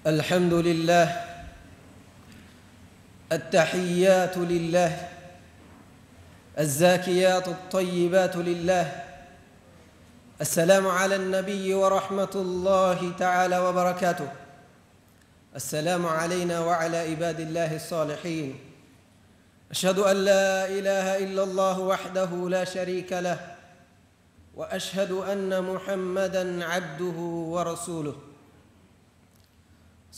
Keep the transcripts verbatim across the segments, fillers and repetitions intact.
الحمد لله، التحيات لله، الزاكيات الطيبات لله، السلام على النبي ورحمة الله تعالى وبركاته، السلام علينا وعلى عباد الله الصالحين، أشهد أن لا إله إلا الله وحده لا شريك له، وأشهد أن محمدا عبده ورسوله،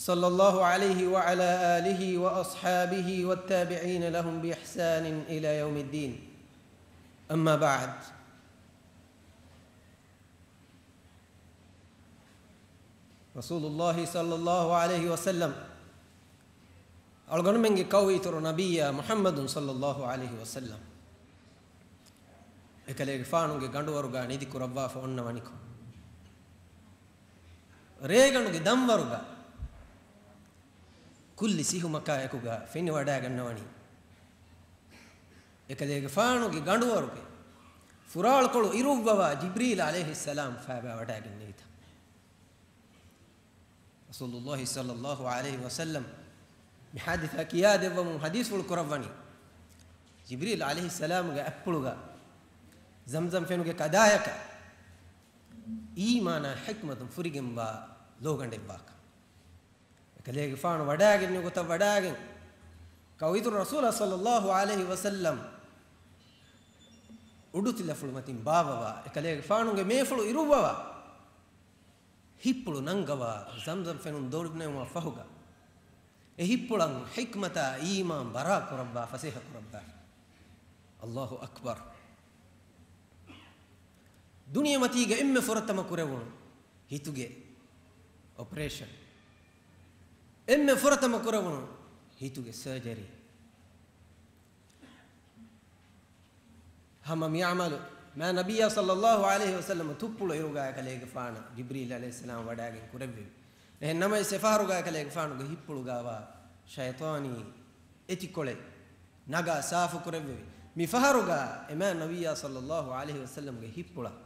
صلى الله عليه وعلى آله وأصحابه والتابعين لهم بإحسان إلى يوم الدين. أما بعد، ރަސޫލުﷲ ޞައްލަﷲ ޢަލައިހި ވަސައްލަމް، އަޅުގަނޑުމެންގެ ކައު އިތުރު ނަބިއްޔާ މުޙައްމަދު ޞައްލަﷲ ޢަލައިހި ވަސައްލަމް، އެކަލޭގެފާނުގެ ގަނޑުވަރުގާ ނިދި ކުރައްވާފަ އޮންނަވަނިކޮށް، ރޭގަނޑުގެ ދަންވަރުގަ ކުއްލި ސިހުމަކާ އެކުގަ ފެނިވަޑައިގަންނަވަނީ، އެކަލޭގެފާނުގެ ގަނޑުވަރުގެ ފުރާޅުކޮޅު އިރުއްވަވާ ޖިބްރީލް ޢަލައިހިއްސަލާމް ފައިބާވަޑައިގެންނެވިތަ؟ ރަސޫލުﷲ ޞައްލަﷲ ޢަލައިހި ވަސައްލަމް މި ޙާދިސާ ކިޔާދެއްވަމުން ޙަދީޘްފުޅު ކުރައްވަނީ، ޖިބްރީލް ޢަލައިހިއްސަލާމުގެ އަތްޕުޅުގަ ޒަމްޒަމް ފެނުގެ ކަދާޔަކަށް އީމާނާ ޙިކްމަތުން ފުރިގެންވާ ލޯގަނޑެއްވާކަން. އެކަލޭގެފާނު ވަޑައިގެން ނިގޮތަށް ވަޑައިގެން، ކައު އިތުރު ރަސޫލާ ޞައްލަﷲ ޢަލައިހި ވަސައްލަމް އުޑުތިލަފުޅު މަތިން ބާއްވަވާ، އެކަލޭގެފާނުގެ މޭފުޅު އިރުއްވަވާ، ހިތްޕުޅު ނަންގަވާ، ޒަމްޒަމް ފެނުން ދޮރުނެވުމަށް ފަހުގަ، އެ ހިތްޕުޅަށް ޙިކްމަތާ އީމާން ބަރާ ކުރައްވާ، ފަސޭހަ ކުރައްވާ. ﷲ އަކްބަރު. ދުނިޔެމަތީގަ އެންމެ ފުރަތަމަ ކުރެވުނު ހިތުގެ އޮޕަރޭޝަން، އެންމެ ފުރަތަމަ ކުރެވުނު ހިތުގެ ސަރޖަރީ. ހަމަ މި ޢަމަލު މާ ނަބިއްޔާ ޞައްލަﷲ ޢަލައިހި ވަސައްލަމަ ތުއްޕުޅު އިރުގަ އެކަލޭގެފާނަށް ޖިބްރީލް ޢަލައިހިއްސަލާމް ވަޑައިގެން ކުރެއްވެވި. އެހެން ނަމަވެސް އެފަހަރުގަ އެކަލޭގެފާނުގެ ހިތްޕުޅުގަވާ ޝައިޠާނީ އެތިކޮޅެއް ނަގާ ސާފު ކުރެއްވެވި. މި ފަހަރުގަ އެ މާ ނަބިއްޔާ ޞައްލަﷲ ޢަލައިހި ވަސައްލަމްގެ ހިތްޕުޅަށް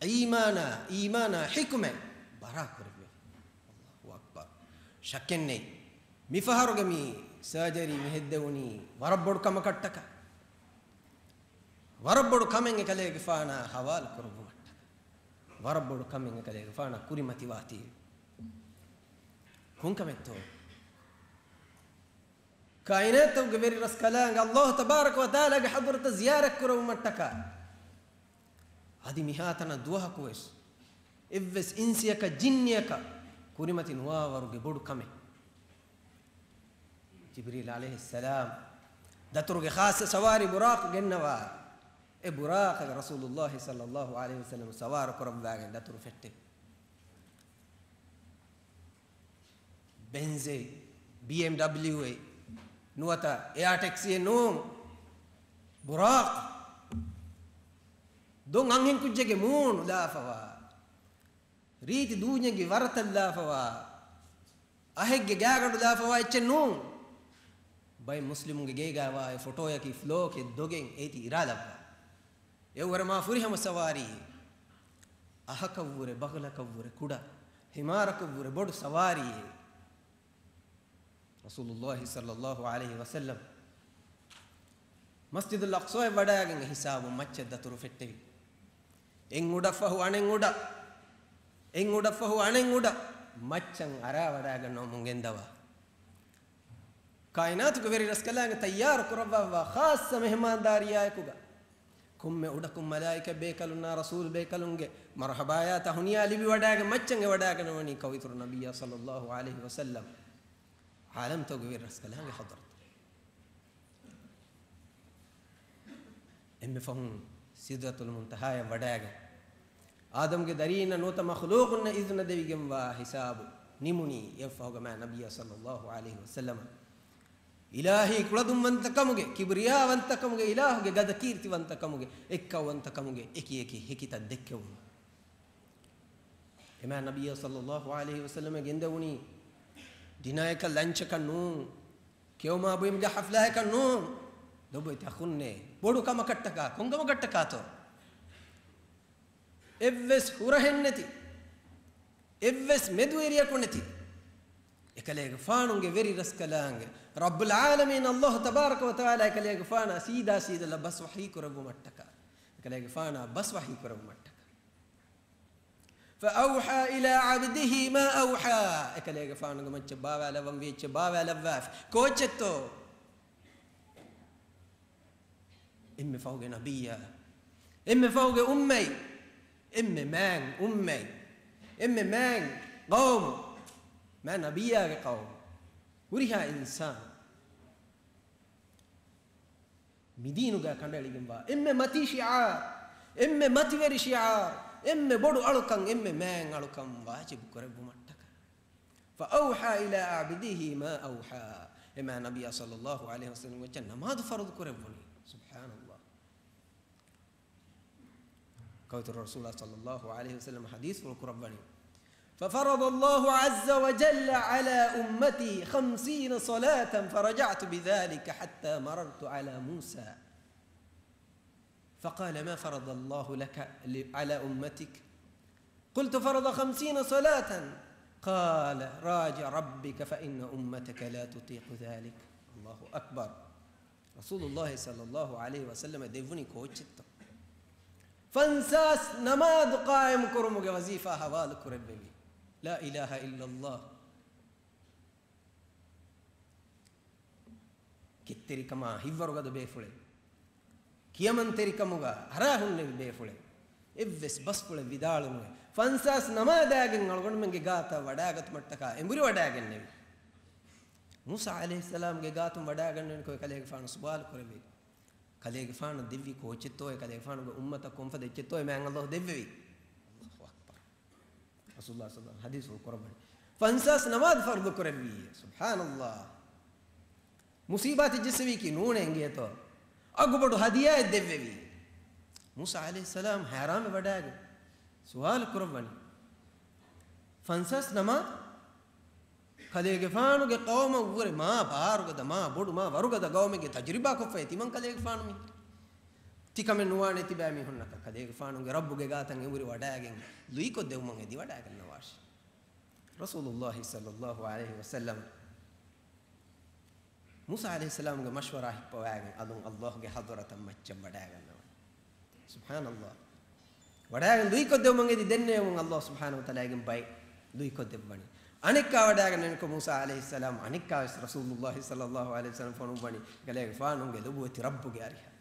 އީމާނާ، އީމާނާ ޙިކުމަތް ބަރާ ކުރެއްވެވި. ﷲ އަކްބަރު. ޝައްކެއްނެތް، މިފަހަރުގެ މި ސަރޖަރީ މި ހެއްދެވުނީ ވަރަށް ބޮޑު ކަމަކަށްޓަކާ، ވަރަށް ބޮޑު ކަމެއް އެކަލޭގެފާނާ ޙަވާލު ކުރެއްވުމަށްޓަކާ، ވަރަށް ބޮޑު ކަމެއް އެކަލޭގެފާނާ ކުރިމަތިވާތީ. ކޮންކަމެއްތޯ؟ ކާއިނާތުގެ ވެރި ރަސްކަލާނގެ ﷲ ތަބާރަކަ ވަ ތަޢާލާގެ ޙަޟްރަތަށް ޒިޔާރަތް ކުރެއްވުމަށްޓަކާ، އަދި މިހާތަނަށް ދުވަހަކުވެސް އެއްވެސް އިންސިއަކަށް ޖިންނިއަކަށް ކުރިމަތި ނުވާވަރުގެ ބޮޑު ކަމެއް. ޖިބްރީލް ޢަލައިހިއްސަލާމް ދަތުރުގެ ޚާއްޞަ ސަވާރީ ބުރާޤު ގެންނަވާ، އެ ބުރާޤަށް ރަސޫލުﷲ ޞައްލަﷲ ޢަލައިހި ވަސައްލަމް ސަވާރު ކުރައްވާގެން ދަތުރު ފެއްޓެވި. ބެންޒެއް، ބީއެމްޑަބްލިއުއެއް، ނުވަތަ އެއާ ޓެކްސީއެއް ނޫން. ބުރާޤު. ދޮން އަންހެންކުއްޖެއްގެ މޫނު ލާފަވާ، ރީތި ދޫންޏެއްގެ ވަރަތައް ލާފަވާ، އަހެއްގެ ގާގަނޑު ލާފަވާ އެއްޗެއް ނޫން. ބައެއް މުސްލިމުންގެ ގޭގާ ވާ އެ ފޮޓޯއަކީ ފްލޯކެއް ދޮގެއް އޭތި އިރާލައްވާ. އެއަށްވުރެ މާ ފުރިހަމަ ސަވާރީ. އަހަކަށްވުރެ، ބަޣުލަކަށްވުރެ ކުޑަ، ހިމާރަކަށްވުރެ ބޮޑު ސަވާރީއެއް. ރަސޫލުﷲ ޞައްލަﷲ ޢަލައިހި ވަސައްލަމް މަސްޖިދުލް އަޤްޞާއަށް ވަޑައިގެން އެ ހިސާބުން މައްޗަށް ދަތުރު ފެއްޓެވި. އެއް އުޑަށްފަހު އަނެއް އުޑަށް، އެއް އުޑަށްފަހު އަނެއް އުޑަށް މައްޗަށް އަރާ ވަޑައިގަންނަވަމުން ގެންދަވާ. ކާއިނާތުގެ ވެރި ރަސްކަލާނގެ ތައްޔާރު ކުރައްވާފަވާ ޚާއްޞަ މެހެމާންދާރިއާއެކުގަ، ކޮންމެ އުޑަކުން މަލާއިކަ ބޭކަލުންނާ ރަސޫލު ބޭކަލުންގެ މަރުޙަބާޔާ ތަހުނިޔާ ލިބިވަޑައިގެން މައްޗަށް އެވަޑައިގަނެވަނީ ކައު އިތުރު ނަބިއްޔާ ޞައްލަﷲ ޢަލައިހި ވަސައްލަމް ޢާލަމްތަކުގެ ވެރި ރަސްކަލާނގެ ޙަޟްރަތު. އެންމެ ފަހުން ސިދްރަތުލް މުންތަހާޔަށް ވަޑައިގެން، އާދަމްގެ ދަރީންނަށް ނުވަތަ މަޚްލޫޤުންނަށް އިޒުނަ ދެވިގެންވާ ހިސާބު ނިމުނީ އެއަށްފަހުގަ މާ ނަބިއްޔާ ޞައްލަﷲ ޢަލައިހި ވަސައްލަމަ އިލާހީ ކުޅަދުންވަންތަކަމުގެ، ކިބްރިޔާވަންތަކަމުގެ، އިލާހުގެ ގަދަ ކީރިތިވަންތަކަމުގެ، އެއްކައުވަންތަކަމުގެ އެކި އެކި ހެކިތައް ދެއްކެވުނު. އެމާ ނަބިއްޔާ ޞައްލަﷲ ޢަލައިހި ވަސައްލަމަ ގެންދެވުނީ ޑިނާއަކަށް، ލަންޗަކަށް ނޫން، ކެއުމާ ބުއިމުގެ ޙަފްލާއަކަށް ނޫން. ލޮބުވެތި އަޚުންނޭ، ބޮޑު ކަމަކަށްޓަކާ، ކޮންކަމަކަށްޓަކާތޯ؟ އެއްވެސް ހުރަހެއް ނެތި، އެއްވެސް މެދުވެރިޔަކު ނެތި، އެކަލޭގެފާނުގެ ވެރި ރަސްކަލާނގެ ރައްބުލް ޢާލަމީން ﷲ ތަބާރަކަ ވަތަޢާލާ އެކަލޭގެފާނާ ސީދާ ސީދަލަށް ބަސް ވަޙީ ކުރެއްވުމަށްޓަކާ، އެކަލޭގެފާނާ ބަސް ވަޙީ ކުރެއްވުމަށްޓަކާ. فأوحى إلى عبده ما أوحى. އެކަލޭގެފާނުގެ މައްޗަށް ބާވާލައްވަން ވީ އެއްޗެއް ބާވާލައްވާފި. ކޯއްޗެއްތޯ؟ އެންމެ ފަހުގެ ނަބިއްޔާ، އެންމެ ފަހުގެ އުއްމަތް، އެންމެ މާތް އުއްމަތް، އެންމެ މާތް ޤައުމު، މާތް ނަބިއްޔާގެ ޤައުމު، ހުރިހާ އިންސާނު މިދީނުގަ ކަނޑައެޅިގެންވާ އެންމެ މަތީ ޝިޢާރު، އެންމެ މަތިވެރި ޝިޢާރު، އެންމެ ބޮޑު އަޅުކަން، އެންމެ މާތް އަޅުކަން ވާޖިބު ކުރެއްވުމަށްޓަކާ. فأوحى إلى عبده ما أوحى. އެ މާތް ނަބިއްޔާ ޞައްލައްލާހު ޢަލައިހި ވަސައްލަމް އެއްޗެއް ނަމާދު ފަރުޟު ކުރެއްވުނީ. ސުބްޙާނައްލާހް. ކައުތުރު ރަސޫލާ ޞައްލައްލާހު ޢަލައިހި ވަސައްލަމް ޙަދީޘްފުޅު ކުރައްވަނީ، ففرض الله عز وجل على أمتي خمسين صلاة فرجعت بذلك حتى مررت على موسى فقال ما فرض الله لك على أمتك؟ قلت فرض خمسين صلاة. قال راجع ربك فإن أمتك لا تطيق ذلك. الله أكبر. ރަސޫލުއްލާހި ޞައްލައްލާހު ޢަލައިހި ވަސައްލަމަ ދެއްވުނީ ކޯއްޗެއްތޯ؟ ފަންސާސް ނަމާދު ޤާއިމު ކުރުމުގެ ވަޒީފާ ޙަވާލު ކުރެއްވެވި. لا إله إلا الله. ކެތްތެރިކަމާ ހިތްވަރުގަދަ ބޭފުޅެއް، ކިޔަމަންތެރިކަމުގަ އަރާ ހުންނެވި ބޭފުޅެއް، އެއްވެސް ބަސްފުޅެއް ވިދާޅުނުވެ، ފަންސާސް ނަމާދާގެން އަޅުގަނޑުމެންގެ ގާތަށް ވަޑާގަތުމަށްޓަކާ އެނބުރި ވަޑާގެންނެވި. މޫސާ ޢަލައިހިއްސަލާމްގެ ގާތުން ވަޑާގަންނަވަނިކޮށް އެކަލޭގެފާނު ސުވާލު ކުރެއްވި. ކަލޭގެފާނަށް ދެއްވީ ކޯއްޗެއްތޯއޭ؟ ކަލޭގެފާނުގެ އުއްމަތަށް ކޮންފަދަ އެއްޗެއްތޯއޭ މާތް ﷲ ދެއްވެވީ؟ ﷲ އަކްބަރު. ރަސޫލުއްލާހި ޞައްލައްލާހު ޢަލައިހި ވަސައްލަމް ޙަދީޘްފުޅު ކުރައްވަނީ، ފަންސާސް ނަމާދު ފަރުޟު ކުރެއްވީ. ސުބްޙާނައްލާހް. މުޞީބާތެއް ޖެއްސެވީކީ ނޫނޭ އިނގޭތޯ؟ އަގުބޮޑު ހަދިޔާއެއް ދެއްވެވީ. މޫސާ ޢަލައިހިއްސަލާމް ހައިރާންވެ ވަޑާގެން ސުވާލު ކުރައްވަނީ، ފަންސާސް ނަމާދު؟ ކަލޭގެފާނުގެ ޤައުމަށްވުރެ މާ ބާރުގަދަ، މާ ބޮޑު، މާ ވަރުގަދަ ޤައުމެއްގެ ތަޖުރިބާކޮށްފައި ތިމަން ކަލޭގެފާނު މި ތިކަމެއް ނުވާނެ ތިބާ މީހުންނަކަށް. ކަލޭގެފާނުގެ ރައްބުގެ ގާތަށް އެނބުރި ވަޑާގެން ލުއިކޮށްދެއްވުމަށް އެދިވަޑާގަންނަވާށި. ރަސޫލުއްލާހި ޞައްލައްލާހު ޢަލައިހި ވަސައްލަމް މޫސާ ޢަލައިހިއްސަލާމްގެ މަޝްވަރާ ހިއްޕަވާގެން އަލުން ﷲގެ ޙަޟްރަތަށް މައްޗަށް ވަޑާގަންނަވަން. ސުބްޙާނައްލާހް. ވަޑާގެން ލުއިކޮށްދެއްވުމަށް އެދި ދެންނެވުމުން ﷲ ސުބްޙާނަހޫ ވަތަޢާލާގެން ބައެއް ލުއިކޮށްދެއްވަނީ. އަނެއްކާ ވަޑާގަންނަވަނިކޮށް މޫސާ ޢަލައިހިއްސަލާމް އަނެއްކާވެސް ރަސޫލުއްލާހި ޞައްލައްލާހު ޢަލައިހި ވަސައްލަމް ފޮނުއްވަނީ ކަލޭގެފާނުގެ ލޮބުވެތި ރައްބުގެ އަރިހަށް.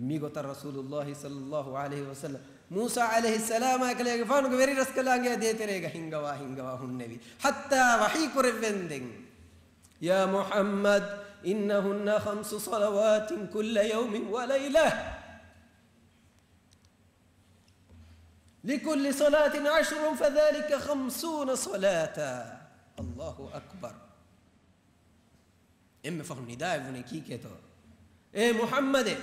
މިގޮތަށް ރަސޫލުއްލާހި ޞައްލައްލާހު ޢަލައިހި ވަސައްލަމް މޫސާ ޢަލައިހިއްސަލާމާ ކަލޭގެފާނުގެ ވެރި ރަސްކަލާނގެ ދޭތެރޭގަ ހިންގަވާ ހިންގަވާ ހުންނެވި. ޙައްތާ ވަޙީ ކުރެއްވެންދެން، يا محمد إنهن خمس صلوات كل يوم وليلة لكل صلاة عشر فذلك خمسون صلاة. الله أكبر. އެންމެ ފަހުން ނިދާއެއްވުނީ ކީކޭތޯ؟ އޭ މުޙައްމަދޭ!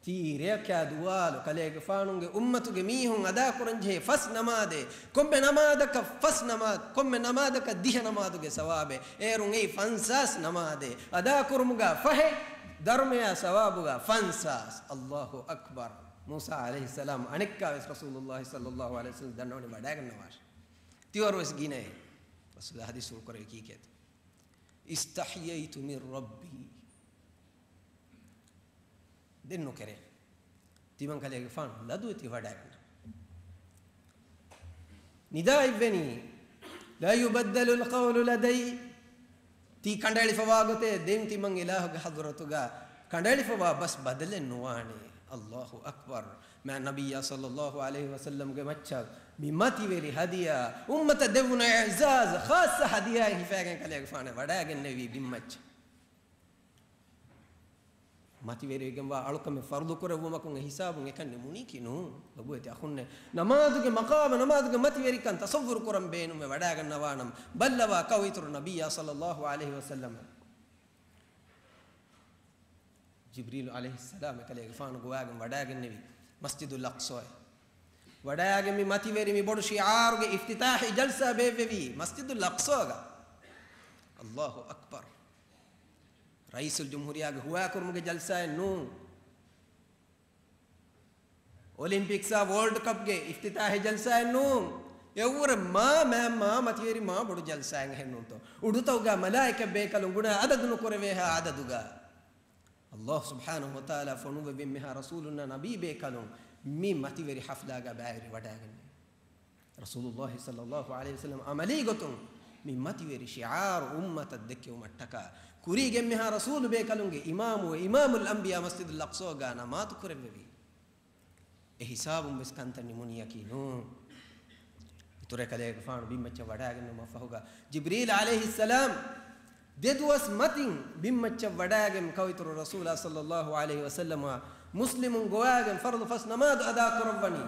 ތީ ރެޔަކާ ދުވާލު ކަލޭގެފާނުގެ އުއްމަތުގެ މީހުން އަދާކުރަންޖެހޭ ފަސް ނަމާދޭ، ކޮންމެ ނަމާދަކަށް ފަސް ނަމާދު، ކޮންމެ ނަމާދަކަށް ދިހަ ނަމާދުގެ ސަވާބޭ، އޭރުން އެއީ ފަންސާސް ނަމާދޭ، އަދާކުރުމުގަ ފަހެއް، ދަރުމަޔާ ސަވާބުގަ ފަންސާސް. ﷲ އަކްބަރު. މޫސާ ޢަލައިހިއްސަލާމް އަނެއްކާވެސް ރަސޫލުއްލާހި ޞައްލައްލާހު ޢަލައިހި ވަސައްލަމް ދަންނަވަނީ ވަޑާގަންނަވާށޭ. ތިވަރުވެސް ގިނައޭ. ރަސޫލާ ޙަދީޘްފުޅު ކުރެއްވީ ކީކޭތޯ؟ استحييت من ربي. ދެން ނުކެރޭ. ތިމަން ކަލޭގެފާނު ލަދުވެތި ވަޑާގަންނަ. ނިދާއެއްވެނީ، لا يبدل القول لدي. ތީ ކަނޑައެޅިފަވާ ގޮތޭ، ދެން ތިމަން އިލާހުގެ ޙަޟްރަތުގަ ކަނޑައެޅިފަވާ ބަސް ބަދަލެއް ނުވާނެ. ﷲ އަކްބަރު. މާތް ނަބިއްޔާ ޞައްލައްލާހު ޢަލައިހި ވަސައްލަމްގެ މައްޗަށް މި މަތިވެރި ހަދިޔާ، އުއްމަތަށް ދެއްވުނު އިޢުޒާޒް، ޚާއްޞަ ހަދިޔާއެއް ހިފާގެން ކަލޭގެފާނު ވަޑާގެންނެވީ ބިންމައްޗަށް. މަތިވެރިވެގެންވާ އަޅުކަމެއް ފަރުޟު ކުރެއްވުމަކުން އެ ހިސާބުން އެކަން ނިމުނީކީ ނޫން. ލޮބުވެތި އަޚުންނޭ، ނަމާދުގެ މަޤާމަށް ނަމާދުގެ މަތިވެރިކަން ތަޞައްވުރު ކުރަން ބޭނުމެއް ވަޑާގަންނަވާނަމަ، ބައްލަވާ ކައު އިތުރު ނަބިއްޔާ ޞައްލައްލާހު ޢަލައިހި ވަސައްލަމަށް. ޖިބްރީލު ޢަލައިހިއްސަލާމް އެކަލޭގެފާނު ގޮވާގެން ވަޑާގެންނެވި މަސްޖިދުލް އަޤްޞާއެ. ވަޑާގެން މި މަތިވެރި މި ބޮޑު ޝިޢާރުގެ އިފްތިތާޙީ ޖަލްސާ ބޭއްވެވީ މަސްޖިދުލް އަޤްޞާގަ. ﷲ އަކްބަރު. ރައީސުލް ޖުމްހޫރިއްޔާގެ ހުވާކުރުމުގެ ޖަލްސާއެއް ނޫން. އޮލިމްޕިކްސްއާ ވޯލްޑް ކަޕްގެ އިފްތިތާޙީ ޖަލްސާއެއް ނޫން. އެއަށްވުރެ މާ މާ މާ މަތިވެރި މާ ބޮޑު ޖަލްސާއެއް އެހެންނޫންތޯ. އުޑުތަކުގަ މަލާއިކަ ބޭކަލުން ގުނަ އަދަދު ނުކުރެވޭހާ އަދަދުގަ. އައްލާހު ސުބްޙާނަހު ވަތަޢާލާ ފޮނުއްވެވި އެންމެހާ ރަސޫލުންނާ ނަބީ ބޭކަލުން މި މަތިވެރި ޙަފްލާގަ ބައިވެރިވަޑައިގެންނެވި. ރަސޫލުއްލާހި ޞައްލައްލާހު ޢަލައިހި ވަސައްލަމަ ޢަމަލީ ގޮތުން މި މަތިވެރި ޝިޢާރު އުއްމަތަށް ދެއްކެވުމަށްޓަކާ، ކުރީގެ އެންމެހާ ރަސޫލު ބޭކަލުންގެ އިމާމުވެ، އިމާމުލް އަންބިޔާ މަސްޖިދުލް އަޤްޞާގަ ނަމާދު ކުރެއްވެވި. އެ ހިސާބުން ވެސް ކަންތައް ނިމުނިއްޔަކީ ނޫން. އިތުރަށް ކަލޭގެފާނު ބިންމައްޗަށް ވަޑައިގެންނެވުމަށްފަހުގަ، ޖިބްރީލް ޢަލައިހިއްސަލާމް ދެދުވަސް މަތިން ބިންމައްޗަށް ވަޑައިގެން ކައު އިތުރު ރަސޫލާ ޞައްލައްލާހު ޢަލައިހި ވަސައްލަމަށް މުސްލިމުން ގޮވާގެން ފަރުޟު ފަސް ނަމާދު އަދާކުރައްވަނީ.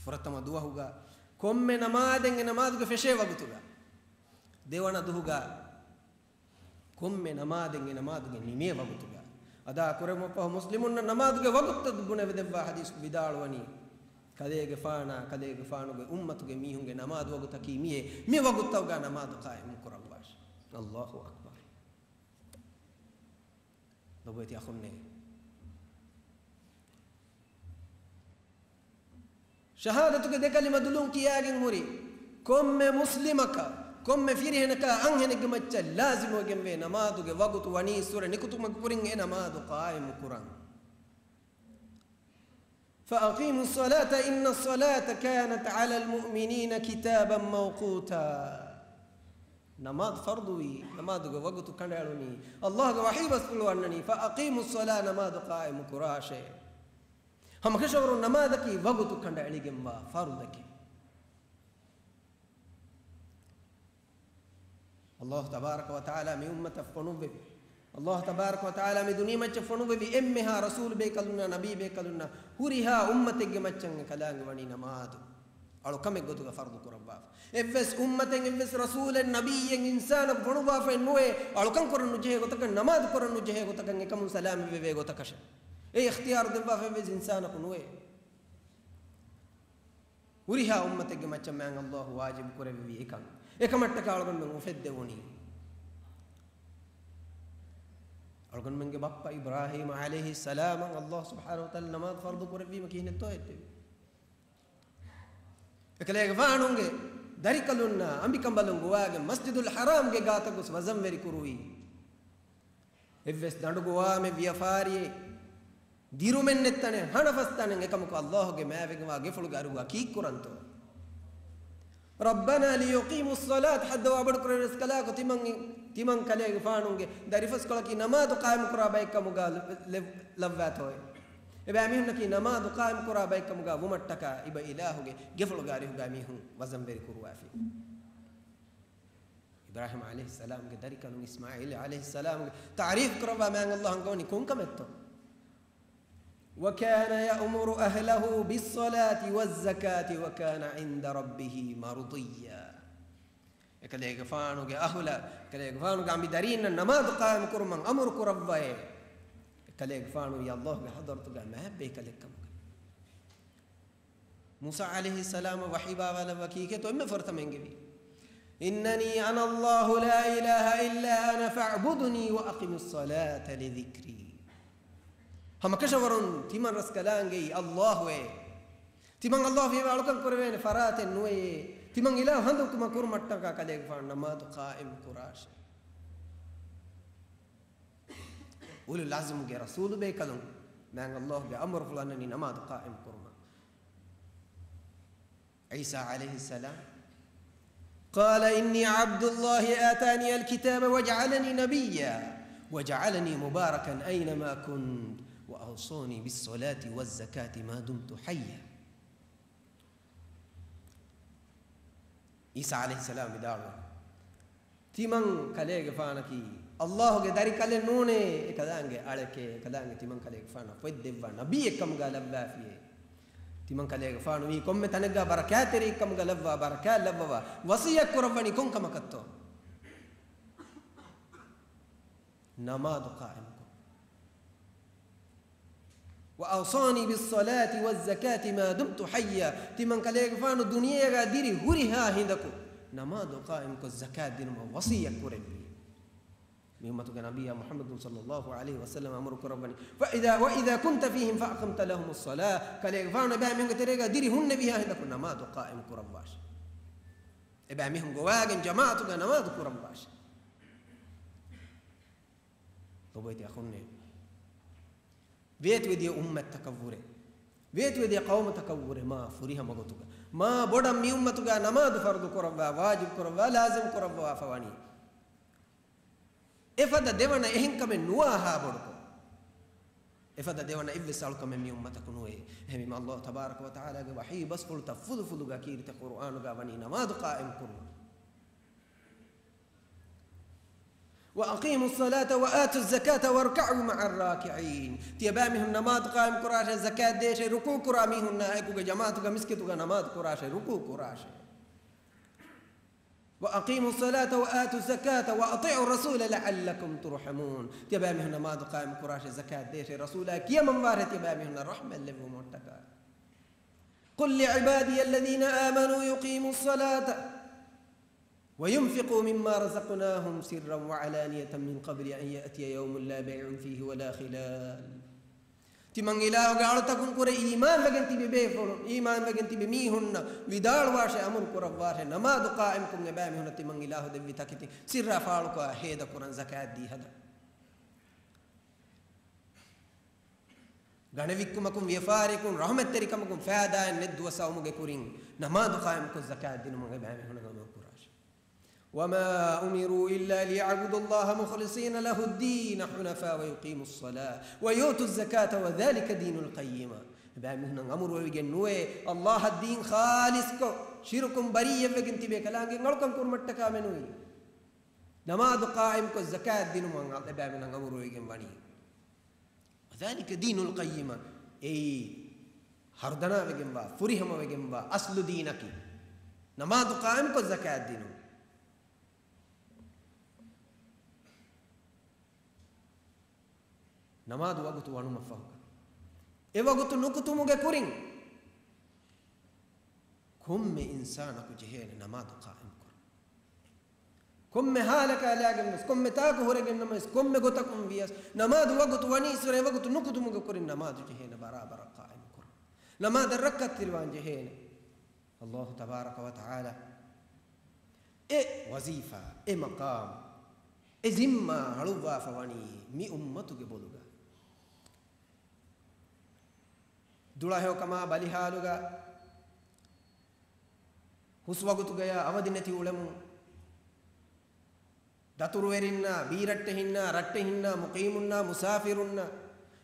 ފުރަތަމަ ދުވަހުގަ ކޮންމެ ނަމާދެއް އެ ނަމާދުގެ ފެށޭ ވަގުތުގަ. ދެވަނަ ދުހުގަ ކޮންމެ ނަމާދެއް އެ ނަމާދުގެ ނިމޭ ވަގުތުގަ އަދާ ކުރެވުމަށްފަހު، މުސްލިމުންނަށް ނަމާދުގެ ވަގުތުތައް ބުނެވިދެއްވާ ޙަދީޘް ވިދާޅުވަނީ، ކަލޭގެފާނާ، ކަލޭގެފާނުގެ އުއްމަތުގެ މީހުންގެ ނަމާދު ވަގުތަކީ މިއޭ، މި ވަގުތުތަކުގަ ނަމާދު ޤާއިމު ކުރައްވާށޭ. އައްލާހު އަކްބަރު. ލޮބުވެތި އަޚުންނޭ، ޝަހާދަތުގެ ދެ ކަލިމަ ދުލުން ކިޔާގެން ހުރި ކޮންމެ މުސްލިމަކަށް، ކޮންމެ ފިރިހެނަކާ އަންހެނެއްގެ މައްޗަށް ލާޒިމުވެގެންވޭ ނަމާދުގެ ވަގުތު ވަނީ އިސްވުރެ ނިކުތުމަށް ކުރިން އެ ނަމާދު ޤާއިމު ކުރަން. فأقيموا الصلاة إن الصلاة كانت على المؤمنين كتابا موقوتا. ނަމާދު ފަރުޟުވީ، ނަމާދުގެ ވަގުތު ކަނޑައެޅުނީ، އައްލާހުގެ ވަޙީ ބަސްފުޅު އަންނަނީ، فأقيموا الصلاة، ނަމާދު ޤާއިމު ކުރާށޭ. ހަމަކަށަވަރުން ނަމާދަކީ ވަގުތު ކަނޑައެޅިގެންވާ ފަރުޟެކޭ. އައްލާހު ތަބާރަކަ ވަތަޢާލާ މި އުއްމަތަށް ފޮނުއްވެވި، އައްލާހު ތަބާރަކަ ވަތަޢާލާ މި ދުނިޔެމައްޗަށް ފޮނުއްވެވި އެންމެހާ ރަސޫލު ބޭކަލުންނާ، ނަބީ ބޭކަލުންނާ ހުރިހާ އުއްމަތެއްގެ މައްޗަށް އެކަލާނގެ ވަނީ ނަމާދު. އަޅުކަމެއް ގޮތުގަ ފަރުޟު ކުރައްވާފަ. އެއްވެސް އުއްމަތެއް، އެއްވެސް ރަސޫލެއް، ނަބިއްޔެއް، އިންސާނަކު ފޮނުއްވާފައެއް ނުވޭ، އަޅުކަން ކުރަން ނުޖެހޭ ގޮތަކަށް، ނަމާދު ކުރަން ނުޖެހޭ ގޮތަކަށް، އެކަމުން ސަލާމަތްވެވޭ ގޮތަކަށެއް. އެ އިޚްތިޔާރު ދެއްވާފަ އެއްވެސް އިންސާނަކު ނުވޭ. ހުރިހާ އުއްމަތެއްގެ މައްޗަށް މާތް އައްލާހު ވާޖިބު ކުރެއްވި އެކަން. އެކަމަށްޓަކާ އަޅުގަނޑުމެން އުފެއްދެވުނީ. އަޅުގަނޑުމެންގެ ބައްޕަ އިބްރާހީމް ޢަލައިހިއްސަލާމަށް އައްލާހު ސުބްޙާނަހު ވަތަޢާލާ ނަމާދު ފަރުޟު ކުރެއްވީމަ ކިހިނެއްތޯ ހެއްދެވީ؟ އެކަލޭގެފާނުގެ ދަރިކަލުންނާ އަނބިކަނބަލުން ގޮވާގެން މަސްޖިދުލް ޙަރާމްގެ ގާތަށް ގޮސް ވަޒަންވެރި ކުރުވީ. އެއްވެސް ދަނޑުގޮވާމެ ވިޔަފާރިއެއް ދިރުމެއް ނެތް ތަނެއް، ހަނަފަސް ތަނެއް، އެކަމަކު އައްލާހުގެ މާތްވެގެންވާ ގެފުޅުގެ އަރިހުގަ ކީއްކުރަންތޯ؟ ربنا ليقيموا الصلاة، ޙައްދަވާ ބޮޑުކުރެއްވި ރަސްކަލާކޮ ތިމަން، ތިމަން ކަލޭގެފާނުގެ ދަރިފަސްކޮޅަކީ ނަމާދު ޤާއިމުކުރާ ބައެއްކަމުގަ ލެ-، ލައްވާތޯއޭ؟ އެބައިމީހުންނަކީ ނަމާދު ޤާއިމުކުރާ ބައެއްކަމުގަ ވުމަށްޓަކާ އިބަ އިލާހުގެ ގެފުޅުގެ އަރިހުގަ މީހުން ވަޒަންވެރި ކުރުވާފި. އިބްރާހީމް ޢަލައިހިއްސަލާމްގެ ދަރިކަލުން އިސްމާޢީލް ޢަލައިހިއްސަލާމްގެ ތަޢުރީފު ކުރައްވާ މާތް އައްލާހު އަންގަވަނީ ކޮންކަމެއްތޯ؟ وكان يأمر أهله بالصلاة والزكاة وكان عند ربه مرضيا. އެކަލޭގެފާނުގެ އަހުލަށް، އެކަލޭގެފާނުގެ އަނބި ދަރީންނަށް ނަމާދު ޤާއިމު ކުރުމަށް އަމުރު ކުރައްވައޭ. އެކަލޭގެފާނު އައްލާހުގެ ޙަޟްރަތުގަ މާތް ބޭކަލެއްކަމުގަ. މޫސާ ޢަލައިހިއްސަލާމަށް ވަޙީ ބާވާލައްވާ ކީކޭތޯ އެންމެ ފުރަތަމަ އެންގެވީ؟ إنني أنا الله لا إله إلا أنا فاعبدني وأقم الصلاة لذكري. ހަމަކަށަވަރުން ތިމަން ރަސްކަލާނގެއީ އައްލާހުއޭ. ތިމަން އައްލާހު ފިޔަވާ އަޅުކަން ކުރެވޭނެ ފަރާތެއް ނުވެޔޭ. ތިމަން އިލާހު ހަނދުން ކުރުމަށްޓަކާ ކަލޭގެފާނު ނަމާދު ޤާއިމު ކުރާށޭ. އުލުލް ޢަޒްމުގެ ރަސޫލު ބޭކަލުން މާތް އައްލާހުގެ އަމުރުފުޅު އަންނަނީ ނަމާދު ޤާއިމު ކުރުމަށް. ޢީސާ ޢަލައިހިއްސަލާމް، قال إني عبد الله آتاني الكتاب وجعلني نبيا وجعلني مباركا أينما كنت وأوصاني بالصلاة والزكاة ما دمت حيا. ޢީސާ ޢަލައިހިއްސަލާމް ވިދާޅުވި، ތިމަން ކަލޭގެފާނަކީ އައްލާހުގެ ދަރިކަލެއް ނޫނޭ، އެކަލާނގެ އަޅެކޭ، އެކަލާނގެ ތިމަން ކަލޭގެފާނަށް ފޮތް ދެއްވާ ނަބިއްޔެއްކަމުގަ ލައްވާފިޔޭ. ތިމަން ކަލޭގެފާނު ވީ ކޮންމެ ތަނެއްގަ ބަރަކާތްތެރިއެއްކަމުގަ ލައްވާ، ބަރަކާތް ލައްވަވާ ވަޞިއްޔަތް ކުރައްވަނީ ކޮން ކަމަކަށްތޯ؟ ނަމާދު ޤާއިމުކޮށް. وأوصاني بالصلاة والزكاة ما دمت حيا. ތިމަން ކަލޭގެފާނު ދުނިޔޭގަ ދިރި ހުރިހާ ހިނދަކު ނަމާދު ޤާއިމުކޮށް ޒަކާތް ދިނުމަށް ވަޞިއްޔަތް ކުރެއްވި. މި އުއްމަތުގެ ނަބިއްޔާ މުޙައްމަދު ޞައްލައްލާހު ޢަލައިހި ވަސައްލަމަ އަމުރު ކުރައްވަނީ، "فإذا، وإذا كنت فيهم فأقمت لهم الصلاة." ކަލޭގެފާނު އެބައިމީހުންގެ ތެރޭގަ ދިރި ހުންނެވިހާ ހިނދަކު ނަމާދު ޤާއިމް ކުރައްވާށި. އެބައިމީހުން ގޮވާގެން ޖަމާޢަތުގަ ނަމާދު ކުރައްވާށި. ލޮބުވެތި އަޚުންނޭ، ވޭތުވެދިޔަ އުއްމަތްތަކަށްވުރެ، ވޭތުވެދިޔަ ޤައުމުތަކަށްވުރެ، މާ ފުރިހަމަ ގޮތުގަ، މާ ބޮޑަށް މި އުއްމަތުގަ ނަމާދު ފަރުޟު ކުރައްވާ، ވާޖިބު ކުރައްވާ، ލާޒިމް ކުރައްވާފަ ވަނީ. އެފަދަ ދެވަނަ އެހެންކަމެއް ނުވާހާ ބޮޑުކޮށް، އެފަދަ ދެވަނަ އެއްވެސް އަޅުކަމެއް މި އުއްމަތަކު ނުވޭ. އެހެންވީމަ، ﷲ ތަބާރަކަ ވަ ތަޢާލާގެ ވަޙީ ބަސްފުޅުތައް ފުލުފުލުގަ ކީރިތި ޤުރުއާނުގަ ވަނީ ނަމާދު ޤާއިމް ކުރުމަށް. "وأقيموا الصلاة وآتوا الزكاة واركعوا مع الراكعين." ތިޔަބައިމީހުން ނަމާދު ޤާއިމް ކުރާށޭ، ޒަކާތް ދޭށޭ، ރުކޫޢު ކުރާ މީހުންނާ އެކުގަ ޖަމާޢަތުގަ މިސްކިތުގަ ނަމާދު ކުރާށޭ، ރުކޫޢު ކުރާށޭ. "وأقيموا الصلاة وآتوا الزكاة وأطيعوا الرسول لعلكم ترحمون." ތިޔަބައިމީހުން ނަމާދު ޤާއިމް ކުރާށޭ، ޒަކާތް ދޭށޭ، ރަސޫލާ ކިޔަމަންވާށޭ ތިޔަބައިމީހުންނަށް ރަޙްމަތް ލެއްވުމަށްޓަކާ. "قل لعبادي الذين آمنوا يقيموا الصلاة وينفقوا مما رزقناهم سرا وعلانية من قبل أن يأتي يوم لا بيع فيه ولا خلال." ތިމަން އިލާހުގެ އަޅުތަކުން ކުރެ އީމާންވެގެން ތިބި ބޭފުޅުން، އީމާންވެގެން ތިބި މީހުންނަށް ވިދާޅުވާށޭ، އަމުރު ކުރައްވާށޭ، ނަމާދު ޤާއިމްކޮށް އެބައިމީހުންނަށް ތިމަން އިލާހު ދެއްވި ތަކެތި ސިއްރާ ފާޅުކޮށް ހޭދަ ކުރަން، ޒަކާތް ދީ ހަދަން. ގަނެ ވިއްކުމަކުން، ވިޔަފާރިއަކުން، ރަޙުމަތްތެރިކަމަކުން ފައިދާއެއް ނެތް ދުވަސް އައުމުގެ ކުރިން ނަމާދު ޤާއިމްކޮށް ޒަކާތް ދިނުމަށް އެބައިމީހުންނަށް އަމުރު ކުރާށޭ. "وما أمروا إلا ليعبدوا الله مخلصين له الدين حنفاء ويقيموا الصلاة ويؤتوا الزكاة وذلك دين القيمة." އެބައިމީހުންނަށް އަމުރުވެވިގެން ނުވޭ، ﷲ އަށް ދީން ޚާލިޞްކޮށް، ޝިރުކުން ބަރީއަތްވެގެން ތިބޭ، ކަލާނގެ އަޅުކަން ކުރުމަށްޓަކާ މެނުވީ. ނަމާދު ޤާއިމްކޮށް ޒަކާތް ދިނުމަށް އެބައިމީހުންނަށް އަމުރުވެވިގެން ވަނީ. "وذلك دين القيمة." އެއީ ހަރުދަނާވެގެންވާ، ފުރިހަމަވެގެންވާ އަސްލު ދީނަކީ. ނަމާދު ޤާއިމްކޮށް ޒަކާތް ދިނުން. ނަމާދު ވަގުތު ވަނުމަށްފަހުގަ، އެ ވަގުތު ނުކުތުމުގެ ކުރިން ކޮންމެ އިންސާނަކު ޖެހޭނެ ނަމާދު ޤާއިމްކުރަން. ކޮންމެ ހާލަކާލާގެން ވެސް، ކޮންމެ ތާކު ހުރެގެން ނަމަވެސް، ކޮންމެ ގޮތަކުން ވިޔަސް، ނަމާދު ވަގުތު ވަނީ އިސްވެ ވަގުތު ނުކުތުމުގެ ކުރިން ނަމާދު ޖެހޭނެ ބަރާބަރަށް ޤާއިމްކުރަން. ނަމާދަށް ރައްކާތެރިވާން ޖެހޭނެ. ﷲ ތަބާރަކަ ވަ ތަޢާލާ އެ ވަޒީފާ، އެ މަޤާމް، އެ ޒިންމާ އަޅުއްވާފަ ވަނީ މި އުއްމަތުގެ ބޮލުގަ. ދުޅަހެޔޮކަމާ ބަލިހާލުގަ ހުސްވަގުތުގަޔާ އަވަދި ނެތި އުޅެމުން، ދަތުރުވެރިންނާ، ބީރައްޓެހިންނާ، ރައްޓެހިންނާ، މުޤީމުންނާ، މުސާފިރުންނާ،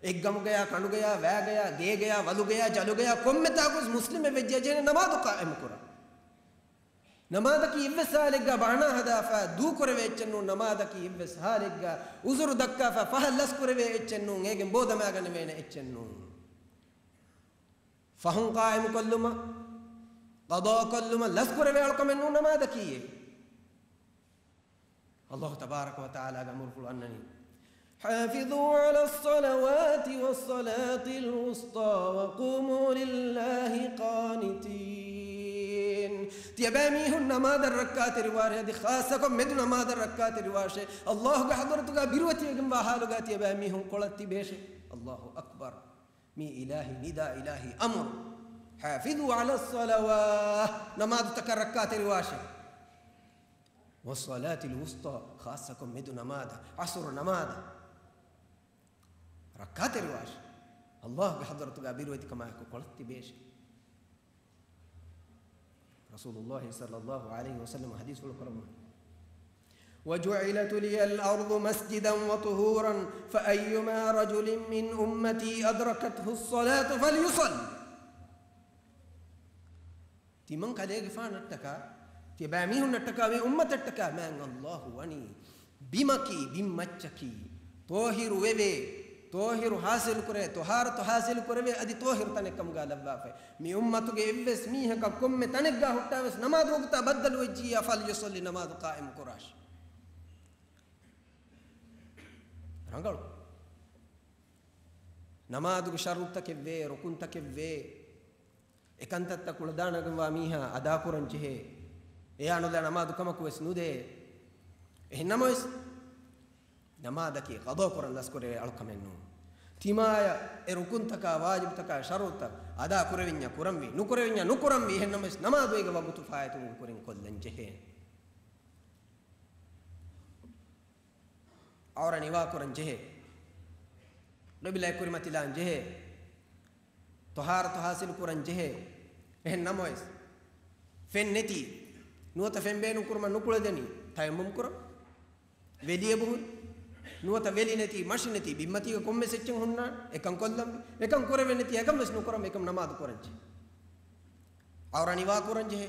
އެއްގަމުގަޔާ، ކަނޑުގަޔާ، ވައިގަޔާ، ގޭގަޔާ، ވަލުގަޔާ، ޖަލުގަޔާ، ކޮންމެ ތާކުވެސް މުސްލިމެއް ވެއްޖެ ޖެހޭނެ ނަމާދު ޤާއިމުކުރަން. ނަމާދަކީ އެއްވެސް ހާލެއްގަ ބަހަނާ ހަދާފަ ދޫކުރެވޭ އެއްޗެއް ނޫން، ނަމާދަކީ އެއްވެސް ހާލެއްގަ އުޒުރު ދައްކާފަ ފަހަށް ލަސްކުރެވޭ އެއްޗެއް ނޫން، އޭގެން ބޯދަމާގަނެވޭނެ އެއްޗެއް ނޫން. ފަހުން ޤާއިމުކޮށްލުމަށް، ޤަޟާކޮށްލުމަށް ލަސްކުރެވޭ އަޅުކަމެއް ނޫން ނަމާދަކީ. ﷲ ތަބާރަކަ ވަ ތަޢާލާގެ އަމުރުފުޅު އަންނަނީ، "حافظوا على الصلوات والصلاة الوسطى وقوموا لله قانتين." ތިޔަބައިމީހުން ނަމާދަށް ރައްކާތެރިވާށޭ، އަދި ޚާއްޞަކޮށް މެދު ނަމާދަށް ރައްކާތެރިވާށޭ. ﷲގެ ޙަޟްރަތުގަ ބިރުވެތިވެގެންވާ ޙާލުގަ ތިޔަބައިމީހުން ކޮޅަށް ތިބޭށޭ. ﷲ އަކްބަރު. މީ އިލާހީ ނިދާ، އިލާހީ އަމުރު. "حافظوا على الصلوات." ނަމާދުތަކަށް ރައްކާތެރިވާށޭ. "والصلاة الوسطى." ޚާއްޞަކޮށް މެދު ނަމާދަށް، ޢަޞުރު ނަމާދަށް ރައްކާތެރިވާށޭ. ﷲގެ ޙަޟްރަތުގަ ބިރުވެތިކަމާއެކު ކޮޅަށް ތިބޭށޭ. ރަސޫލުﷲ ޞައްލަﷲ ޢަލައިހި ވަސައްލަމަ ޙަދީޘްފުޅު ކުރައްވަނީ، "وجعلت لي الأرض مسجدا وطهورا، فأيما رجل من أمتي أدركته الصلاة فليصل." ތިމަން ކަލޭގެފާނަށްޓަކާ، ތިޔަބައިމީހުންނަށްޓަކާ، މި އުއްމަތަށްޓަކާ މާތް ﷲ ވަނީ ބިމަކީ، ބިންމައްޗަކީ، ޠާހިރު ވެވޭ، ޠާހިރު ޙާޞިލުކުރޭ، ޠަހާރަތު ޙާޞިލުކުރެވޭ، އަދި ޠާހިރު ތަނެއްކަމުގަ ލައްވާފައި. މި އުއްމަތުގެ އެއްވެސް މީހަކަށް ކޮންމެ ތަނެއްގަ ހުއްޓާވެސް ނަމާދު ވަގުތާ ބައްދަލުވެއްޖިއްޔާ، "فليصل"، ނަމާދު ޤާއިމު ކުރާށި. ރަނގަޅު. ނަމާދުގެ ޝަރުޠުތަކެއްވޭ، ރުކުންތަކެއްވޭ. އެކަންތައްތައް ކުޅަދާނަގަންވާ މީހާ އަދާކުރަން ޖެހޭ. އެޔާ ނުލާ ނަމާދު ކަމަކު ވެސް ނުދޭ. އެހެން ނަމަވެސް، ނަމާދަކީ ޤަޟާ ކުރަން ލަސްކުރެވޭ އަޅުކަމެއް ނޫން. ތިމާޔަށް އެ ރުކުންތަކާ، ވާޖިބުތަކާ، ޝަރުޠުތައް އަދާ ކުރެވިންޏާ ކުރަންވީ، ނުކުރެވިންޏާ ނުކުރަންވީ. އެހެންނަމަވެސް ނަމާދު އޭގެ ވަގުތު ފާއިތުވުން ކުރިން ކޮށްލަން ޖެހޭ. އައުރަ ނިވާ ކުރަން ޖެހޭ. ޤިބްލައަށް ކުރިމަތިލާން ޖެހޭ. ޠަހާރަތު ޙާޞިލު ކުރަން ޖެހޭ. އެހެން ނަމަވެސް، ފެން ނެތީ، ނުވަތަ ފެން ބޭނުން ކުރުމަށް ނުކުޅެދެނީ، ތަޔައްމުމް ކުރަން. ވެލިއެއް ބުހުން، ނުވަތަ ވެލި ނެތީ، މަށި ނެތީ، ބިންމަތީގަ ކޮންމެސް އެއްޗެއް ހުންނާނެ، އެކަން ކޮށްލަން. އެކަން ކުރެވޭ ނެތީ، އެކަން ވެސް ނުކުރަން، އެކަން ނަމާދު ކުރަން ޖެހޭ. އައުރަ ނިވާ ކުރަން ޖެހޭ.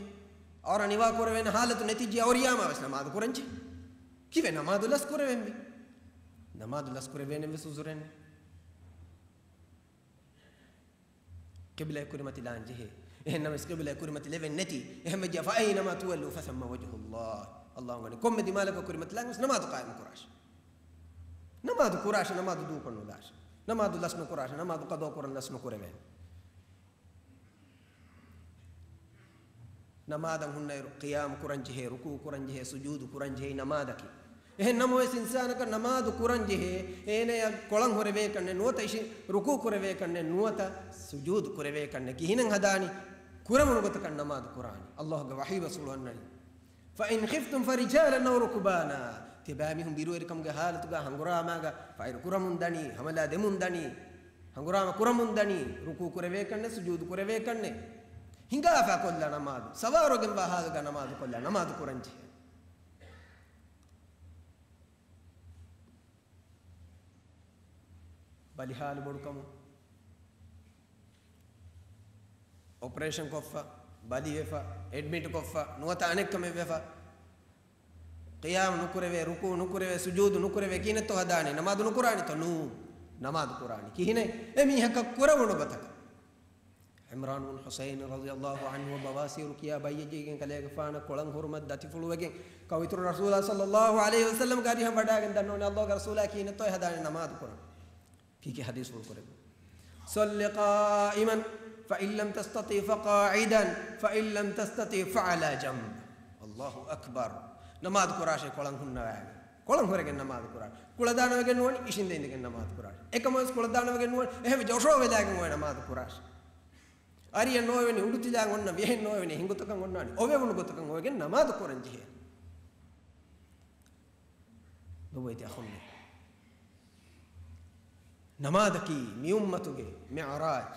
އައުރަ ނިވާ ކުރެވޭނެ ޙާލަތު ނެތިއްޖެ އައުރިޔާމާ ވެސް ނަމާދު ކުރަން ޖެހޭ. ކީއްވެ ނަމާދު ލަސް ކުރެވެންވީ؟ ނަމާދު ލަސް ކުރެވޭނެ ވެސް ޢުޛުރެއް ނެތް. ޤިބްލައަށް ކުރިމަތިލާން ޖެހޭ. އެހެން ނަމަވެސް ޤިބްލައަށް ކުރިމަތިލެވެން ނެތި. އެހެން ވެއްޖެ، فأينما تولوا فثم وجه الله. ﷲ ވަނީ ކޮންމެ ދިމާލަކަށް ކުރިމަތިލާން ވެސް ނަމާދު ޤާއިމް ކުރާށި. ނަމާދު ކުރާށި، ނަމާދު ދޫކޮށް ނުލާށި. ނަމާދު ލަސް ނުކުރާށި، ނަމާދު ޤަޟާ ކުރަން ލަސް ނުކުރެވޭނެ. ނަމާދަށް ހުންނައިރު ޤިޔާމު ކުރަން ޖެހޭ، ރުކޫޢު ކުރަން ޖެހޭ، ސުޖޫދު ކުރަން ޖެހޭ ނަމާދަކީ. އެހެން ނަމަވެސް އިންސާނަކަށް ނަމާދު ކުރަން ޖެހޭ، އޭނަޔަށް ކޮޅަން ހުރެވޭކަންނެއް ނުވަތަ އިށި ރުކޫޢު ކުރެވޭކަންނެއް ނުވަތަ ސުޖޫދު ކުރެވޭކަންނެއް. ކިހިނެއް ހަދާނީ؟ ކުރެވުނު ގޮތަކަށް ނަމާދު ކުރާނީ. ﷲ ގެ ވަޙީ ރަސޫލު އަންނަނީ، فإن خفتم فرجالا أو ركبانا. ތިބާމީހުން ބިރުވެރިކަމުގެ ޙާލަތުގަ ހަނގުރާމާގަ ފައިރު ކުރަމުން ދަނީ، ހަމަލާ ދެމުން ދަނީ، ހަނގުރާމަ ކުރަމުން ދަނީ، ރުކޫޢު ކުރެވޭކަންނެއް، ސުޖޫދު ކުރެވޭކަންނެއް، ހިނގާފަ ކޮށްލާ ނަމާދު، ސަވާރުވެގެންވާ ޙާލުގަ ނަމާދު ކޮށްލާ، ނަމާދު ކުރަން ޖެހޭ. ބަލި ޙާލު ބޮޑުކަމުން، އޮޕަރޭޝަން ކޮށްފަ، ބަލިވެފަ، އެޑްމިޓް ކޮށްފަ، ނުވަތަ އަނެއްކަމެއް ވެފަ، ޤިޔާމް ނުކުރެވޭ، ރުކޫޢު ނުކުރެވޭ، ސުޖޫދު ނުކުރެވޭ، ކިހިނެއްތޯ ހަދާނީ؟ ނަމާދު ނުކުރާނީތޯ؟ ނޫން، ނަމާދު ކުރާނީ. ކިހިނެއް؟ އެ މީހަކަށް ކުރެވުނު ގޮތަކަށް. ޢިމްރާން ބުން ޙުޞައިން ރަޟިޔަﷲ ޢަންހު ބަވާސީރު ކިޔާ ބައްޔެއްގެ ކަލޭގެފާނަށް ކޮޅަން ހުރުމަށް ދަތިފުޅުވެގެން، ކައު އިތުރު ރަސޫލާ ޞައްލަﷲ ޢަލައިހި ވަސައްލަމްގެ އަރިހަށް ވަޑާގެން ދަންނަވަނީ، ﷲ ގެ ރަސޫލާ ކިހިނެއްތޯ ހަދާނީ؟ ނަމާދު ކުރަން. ކީކޭ ޙަދީޘްފުޅު ކުރެއްވި؟ صل قائما فإن لم تستطع فقاعدا فإن لم تستطع فعلى جنب. الله أكبر. ނަމާދު ކުރާށޭ ކޮޅަން ހުންނަވާގެން. ކޮޅަން ހުރެގެން ނަމާދު ކުރާށޭ. ކުޅަދާނަވެގެން ނުވަނީ އިށީނދެ އިނދެގެން ނަމާދު ކުރާށޭ. އެކަމަވެސް ކުޅަދާނަވެގެން ނުވަނީ. އެހެންވެ ޖޯޝޯ ވެލާގެން އޮވެ ނަމާދު ކުރާށޭ. އަރިއެއް ނޯވެނީ އުޑުތިލާން އޮންނަ، ވިހެއް ނޯވެނީ ހިނގުތަކަށް އޮންނާނީ. އޮވެވުނު ގޮތަކަށް އޮވެގެން ނަމާދު ކުރަން ޖެހޭ. ލޮބުވެތި އަޚުންނޭ. ނަމާދަކީ މިއުއްމަތުގެ މިޢުރާޖް.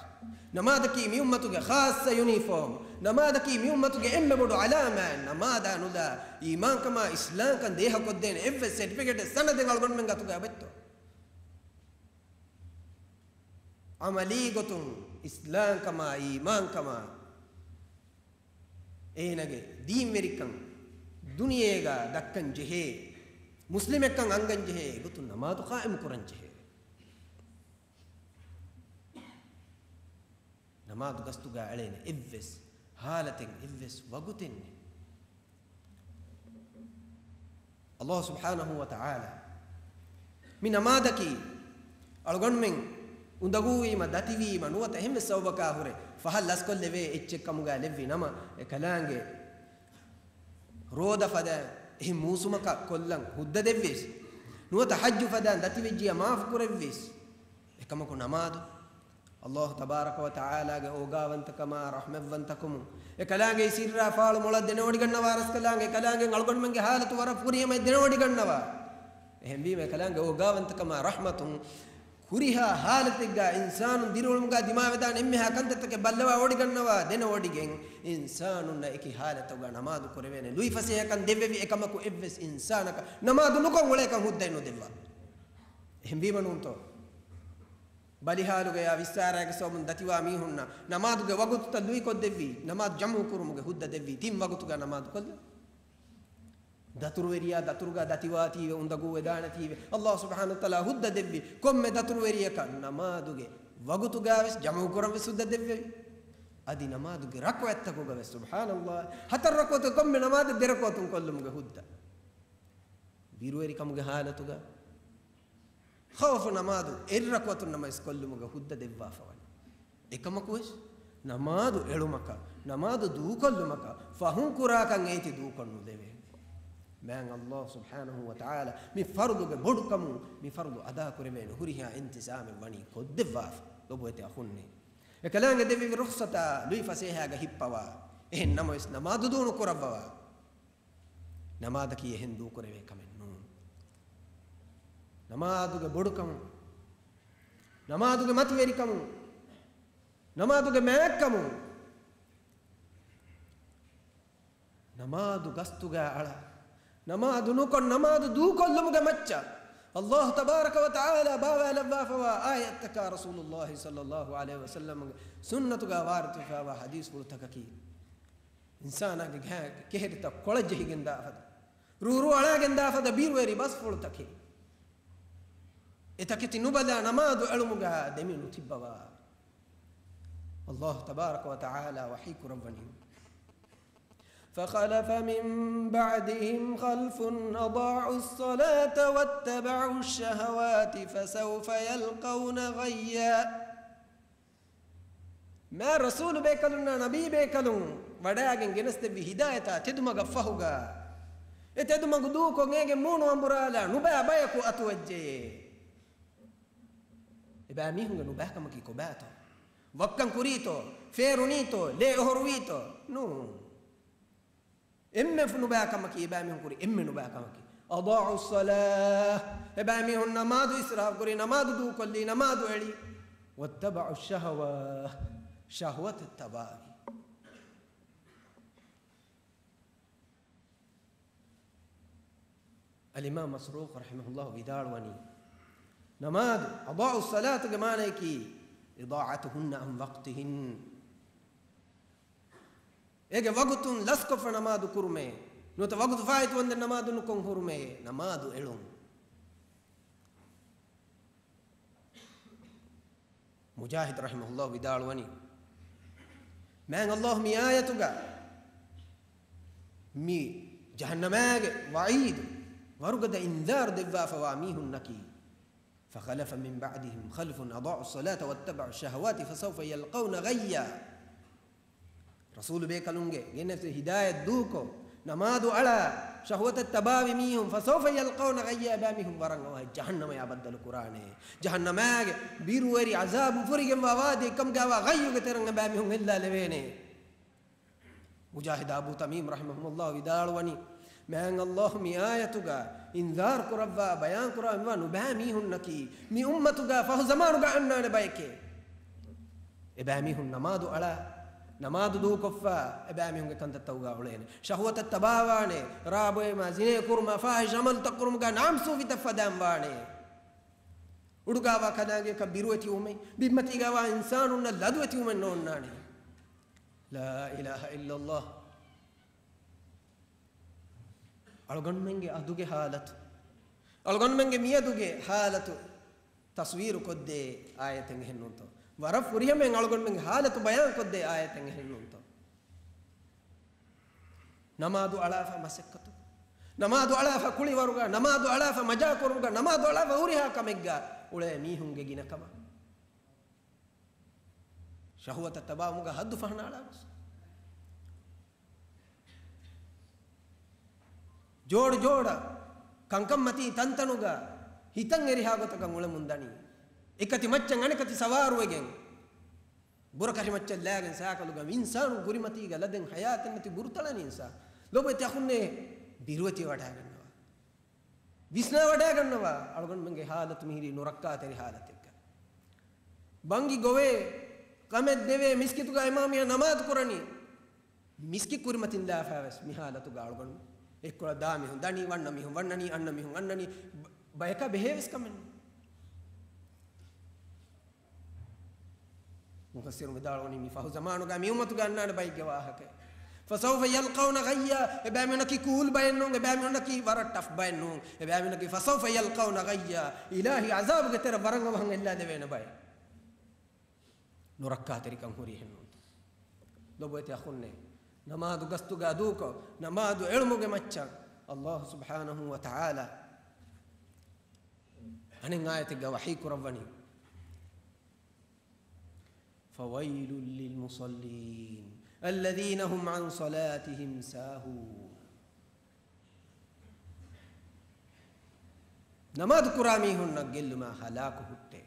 ނަމާދަކީ މިއުއްމަތުގެ ޚާއްޞަ ޔުނީފޯމް. ނަމާދަކީ މިއުއްމަތުގެ އެންމެ ބޮޑު ޢަލާމާތް. ނަމާދާ ނުލާ އީމާންކަމާ އިސްލާމްކަން ދޭހަކޮށްދޭނެ އެއްވެސް ސެޓްފިކެޓެއް ސަނަދެއް އަޅުގަނޑުމެން ގަތުގަ އެބައްތޯ؟ ޢަމަލީ ގޮތުން އިސްލާމްކަމާ އީމާންކަމާ އޭނަގެ ދީންވެރިކަން ދުނިޔޭގަ ދައްކަން ޖެހޭ، މުސްލިމެއްކަން އަންގަން ޖެހޭ ގޮތުން ނަމާދު ޤާއިމު ކުރަން ޖެހޭ. ނަމާދު ގަސްތުގަ އަޅޭނެ އެއްވެސް ޙާލަތެއް، އެއްވެސް ވަގުތެއް ނެތް. ﷲ ސުބްޙާނަހޫ ވަތަޢާލާ މި ނަމާދަކީ އަޅުގަނޑުމެން އުނދަގޫވީމަ، ދަތިވީމަ، ނުވަތަ އެހެންވެސް ސަބަބަކާ ހުރެ ފަހަށް ލަސްކޮށްލެވޭ އެއްޗެއް ކަމުގަ ލެއްވި ނަމަ، އެކަލާނގެ ރޯދަ ފަދައިން އެހެން މޫސުމަކަށް ކޮށްލަން ހުއްދަ ދެއްވީސް، ނުވަތަ ޙައްޖު ފަދައިން ދަތިވެއްޖިޔާ މާފު ކުރެއްވީސް، އެކަމަކު ނަމާދު ﷲ ތަބާރަކަ ވަ ތަޢާލާގެ އޯގާވަންތަކަމާ ރަޙްމަތްވަންތަކަމުން، އެކަލާނގެ ސިއްރާ ފާޅު މޮޅަށް ދެނެވޮޑިގަންނަވާ ރަސްކަލާނގެ، އެކަލާނގެ އަޅުގަނޑުމެންގެ ޙާލަތު ވަރަށް ފުރިހަމައަށް ދެނެވޮޑިގަންނަވާ. އެހެންވީމަ އެކަލާނގެ އޯގާވަންތަކަމާ ރަޙްމަތުން ހުރިހާ ޙާލަތެއްގަ އިންސާނުން ދިރިއުޅުމުގަ ދިމާވެދާނެ އެންމެހާ ކަންތައްތަކެއް ބައްލަވާ ވޮޑިގަންނަވާ، ދެނެވޮޑިގެން އިންސާނުންނަށް އެކި ޙާލަތުގަ ނަމާދު ކުރެވޭނެ ލުއިފަސޭހަކަން ދެއްވެވި އެކަމަކު އެއްވެސް އިންސާނަކަށް ނަމާދު ނުކޮށް އުޅޭކަން ހުއްދައެއް ނުދެއްވާ. އެހެންވީމަ ނޫންތޯ؟ ބަލި ޙާލުގަޔާ ވިއްސާރައިގެ ސަބަބުން ދަތިވާ މީހުންނަށް ނަމާދުގެ ވަގުތުތައް ލުއިކޮށްދެއްވީ، ނަމާދު ޖަމްޢު ކުރުމުގެ ހުއްދަ ދެއްވީ، ތިން ވަގުތުގަ ނަމާދު ކޮށްލަން. ދަތުރުވެރިޔާ ދަތުރުގަ ދަތިވާތީވެ، އުނދަގޫވެދާނެތީވެ، ﷲ ސުބްޙާނަހޫ ވަތަޢާލާ ހުއްދަ ދެއްވި ކޮންމެ ދަތުރުވެރިޔަކަށް ނަމާދުގެ ވަގުތުގަވެސް ޖަމްޢު ކުރަންވެސް ހުއްދަ ދެއްވެވި. އަދި ނަމާދުގެ ރަކުޢަތްތަކުގަވެސް، ސުބްޙާނަﷲ، ހަތަރު ރަކުޢަތު ކޮންމެ ނަމާދެއް ދެ ރަކުޢަތުން ކޮށްލުމުގެ ހުއްދަ. ބިރުވެރިކަމުގެ ޙާލަތުގަ ޚައުފު ނަމާދު އެއް ރަކުޢަތުން ނަމަވެސް ކޮށްލުމުގެ ހުއްދަ ދެއްވާފަވަނީ. އެކަމަކުވެސް ނަމާދު އެޅުމަކަށް، ނަމާދު ދޫކޮށްލުމަކަށް ފަހުން ކުރާކަން އޭތި ދޫކޮށް ނުލެވޭ. މާތް ﷲ ސުބްޙާނަހޫ ވަތަޢާލާ މި ފަރުޟުގެ ބޮޑުކަމުން މި ފަރުޟު އަދާކުރެވޭނެ ހުރިހާ އިންތިޒާމެއް ވަނީ ކޮށްދެއްވާފަ. ލޮބުވެތި އަޚުންނޭ، އެކަލާނގެ ދެއްވި ރުޚްޞަތާ ލުއި ފަސޭހައިގަ ހިއްޕަވާ. އެހެން ނަމަވެސް ނަމާދު ދޫނުކުރައްވަވާ. ނަމާދަކީ އެހެން ދޫކުރެވޭ ކަމެއް ނޫން. ނަމާދުގެ ބޮޑުކަމުން، ނަމާދުގެ މަތިވެރިކަމުން، ނަމާދުގެ މާތްކަމުން، ނަމާދު ގަސްތުގަ އަޅާ، ނަމާދު ނުކޮށް، ނަމާދު ދޫކޮށްލުމުގެ މައްޗަށް ﷲ ތަބާރަކަ ވަ ތަޢާލާ ބާވާލައްވާފަވާ އާޔަތްތަކާ ރަސޫލުﷲ ޞައްލައްލާހު ޢަލައިހި ވަސައްލަމްގެ ސުންނަތުގަ ވާރިދުވެފަވާ ޙަދީޘްފުޅުތަކަކީ، އިންސާނާގެ ގެ-، ކެހެރިތައް ކޮޅަށް ޖެހިގެންދާފަދަ، ރޫރޫ އަޅާގެންދާފަދަ ބިރުވެރި ބަސްފުޅުތަކެއް. އެ ތަކެތި ނުބަލާ ނަމާދު އެޅުމުގަ ދެމި ނުތިއްބަވާ. ﷲ ތަބާރަކަ ވަ ތަޢާލާ ވަޙީ ކުރައްވަނީ، فخلف من بعدهم خلف أضاعوا الصلاة واتبعوا الشهوات فسوف يلقون غيا. މާ ރަސޫލު ބޭކަލުންނާ ނަބީ ބޭކަލުން ވަޑައިގެން ގެނެސްދެއްވި ހިދާޔަތާ ތެދުމަގަށް ފަހުގަ، އެ ތެދުމަގު ދޫކޮށް އޭގެ މޫނު އަނބުރާލާ ނުބައި ބަޔަކު އަތުވެއްޖެޔޭ. އެބައިމީހުންގެ ނުބައިކަމަކީ ކޮބާތޯ؟ ވައްކަން ކުރީތޯ؟ ފޭރުނީތޯ؟ ލޭ އޮހޮރުވީތޯ؟ ނޫން. އެންމެ ނުބައިކަމަކީ އެބައިމީހުން ކުރި އެންމެ ނުބައިކަމަކީ، أضاعوا الصلاة، އެބައިމީހުން ނަމާދު އިސްރާފު ކުރި، ނަމާދު ދޫކޮށްލީ، ނަމާދު އެޅި، واتبعوا الشهوات، ޝަހުވަތަށް ތަބާވި. އަލްއިމާމް މަސްރޫޤު ރަޙިމަހުﷲ ވިދާޅުވަނީ، ނަމާދު، أضاعوا الصلاة ގެ މާނަޔަކީ، إضاعتهن عن وقتهن، އޭގެ ވަގުތުން ލަސްކޮށްފަ ނަމާދު ކުރުމޭ، ނުވަތަ ވަގުތު ފާއިތުވަންދެން ނަމާދު ނުކޮށް ހުރުމޭ، ނަމާދު އެޅުން. މުޖާހިދު ރަޙިމަހުﷲ ވިދާޅުވަނީ، މާތް ﷲ މި އާޔަތުގަ މި ޖަހަންނަމާގެ ވަޢީދު، ވަރުގަދަ އިންޒާރު ދެއްވާފަވާ މީހުންނަކީ، فخلف من بعدهم خلف أضاعوا الصلاة واتبعوا الشهوات فسوف يلقون غيا. ރަސޫލު ބޭކަލުންގެ ގެނެސް ހިދާޔަތް ދޫކޮށް، ނަމާދު އަޅާ، ޝަހުވަތަށް ތަބާވި މީހުން، فسوف يلقون غيا، އެބައިމީހުން ވަރަށް އަވަހަށް ޖަހަންނަމަޔާ ބައްދަލު ކުރާނެ. ޖަހަންނަމާގެ ބިރުވެރި ޢަޒާބު ފުރިގެންވާ ވާދީ ކަމުގައިވާ ޣައްޔުގެ ތެރެއިން އެބައިމީހުން ހެއްލާލެވޭނެ. މުޖާހިދު އަބޫ ތަމީމް ރަޙިމަހުﷲ ވިދާޅުވަނީ، މާތް ﷲ މި އާޔަތުގަ އިންޒާރު ކުރައްވާ، ބަޔާން ކުރައްވާ ނުބައި މީހުންނަކީ، މި އުއްމަތުގަ ފަހު ޒަމާނުގަ އަންނާނެ ބަޔެކޭ. އެބައިމީހުން ނަމާދު އަޅާ، ނަމާދު ދޫކޮށްފަ، އެބައިމީހުންގެ ކަންތައްތަކުގަ އުޅޭނެ. ޝަހުވަތަށް ތަބާވާނެ، ރާބޮއެމާ ޒިނޭ ކުރުމާ، ފާހިޝް ޢަމަލުތައް ކުރުމުގަ ނާމްސޫފިތައް ފަދައިން ވާނެ. އުޑުގަވާ ކަލާނގެއަކަށް ބިރުވެތިވުމެއް، ބިންމަތީގަވާ އިންސާނުންނަށް ލަދުވެތިވުމެއް ނޯންނާނެ. لا إله إلا الله. އަޅުގަނޑުމެންގެ އަދުގެ ހާލަތު، އަޅުގަނޑުމެންގެ މިއަދުގެ ހާލަތު ތަސްވީރު ކޮށްދޭ އާޔަތެއް އެހެންނޫންތޯ؟ ވަރަށް ފުރިހަމައިން އަޅުގަނޑުމެންގެ ހާލަތު ބަޔާން ކޮށްދޭ އާޔަތެއް އެހެންނޫންތޯ؟ ނަމާދު އަޅާފަ މަސައްކަތު، ނަމާދު އަޅާފަ ކުޅިވަރުގަ، ނަމާދު އަޅާފަ މަޖާކުރުމުގަ، ނަމާދު އަޅާފަ ހުރިހާ ކަމެއްގަ އުޅޭ މީހުންގެ ގިނަކަމަށް. ޝަހުވަތަށް ތަބާވުމުގަ ހައްދު ފަހަނައަޅާ ގޮސް. ޖޯޑު ޖޯޑަށް ކަންކަންމަތީ ތަންތަނުގަ ހިތަށް އެރިހާ ގޮތަކަށް އުޅެމުން ދަނީ. އެކަތި މައްޗަށް އަނެކަތި ސަވާރުވެގެން، ބުރަކަށި މައްޗަށް ލާގެން ސައިކަލުގަ އިންސާނުން ކުރިމަތީގަ ލަދެއް ހަޔާތެއް ނެތި ބުރުތަޅަނީ އިންސާން. ލޮބުވެތި އަޚުންނޭ، ބިރުވެތި ވަޑާގަންނަވާ. ވިސްނާވަޑާގަންނަވާ، އަޅުގަނޑުމެންގެ ހާލަތު މިހިރީ ނުރައްކާތެރި ހާލަތެއްގަ. ބަންގި ގޮވޭ، ކަމެއް ދެވޭ، މިސްކިތުގަ އިމާމް މީހާ ނަމާދު ކުރަނީ. މިސްކިތް ކުރިމަތިން ލާފައިވެސް މި ހާލަތުގަ އަޅުގަނޑު އެއްކޮޅަށް ދާ މީހުން ދަނީ، ވަންނަ މީހުން ވަންނަނީ، އަންނަ މީހުން އަންނަނީ، ބަ-، ބަޔަކާ ބެހޭވެސް ކަމެއް ނޫން. މުފައްސިރުން ވިދާޅުވަނީ މި ފަހު ޒަމާނުގަ މި އުއްމަތުގަ އަންނާނެ ބައެއްގެ ވާހަކައެއް. فسوف يلقون غيا، އެބައިމީހުންނަކީ ކޫލް ބައެއް ނޫން، އެބައިމީހުންނަކީ ވަރަށް ޓަފް ބައެއް ނޫން، އެބައިމީހުންނަކީ فسوف يلقون غيا، އިލާހީ ޢަޒާބުގެ ތެރެ ވަރަށް އަވަހަށް އެއްލާ ދެވޭނެ ބައެއް. ނުރައްކާތެރިކަން ހުރީ އެހެންނޫންތޯ؟ ލޮބުވެތި އަޚުންނޭ، ނަމާދު ގަސްތުގަ ދޫކޮށް، ނަމާދު އެޅުމުގެ މައްޗަށް ﷲ ސުބްޙާނަހޫ ވަތަޢާލާ އަނެއް އާޔަތެއްގަ ވަޙީ ކުރައްވަނީ، فويل للمصلين الذين هم عن صلاتهم ساهون. ނަމާދު ކުރާ މީހުންނަށް ގެއްލުމާ ހަލާކު ހުއްޓޭ.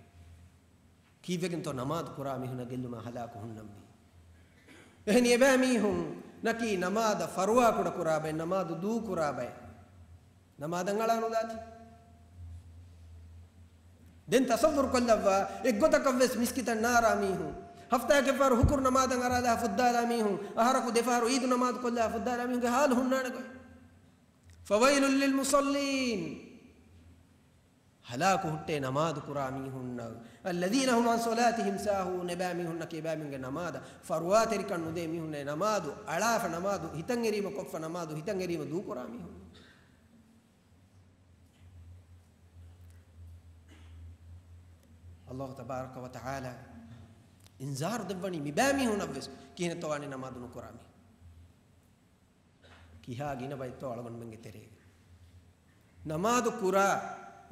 ކީއްވެގެންތޯ ނަމާދު ކުރާ މީހުންނަށް ގެއްލުމާ ހަލާކު ހުންނަންވީ؟ އެހެނީ އެބައިމީހުންނަކީ ނަމާދަށް ފަރުވާ ކުޑަކުރާ ބައެއް، ނަމާދު ދޫކުރާ ބައެއް. ނަމާދަށް އަޅާނުލާތީ. ދެން ތަޞައްވުރު ކޮށްލައްވާ، އެއްގޮތަކަށްވެސް މިސްކިތަށް ނާރާ މީހުން، ހަފްތާއެއްގެ ފަހަރު ހުކުރު ނަމާދަށް އަރާލާ ފުއްދާލާ މީހުން، އަހަރަކު ދެފަހަރު އީދު ނަމާދު ކޮށްލާ ފުއްދާލާ މީހުންގެ ހާލު ހުންނާނެ ގޮތް. فويل للمصلين. ހަލާކު ހުއްޓޭ ނަމާދު ކުރާ މީހުންނަށް. الذين هم عن صلاتهم ساهون. އެބައިމީހުންނަކީ އެބައިމީހުންގެ ނަމާދަށް ފަރުވާތެރިކަން ނުދޭ މީހުންނޭ. ނަމާދު އަޅާފަ، ނަމާދު ހިތަށް އެރީމަ ކޮށްފަ، ނަމާދު ހިތަށް އެރީމަ ދޫކުރާ މީހުން. އަލްލާހު ތަބާރަކަ ވަ ތަޢާލާ އިންޒާރު ދެއްވަނީ މިބައިމީހުނަށްވެސް، ކިހިނެއްތޯ ވާނީ ނަމާދު ނުކުރާ މީހުން. ކިހާ ގިނަ ބައެއްތޯ އަޅުގަނޑުމެންގެ ތެރޭގަ ނަމާދު ކުރާ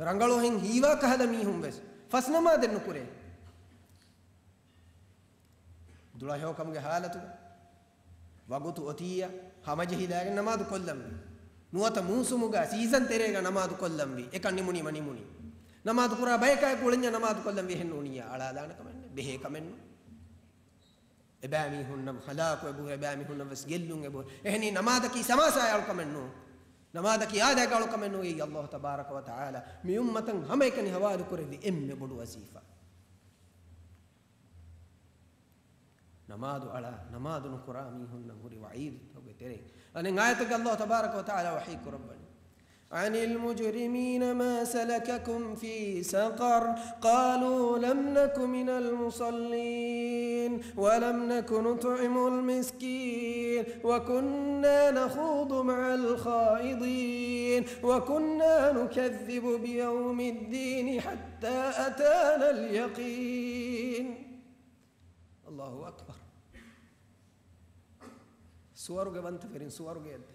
ރަނގަޅުހެން ހީވާ ކަހަލަ މީހުން ވެސް ފަސް ނަމާދެއް ނުކުރޭ. ދުޅަހެޔޮކަމުގެ ހާލަތުގަ ވަގުތު އޮތީއަށް ހަމަޖެހިލާގެން ނަމާދު ކޮށްލަންވީ. ނުވަތަ މޫސުމުގަ ސީޒަން ތެރޭގަ ނަމާދު ކޮށްލަންވީ. އެކަން ނިމުނީމަ ނިމުނީ. ނަމާދު ކުރާ ބަޔަކާއެކު އުޅެންޏާ ނަމާދު ކޮށްލަންވީ އެހެން ނޫނިއްޔާ. އަޅާލާނެ ކަމެއްނު، ބެހޭ ކަމެއްނު. އެބައިމީހުންނަށް ހަލާކު އެބަހުރި، އެބައިމީހުންނަށް ވެސް ގެއްލުން އެބަހުރި. އެހެނީ ނަމާދަކީ ސަމާސާއާ އަޅުކަމެއްނޫން. ނަމާދަކީ އާދައިގެ އަޅުކަމެއްނޫން. އެއީ އަލްލާހު ތަބާރަކަ ވަ ތަޢާލާ މި އުއްމަތަށް ހަމައެކަނި ހަވާލުކުރެއްވި އެންމެ ބޮޑު ވަޒީފާ. ނަމާދު އަޅާ، ނަމާދު ނުކުރާ މީހުންނަށް ހުރި ވަޢީދުތަކުގެ ތެރެއިން އަނެއް އާޔަތެއްގަ އަލްލާހު ތަބާރަކަ ވަ ތަޢާލާ ވަޙީ ކުރައްވަނީ. عن المجرمين ما سلككم في سقر؟ قالوا لم نك من المصلين ولم نك نطعم المسكين وكنا نخوض مع الخائضين وكنا نكذب بيوم الدين حتى أتانا اليقين. الله أكبر. ސުވަރުގެ ވަންތަވެރިން ސުވަރުގެއަށްދޭ.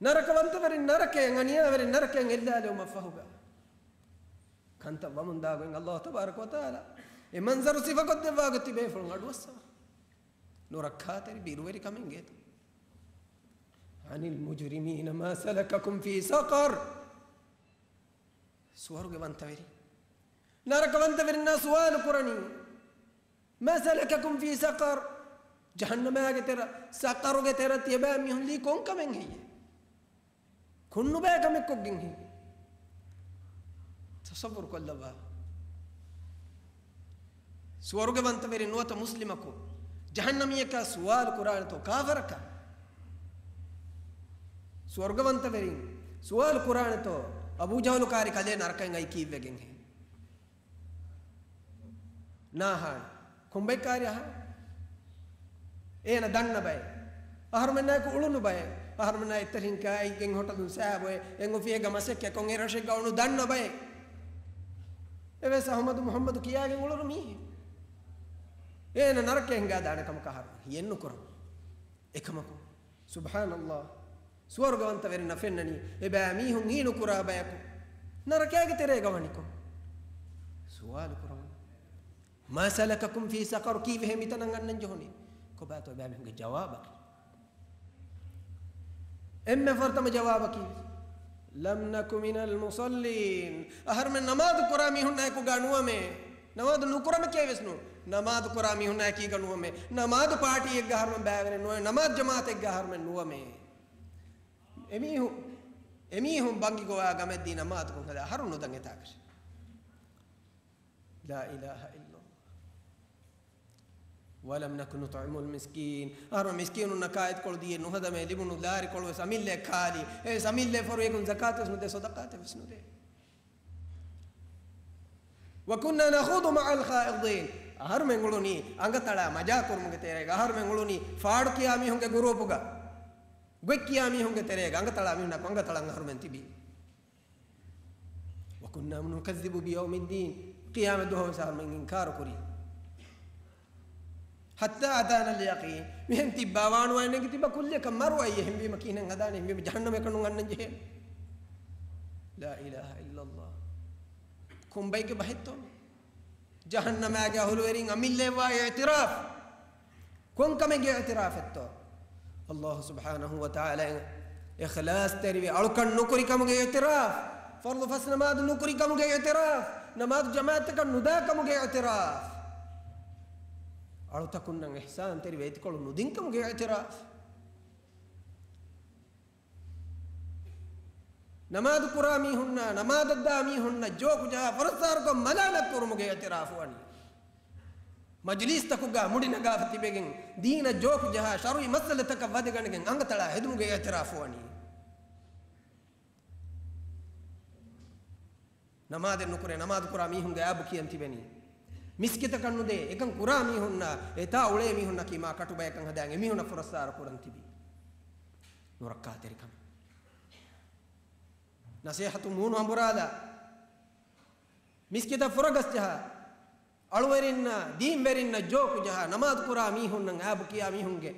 ނަރަކަ ވަންތަވެރިން ނަރަކަޔަށް، އަނިޔާވެރިން ނަރަކަޔަށް އެއްލާލެވުމަށްފަހުގަ، ކަންތައް ވަމުންދާގޮތް އަލްލާހު ތަބާރަކަ ވަ ތަޢާލާ އެ މަންޒަރު ސިފަކޮށްދެއްވާގޮތް ތިބޭފުޅުން އަޑުއައްސަވާ. ނުރައްކާތެރި ބިރުވެރިކަމެއް އިނގޭތޯ. عن المجرمين ما سلككم في سقر؟ ސުވަރުގެ ވަންތަވެރި ނަރަކަ ވަންތަވެރިންނާ ސުވާލު ކުރަނީ، ما سلككم في سقر؟ ޖަހަންނަމާގެ ތެރަ، ސަޤަރުގެ ތެރަ ތިޔަބައިމީހުން ލީ ކޮންކަމެއް ހެއްޔޭ؟ ކޮން ނުބައި ކަމެއް ކޮށްގެން ހެއްޔޭ؟ ތަޞައްވުރު ކޮށްލައްވާ. ސުވަރުގެ ވަންތަވެރިން ނުވަތަ މުސްލިމަކު ޖަހަންނަމީއަކާ ސުވާލު ކުރާނެތޯ ކާފަރަކާ؟ ސުވަރުގެ ވަންތަވެރިން ސުވާލު ކުރާނެތޯ އަބޫ ޖަހުލު ކާރި ކަލޭ ނަރަކައިން އައި ކީއްވެގެން ހެއްޔޭ؟ ނާހާން. ކޮންބައެއް ކާރި އަހާ؟ އޭނަ ދަންނަ ބައެއް. އަހަރުމެންނާއެކު އުޅުނު ބައެއް. އަހަރުމެންނާ އެތަރިން ކާއިގެން ހޮޓަލުން ސާބޮއެ، އެން އޮފީހެއްގަ މަސައްކަތް ކޮން އެ ރަށެއްގަ އުޅުނު ދަންނަ ބައެއް. އެވެސް އަހުމަދު މުހައްމަދު ކިޔާގެން އުޅުނު މީހެއް. އޭނަ ނަރަކައެއް ހިނގާދާނެ ކަމަކަށް އަހަރު ހިޔެއްނުކުރަން. އެކަމަކު، ސުބްޙާނަﷲ، ސުވަރުގަވަންތަވެރިންނަށް ފެންނަނީ، އެބައިމީހުން ހީނުކުރާ ބަޔަކު ނަރަކައިގެ ތެރޭގަ ވަނިކޮށް ސުވާލު ކުރަމުން. ما سلككم في سقر؟ ކީއްވެހޭ މިތަނަށް އަންނަން ޖެހުނީ؟ ކޮބާތޯ އެބައިމީހުންގެ ޖަވާބަކީ؟ އެންމެ ފުރަތަމަ ޖަވާބަކީ، لم نك من المصلين. އަހަރުމެން ނަމާދު ކުރާ މީހުންނާއެކުގަ ނުވަމޭ. ނަމާދު ނުކުރަމެކޭ ވެސް ނޫން. ނަމާދު ކުރާ މީހުންނާއެކީގަ ނުވަމޭ. ނަމާދު ޕާޓީއެއްގަ އަހަރުމެން ބައިވެރި ނުވޭ. ނަމާދު ޖަމާޢަތެއްގަ އަހަރުމެން ނުވަމޭ. އެމީހުން، އެމީހުން ބަންގި ގޮވާ ގަމެއްދީ ނަމާދުކޮށް ހަދާ އަހަރު ނުދަން އެތާކަށެއް. لا إله إلا الله. ولم نك نطعم المسكين. އަހަރު މިސްކީނުންނަށް ކާއެތިކޮޅު ދީއެއް ނުހަދަމޭ، ލިބުނު ލާރިކޮޅު ވެސް އަމިއްލައަށް ކާލީ. އެ އަމިއްލައަށް ފަހުރު އެކުން ޒަކާތު ވެސް ނުދޭ، ޞަދަޤާތެއް ވެސް ނުދޭ. وكنا نخوض مع الخائضين. އަހަރުމެން އުޅުނީ އަނގަތަޅާ މަޖާ ކުރުމުގެ ތެރޭގަ. އަހަރުމެން އުޅުނީ ފާޑުކިޔާ މީހުންގެ ގުރޫޕުގަ. ގޮތްކިޔާ މީހުންގެ ތެރޭގަ އަނގަތަޅާ މީހުންނާ އަނގަތަޅަށް އަހަރުމެން ތިބީ. وكنا نكذب بيوم الدين. ޤިޔާމަތް ދުވަހު ވެސް އަހަރުމެން އިންކާރު ކުރީ. حتى أتانا اليقين. މިހެން ތިއްބާ ވާނުވާ ނެގި ތިއްބާ ކުއްލިއަކަށް މަރު އައީ. އެހެންވީމަ ކިހިނެއް ހަދާނެ؟ އެހެންވީމަ ޖަހަންނަމަކަށް ނޫން އަންނަން ޖެހޭނެ. لا إله إلا الله. ކޮންބައެއްގެ ބަހެއްތޯ؟ ޖަހަންނަމާގެ އަހުލުވެރިން އަމިއްލައަށްވާ އިޢުތިރާފް. ކޮންކަމެއްގެ އިޢުތިރާފެއްތޯ؟ އަލްލާހު ސުބްޙާނަހު ވަ ތަޢާލާ އިޚްލާޞްތެރިވެ އަޅުކަން ނުކުރި ކަމުގެ އިޢުތިރާފް. ފަރުޟު ފަސް ނަމާދު ނުކުރި ކަމުގެ އިޢުތިރާފް، ނަމާދު ޖަމާޢަތްތަކަށް ނުދާ ކަމުގެ އިޢުތިރާފް، އަޅުތަކުންނަށް އިޙްސާންތެރިވެ އެތިކޮޅު ނުދިން ކަމުގެ އިޢުތިރާފް. ނަމާދު ކުރާ މީހުންނާ، ނަމާދަށްދާ މީހުންނަށް ޖޯކު ޖަހާ ފުރައްސާރުކޮށް މަލާމަތް ކުރުމުގެ އިޢުތިރާފު ވަނީ. މަޖިލީސްތަކުގަ މުޑި ނަގާފަ ތިބެގެން، ދީނަށް ޖޯކު ޖަހާ، ޝަރުޢީ މައްސަލަތަކަށް ވަދެގަނެގެން އަނގަތަޅާ ހެދުމުގެ އިޢުތިރާފު ވަނީ. ނަމާދެއް ނުކުރޭ، ނަމާދު ކުރާ މީހުންގެ އާބު ކިޔަން ތިބެނީ. މިސްކިތަކަށް ނުދޭ، އެކަން ކުރާ މީހުންނާ، އެތާ އުޅޭ މީހުންނަކީ މާ ކަޓުބަޔަކަށް ހަދާން އެމީހުންނަށް ފުރައްސާރަ ކުރަން ތިބީ. ނުރައްކާތެރިކަމެއް. ނަސޭހަތު މޫނު އަނބުރާލާ، މިސްކިތަށް ފުރަގަސް ޖަހާ، އަޅުވެރިންނާ، ދީންވެރިންނަށް ޖޯކު ޖަހާ، ނަމާދު ކުރާ މީހުންނަށް އާބު ކިޔާ މީހުންގެ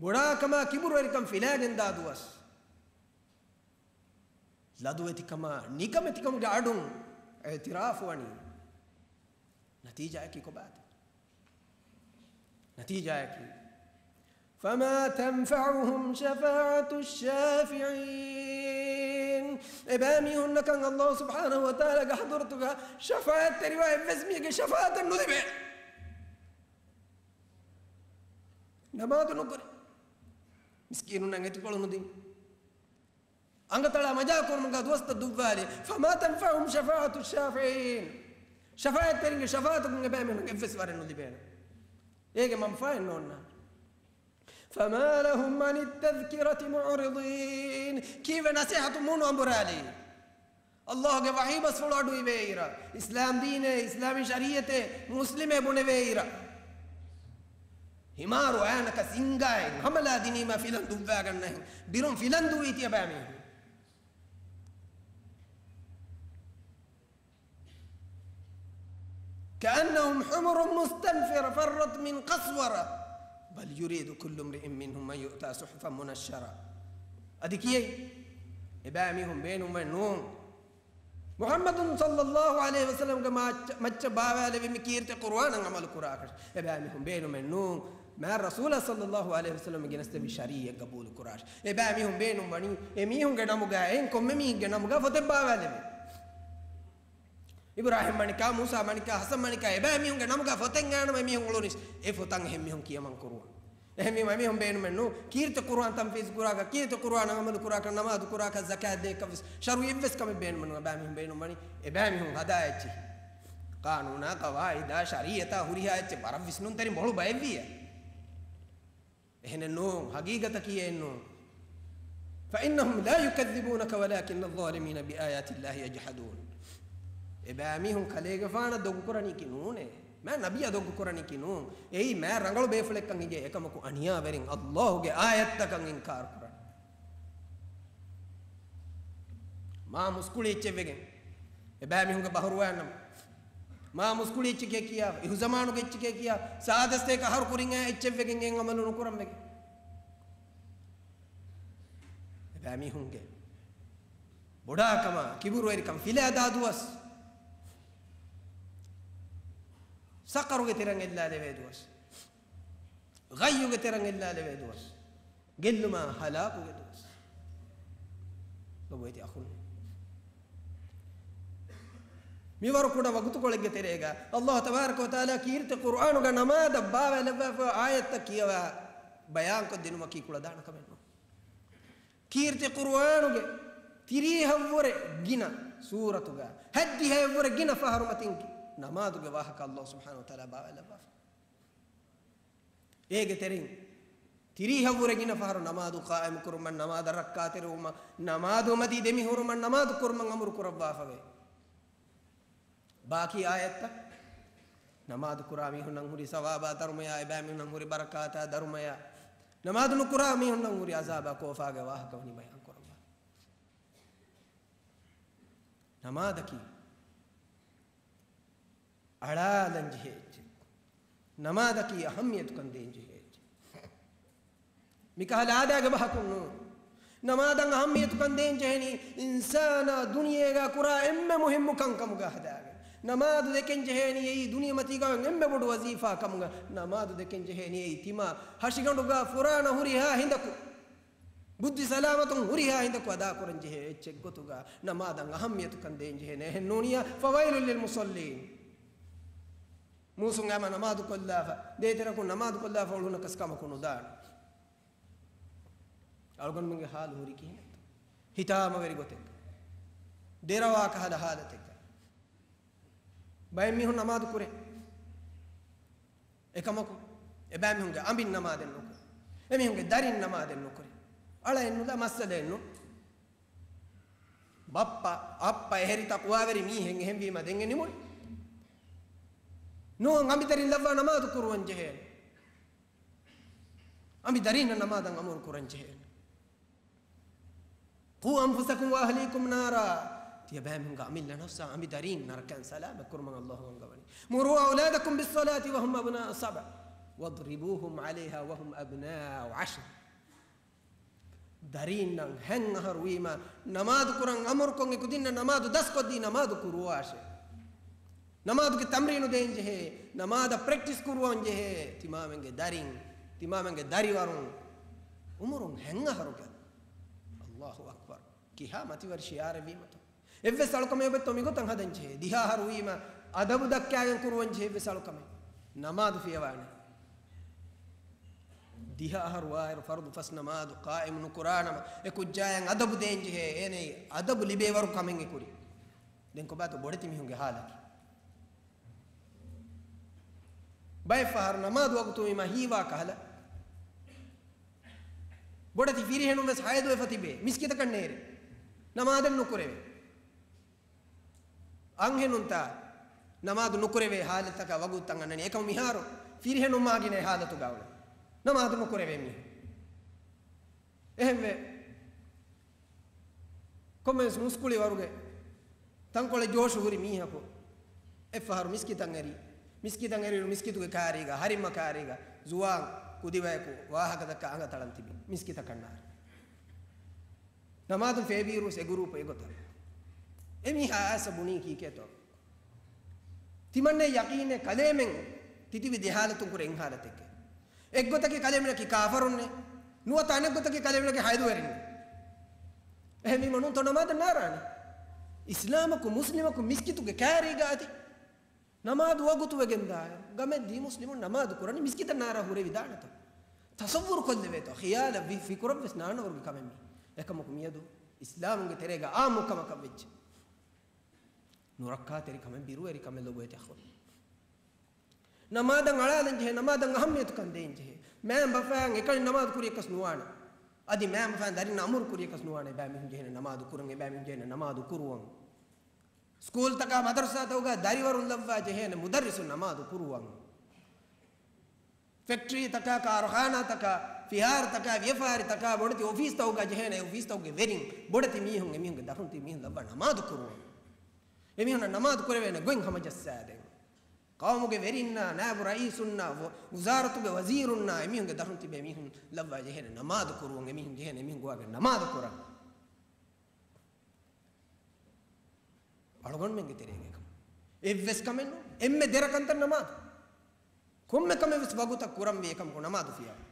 ބޮޑާކަމާ ކިބުރުވެރިކަން ފިލާގެންދާ ދުވަސް. ލަދުވެތިކަމާ ނިކަމެތިކަމުގެ އަޑުން އިޢުތިރާފު ވަނީ. ނަތީޖާއަކީ ކޮބާތަ؟ ނަތީޖާއަކީ، فما تنفعهم شفاعة الشافعين. އެބައިމީހުންނަކަށް ﷲ ސުބްޙާނަހޫ ވަތަޢާލާގެ ޙަޟްރަތުގަ ޝަފާޢަތްތެރިވާ އެއްވެސް މީހެއްގެ ޝަފާޢަތެއް ނުލިބޭ. ނަމާދު ނުކުރި، މިސްކީނުންނަށް އެތިކޮޅު ނުދިން، އަނގަތަޅާ މަޖާ ކުރުމުގަ ދުވަސްތައް ދުއްވާލި. فما تنفعهم شفاعة الشافعين. ޝަފާޢަތްތެރިންގެ ޝަފާޢަތަކުން އެބައިމީހުންނަށް އެއްވެސް ވަރެއް ނުލިބޭނެ. އޭގެ މަންފާއެއް ނޯންނާނެ. فما لهم عن التذكرة معرضين. ކީއްވެ ނަސޭހަތު މޫނު އަނބުރާލީ؟ ﷲގެ ވަޙީ ބަސްފުޅު އަޑު އިވޭއިރަށް، އިސްލާމް ދީނޭ، އިސްލާމީ ޝަރީޢަތޭ، މުސްލިމޭ ބުނެވޭއިރަށް، ހިމާރު އަޔާނަކަސް އިންގާއިން ހަމަލާ ދިނީމާ ފިލަން ދުއްވާގަންނަހެން ބިރުން ފިލަން ދުވީތީ އެބައިމީހުން. كأنهم حمر مستنفرة فرت من قسورة بل يريد كل امرئ منهم أن يؤتى صحفا منشرة. އަދި ކިޔައި، އެބައިމީހުން ބޭނުންވެ ނޫން. މުޙައްމަދު ޞައްލައްލާހު ޢަލައިހި ވަސައްލަމްގެ މާއްޗަ-، މައްޗަށް ބާވާލެވި މި ކީރިތި ޤުރުއާނަށް ޢަމަލު ކުރާކަށް އެބައިމީހުން ބޭނުމެއް ނޫން. މާތް ރަސޫލާ ޞައްލައްލާހު ޢަލައިހި ވަސައްލަމް ގެނެސްދެއްވި ޝަރީޢަތް ޤަބޫލު ކުރާށި. އެބައިމީހުން ބޭނުން ވަނީ، އެމީހުންގެ ނަމުގަ، އެހެން ކޮންމެ މީހެއްގެ ނަމުގަ ފޮތެއް ބާވާލެވޭ. އިބްރާހީމް މަނިކާ، މޫސާ މަނިކާ، ޙަސަން މަނިކާ، އެބައިމީހުންގެ ނަމުގަ ފޮތެއް އަންނަމަ އެމީހުން އުޅުނިސް، އެ ފޮތަށް އެހެން މީހުން ކިޔަމަން ކުރުވަން. އެހެންވީމަ އެމީހުން ބޭނުމެއް ނޫން. ކީރިތި ޤުރުއާން ތަންފީޒު ކުރާކަށް، ކީރިތި ޤުރުއާނަށް ޢަމަލު ކުރާކަށް، ނަމާދު ކުރާކަށް، ޒަކާތް ދޭކަށް ވެސް ޝަރުޢީ އެއްވެސް ކަމެއް ބޭނުމެއް ނޫން. އެބައިމީހުން ބޭނުން ވަނީ، އެބައިމީހުން ހަދާ އެއްޗިހި ޤާނޫނާ، ޤަވާޢިދާ، ޝަރީޢަތާ ހުރިހާ އެއްޗެއް ވަރަށް ވިސްނުންތެރި މޮޅު ބައެއްވިއޭ. އެހެނެއް ނޫން، ޙަޤީޤަތަކީ އެއް ނޫން. فإنهم لا يكذبونك ولكن الظالمين بآيات الله يجحدون. އެބައިމީހުން ކަލޭގެފާނަށް ދޮގުކުރަނީކީ ނޫނޭ. މާ ނަބިއްޔާ ދޮގުކުރަނީކީ ނޫން. އެއީ މާ ރަނގަޅު ބޭފުޅެއްކަން އިނގޭ، އެކަމަކު އަނިޔާވެރިން ﷲގެ އާޔަތްތަކަށް އިންކާރު ކުރަން. މާ މުސްކުޅި އެއްޗެއްވެގެން އެބައިމީހުންގެ ބަހުރުވަޔަށް ނަމަ، މާ މުސްކުޅި އެއްޗެކޭ ކިޔާ، އިހުޒަމާނުގެ އެއްޗެކޭ ކިޔާ، ސާދަ ސަތޭކަ އަހަރު ކުރިން އެ އެއްޗެއްވެގެން އެއް ޢަމަލު ނުކުރަން ވެގެން. އެބައިމީހުންގެ ބޮޑާކަމާ، ކިބުރުވެރިކަން ފިލާދާ ދުވަސް، ސަޤަރުގެ ތެރަށް އެއްލާލެވޭ ދުވަސް، ޣައްޔުގެ ތެރަށް އެއްލާލެވޭ ދުވަސް. ގެއްލުމާ ހަލާކުގެ ދުވަސް. ލޮބުވެތި އަޚުން، މިވަރު ކުޑަ ވަގުތުކޮޅެއްގެ ތެރޭގަ ﷲ ތަބާރަކަ ވަތަޢާލާ ކީރިތި ޤުރުއާނުގަ ނަމާދަށް ބާވާލައްވާފަ އާޔަތްތައް ކިޔަވާ ބަޔާންކޮށްދިނުމަކީ ކުޅަދާނަ ކަމެއް ނޫން. ކީރިތި ޤުރުއާނުގެ ތިރީހަށްވުރެ ގިނަ ސޫރަތުގަ ހައްދިހައެއްވުރެ ގިނަ ފަހަރު މަތިން ނަމާދުގެ ވާހަކަ ﷲ ސުބްޙާނަހޫ ވަތަޢާލާ ބާވާލައްވާފަ. އޭގެ ތެރެއިން ތިރީހަށްވުރެ ގިނަ ފަހަރު ނަމާދު ޤާއިމުކުރުމަށް، ނަމާދަށް ރައްކާތެރިވުމަށް، ނަމާދު މަތީ ދެމިހުރުމަށް، ނަމާދު ކުރުމަށް އަމުރު ކުރައްވާފަވޭ. ބާކީ އާޔަތްތައް ނަމާދު ކުރާ މީހުންނަށް ހުރި ސަވާބާ ދަރުމަޔާ، އެބައިމީހުންނަށް ހުރި ބަރަކާތާ ދަރުމަޔާ، ނަމާދު ނުކުރާ މީހުންނަށް ހުރި އަޒާބާ ކޯފާގެ ވާހަކަ ވަނީ ބަޔާން ކުރައްވާ. ނަމާދަކީ އަޅާލަން ޖެހޭ އެއްޗެއް. ނަމާދަކީ އަހައްމިޔަތުކަން ދޭން ޖެހޭ އެއްޗެއް. މިކަހަލަ އާދައިގެ ބަހަކުން ނޫން. ނަމާދަށް އަހައްމިޔަތުކަން ދޭން ޖެހެނީ އިންސާނާ ދުނިޔޭގަ ކުރާ އެންމެ މުހިއްމު ކަންކަމުގަ ހަދާގެން. ނަމާދު ދެކެން ޖެހޭނީ އެއީ ދުނިޔެމަތީގަ އެންމެ ބޮޑު ވަޒީފާ ކަމުގަ. ނަމާދު ދެކެން ޖެހޭނީ އެއީ ތިމާ ހަށިގަނޑުގަ ފުރާނަ ހުރިހާ ހިނދަކު ބުއްދި ސަލާމަތުން ހުރިހާ ހިނދަކު އަދާކުރަން ޖެހޭ އެއްޗެއް ގޮތުގަ ނަމާދަށް އަހައްމިޔަތުކަން ދޭން ޖެހޭނެ. އެހެން ނޫނިޔާ، فويل للمصلين. މޫސުން އައިމަ ނަމާދު ކޮށްލާފަ، ދޭތެރަކުން ނަމާދު ކޮށްލާފަ އުޅުނަކަސް ކަމަކު ނުދާނެ. އަޅުގަނޑުމެންގެ ހާލު ހުރި ކިހިނެއްތޯ؟ ހިތާމަވެރި ގޮތެއްގަ، ދެރަވާ ކަހަލަ ހާލަތެއްގަ ބައެއް މީހުން ނަމާދު ކުރޭ. އެކަމަކު، އެބައިމީހުންގެ އަނބިން ނަމާދެއް ނުކުރޭ. އެމީހުންގެ ދަރިން ނަމާދެއް ނުކުރޭ. އަޅައެއް ނުލާ މައްސަލައެއް ނޫން. ބައްޕަ، އައްޕަ އެހެރި ތަޤްވާވެރި މީހެއް އެހެންވީމަ ދެން އެ ނިމުނީ. ނޫން އަނބިދަރިން ލައްވާ ނަމާދު ކުރުވަން ޖެހޭނެ. އަނބިދަރީންނަށް ނަމާދަށް އަމުރު ކުރަން ޖެހޭނެ. قوا أنفسكم وأهليكم نارا. ތިޔަބައިމީހުންގެ އަމިއްލަ ނަފްސާ އަނބިދަރީން ނަރަކައިން ސަލާމަތް ކުރުމަށް ﷲ އަންގަވަނީ. مروا أولادكم بالصلاة وهم أبناء سبع واضربوهم عليها وهم أبناء عشر. ދަރީންނަށް ހަތް އަހަރު ވީމަ ނަމާދު ކުރަން އަމުރުކޮށް އެ ކުދިންނަށް ނަމާދު ދަސްކޮށްދީ ނަމާދު ކުރުވާށޭ. ނަމާދުގެ ތަމްރީނު ދޭން ޖެހޭ، ނަމާދަށް ޕްރެކްޓިސް ކުރުވަން ޖެހޭ. ތިމާމެންގެ ދަރިން، ތިމާމެންގެ ދަރިވަރުން އުމުރުން ހަތް އަހަރުގަ. ﷲ އަކްބަރު. ކިހާ މަތިވެރި ޝިޢާރެއް ވީމަތޯ. އެއްވެސް އަޅުކަމެއް އޮބެއްތޯ މިގޮތަށް ހަދަން ޖެހޭ. ދިހަ އަހަރު ވީމަ އަދަބު ދައްކާގެން ކުރުވަން ޖެހޭ އެއްވެސް އަޅުކަމެއް. ނަމާދު ފިޔަވާނެ. ދިހަ އަހަރު ވާއިރު ފަރުޟު ފަސް ނަމާދު ޤާއިމު ނުކުރާނަމަ، އެ ކުއްޖާއަށް އަދަބު ދޭން ޖެހޭ، އޭނައަށް އަދަބު ލިބޭވަރު ކަމެއް އެ ކުރީ. ދެން ކޮބާތޯ ބޮޑެތި މީހުންގެ ހާލަކީ؟ ބައެއް ފަހަރު ނަމާދު ވަގުތު ވީމަ ހީވާ ކަހަލަ، ބޮޑެތި ފިރިހެނުން ވެސް ހައިދުވެފަ ތިބޭ، މިސްކިތަކަށް ނޭރޭ، ނަމާދެއް ނުކުރެވޭ. އަންހެނުންތާ ނަމާދު ނުކުރެވޭ ހާލަތަކާ ވަގުތުތައް އަންނަނީ. އެކަމު މިހާރު ފިރިހެނުން މާގިނަ އެ ހާލަތުގަ އުޅޭ. ނަމާދު ނުކުރެވޭ މީހުން. އެހެންވެ، ކޮންމެވެސް މުސްކުޅިވަރުގެ ތަންކޮޅެއް ޖޯޝު ހުރި މީހަކު އެއްފަހަރު މިސްކިތަށް އެރީ. މިސްކިތަށް އެރިއިރު މިސްކިތުގެ ކާރީގަ، ހަރިމަ ކާރީގަ ޒުވާން ކުދިވަޔަކު ވާހަކަ ދައްކާ އަނގަ ތަޅަން ތިބި މިސްކިތަކަށް ނާރު. ނަމާދުން ފޭބިއިރުވެސް އެ ގުރޫޕު އެގޮތަށް. އެމީހާ އައިސް ބުނީ ކީކޭތޯ؟ ތިމަންނަ ޔަޤީނެއް ކަލޭމެން ތިތިބި ދެ ހާލަތުން ކުރެ އެއް ހާލަތެއްގެ. އެއްގޮތަކީ ކަލޭމެނަކީ ކާފަރުންނޭ. ނުވަތަ އަނެއްގޮތަކީ ކަލޭމެނަކީ ހައިދުވެރިންނޭ. އެހެންވީމަ ނޫންތޯ ނަމާދަށް ނާރާނެ؟ އިސްލާމަކު މުސްލިމަކު މިސްކިތުގެ ކާރީގަ އަދި ނަމާދު ވަގުތުވެގެންދާއިރު، ގަމެއް ދީ މުސްލިމުން ނަމާދު ކުރަނީ މިސްކިތަށް ނާރާ ހުރެވިދާނެތޯ؟ ތަޞައްވުރު ކޮށްލެވޭތޯ؟ ޚިޔާލަށް ވި-، ފިކުރަށްވެސް ނާންނަވަރުގެ ކަމެއް މީ. އެކަމަކު މިއަދު އިސްލާމުގެ ތެރޭގަ އާއްމު ކަމަކަށް ވެއްޖެ. ނުރައްކާތެރި ކަމެއް، ބިރުވެރި ކަމެއް ލޮބުވެތި އަޚުން. ނަމާދަށް އަޅާލަން ޖެހޭ، ނަމާދަށް އަހައްމިޔަތުކަން ދޭން ޖެހޭ. މައިންބަފައިން އެކަނި ނަމާދު ކުރިޔަކަސް ނުވާނެ. އަދި މައިންބަފައިން ދަރިންނަށް އަމުރު ކުރިޔަކަސް ނުވާނެ. އެބައިމީހުން ޖެހޭނެ ނަމާދު ކުރަން، އެބައިމީހުން ޖެހޭނެ ނަމާދު ކުރުވަން. ސްކޫލްތަކާ މަދަރުސާތަކުގަ ދަރިވަރުން ލައްވާ ޖެހޭނެ މުދައްރިސުން ނަމާދު ކުރުވަން. ފެކްޓްރީތަކާ، ކާރުޚާނާތަކާ، ފިހާރަތަކާ، ވިޔަފާރިތަކާ، ބޮޑެތި އޮފީސްތަކުގަ ޖެހޭނެ އޮފީސްތަކުގެ ވެރިން، ބޮޑެތި މީހުން، އެމީހުންގެ ދަށުން ތިބި މީހުން ލައްވާ ނަމާދު ކުރުވަން. އެމީހުންނަށް ނަމާދު ކުރެވޭނެ ގޮތް ހަމަޖައްސާދޭން. ޤައުމުގެ ވެރިންނާ، ނާއިބު ރައީސުންނާ، ވު-، ވުޒާރަތުގެ ވަޒީރުންނާ، އެމީހުންގެ ދަށުން ތިބޭ މީހުން ލައްވާ ޖެހޭނެ ނަމާދު ކުރުވަން، އެމީހުން ޖެހޭނެ އެމީހުން ގޮވާގެން ނަމާދު ކުރަން. އަޅުގަނޑުމެންގެ ތެރޭގަ އެކަމަކު އެއްވެސް ކަމެއް ނޫން. އެންމެ ދެރަ ކަންތައް ނަމާދު. ކޮންމެ ކަމެއް ވެސް ވަގުތަށް ކުރަންވީ އެކަމަކު ނަމާދު ފިޔަވާ.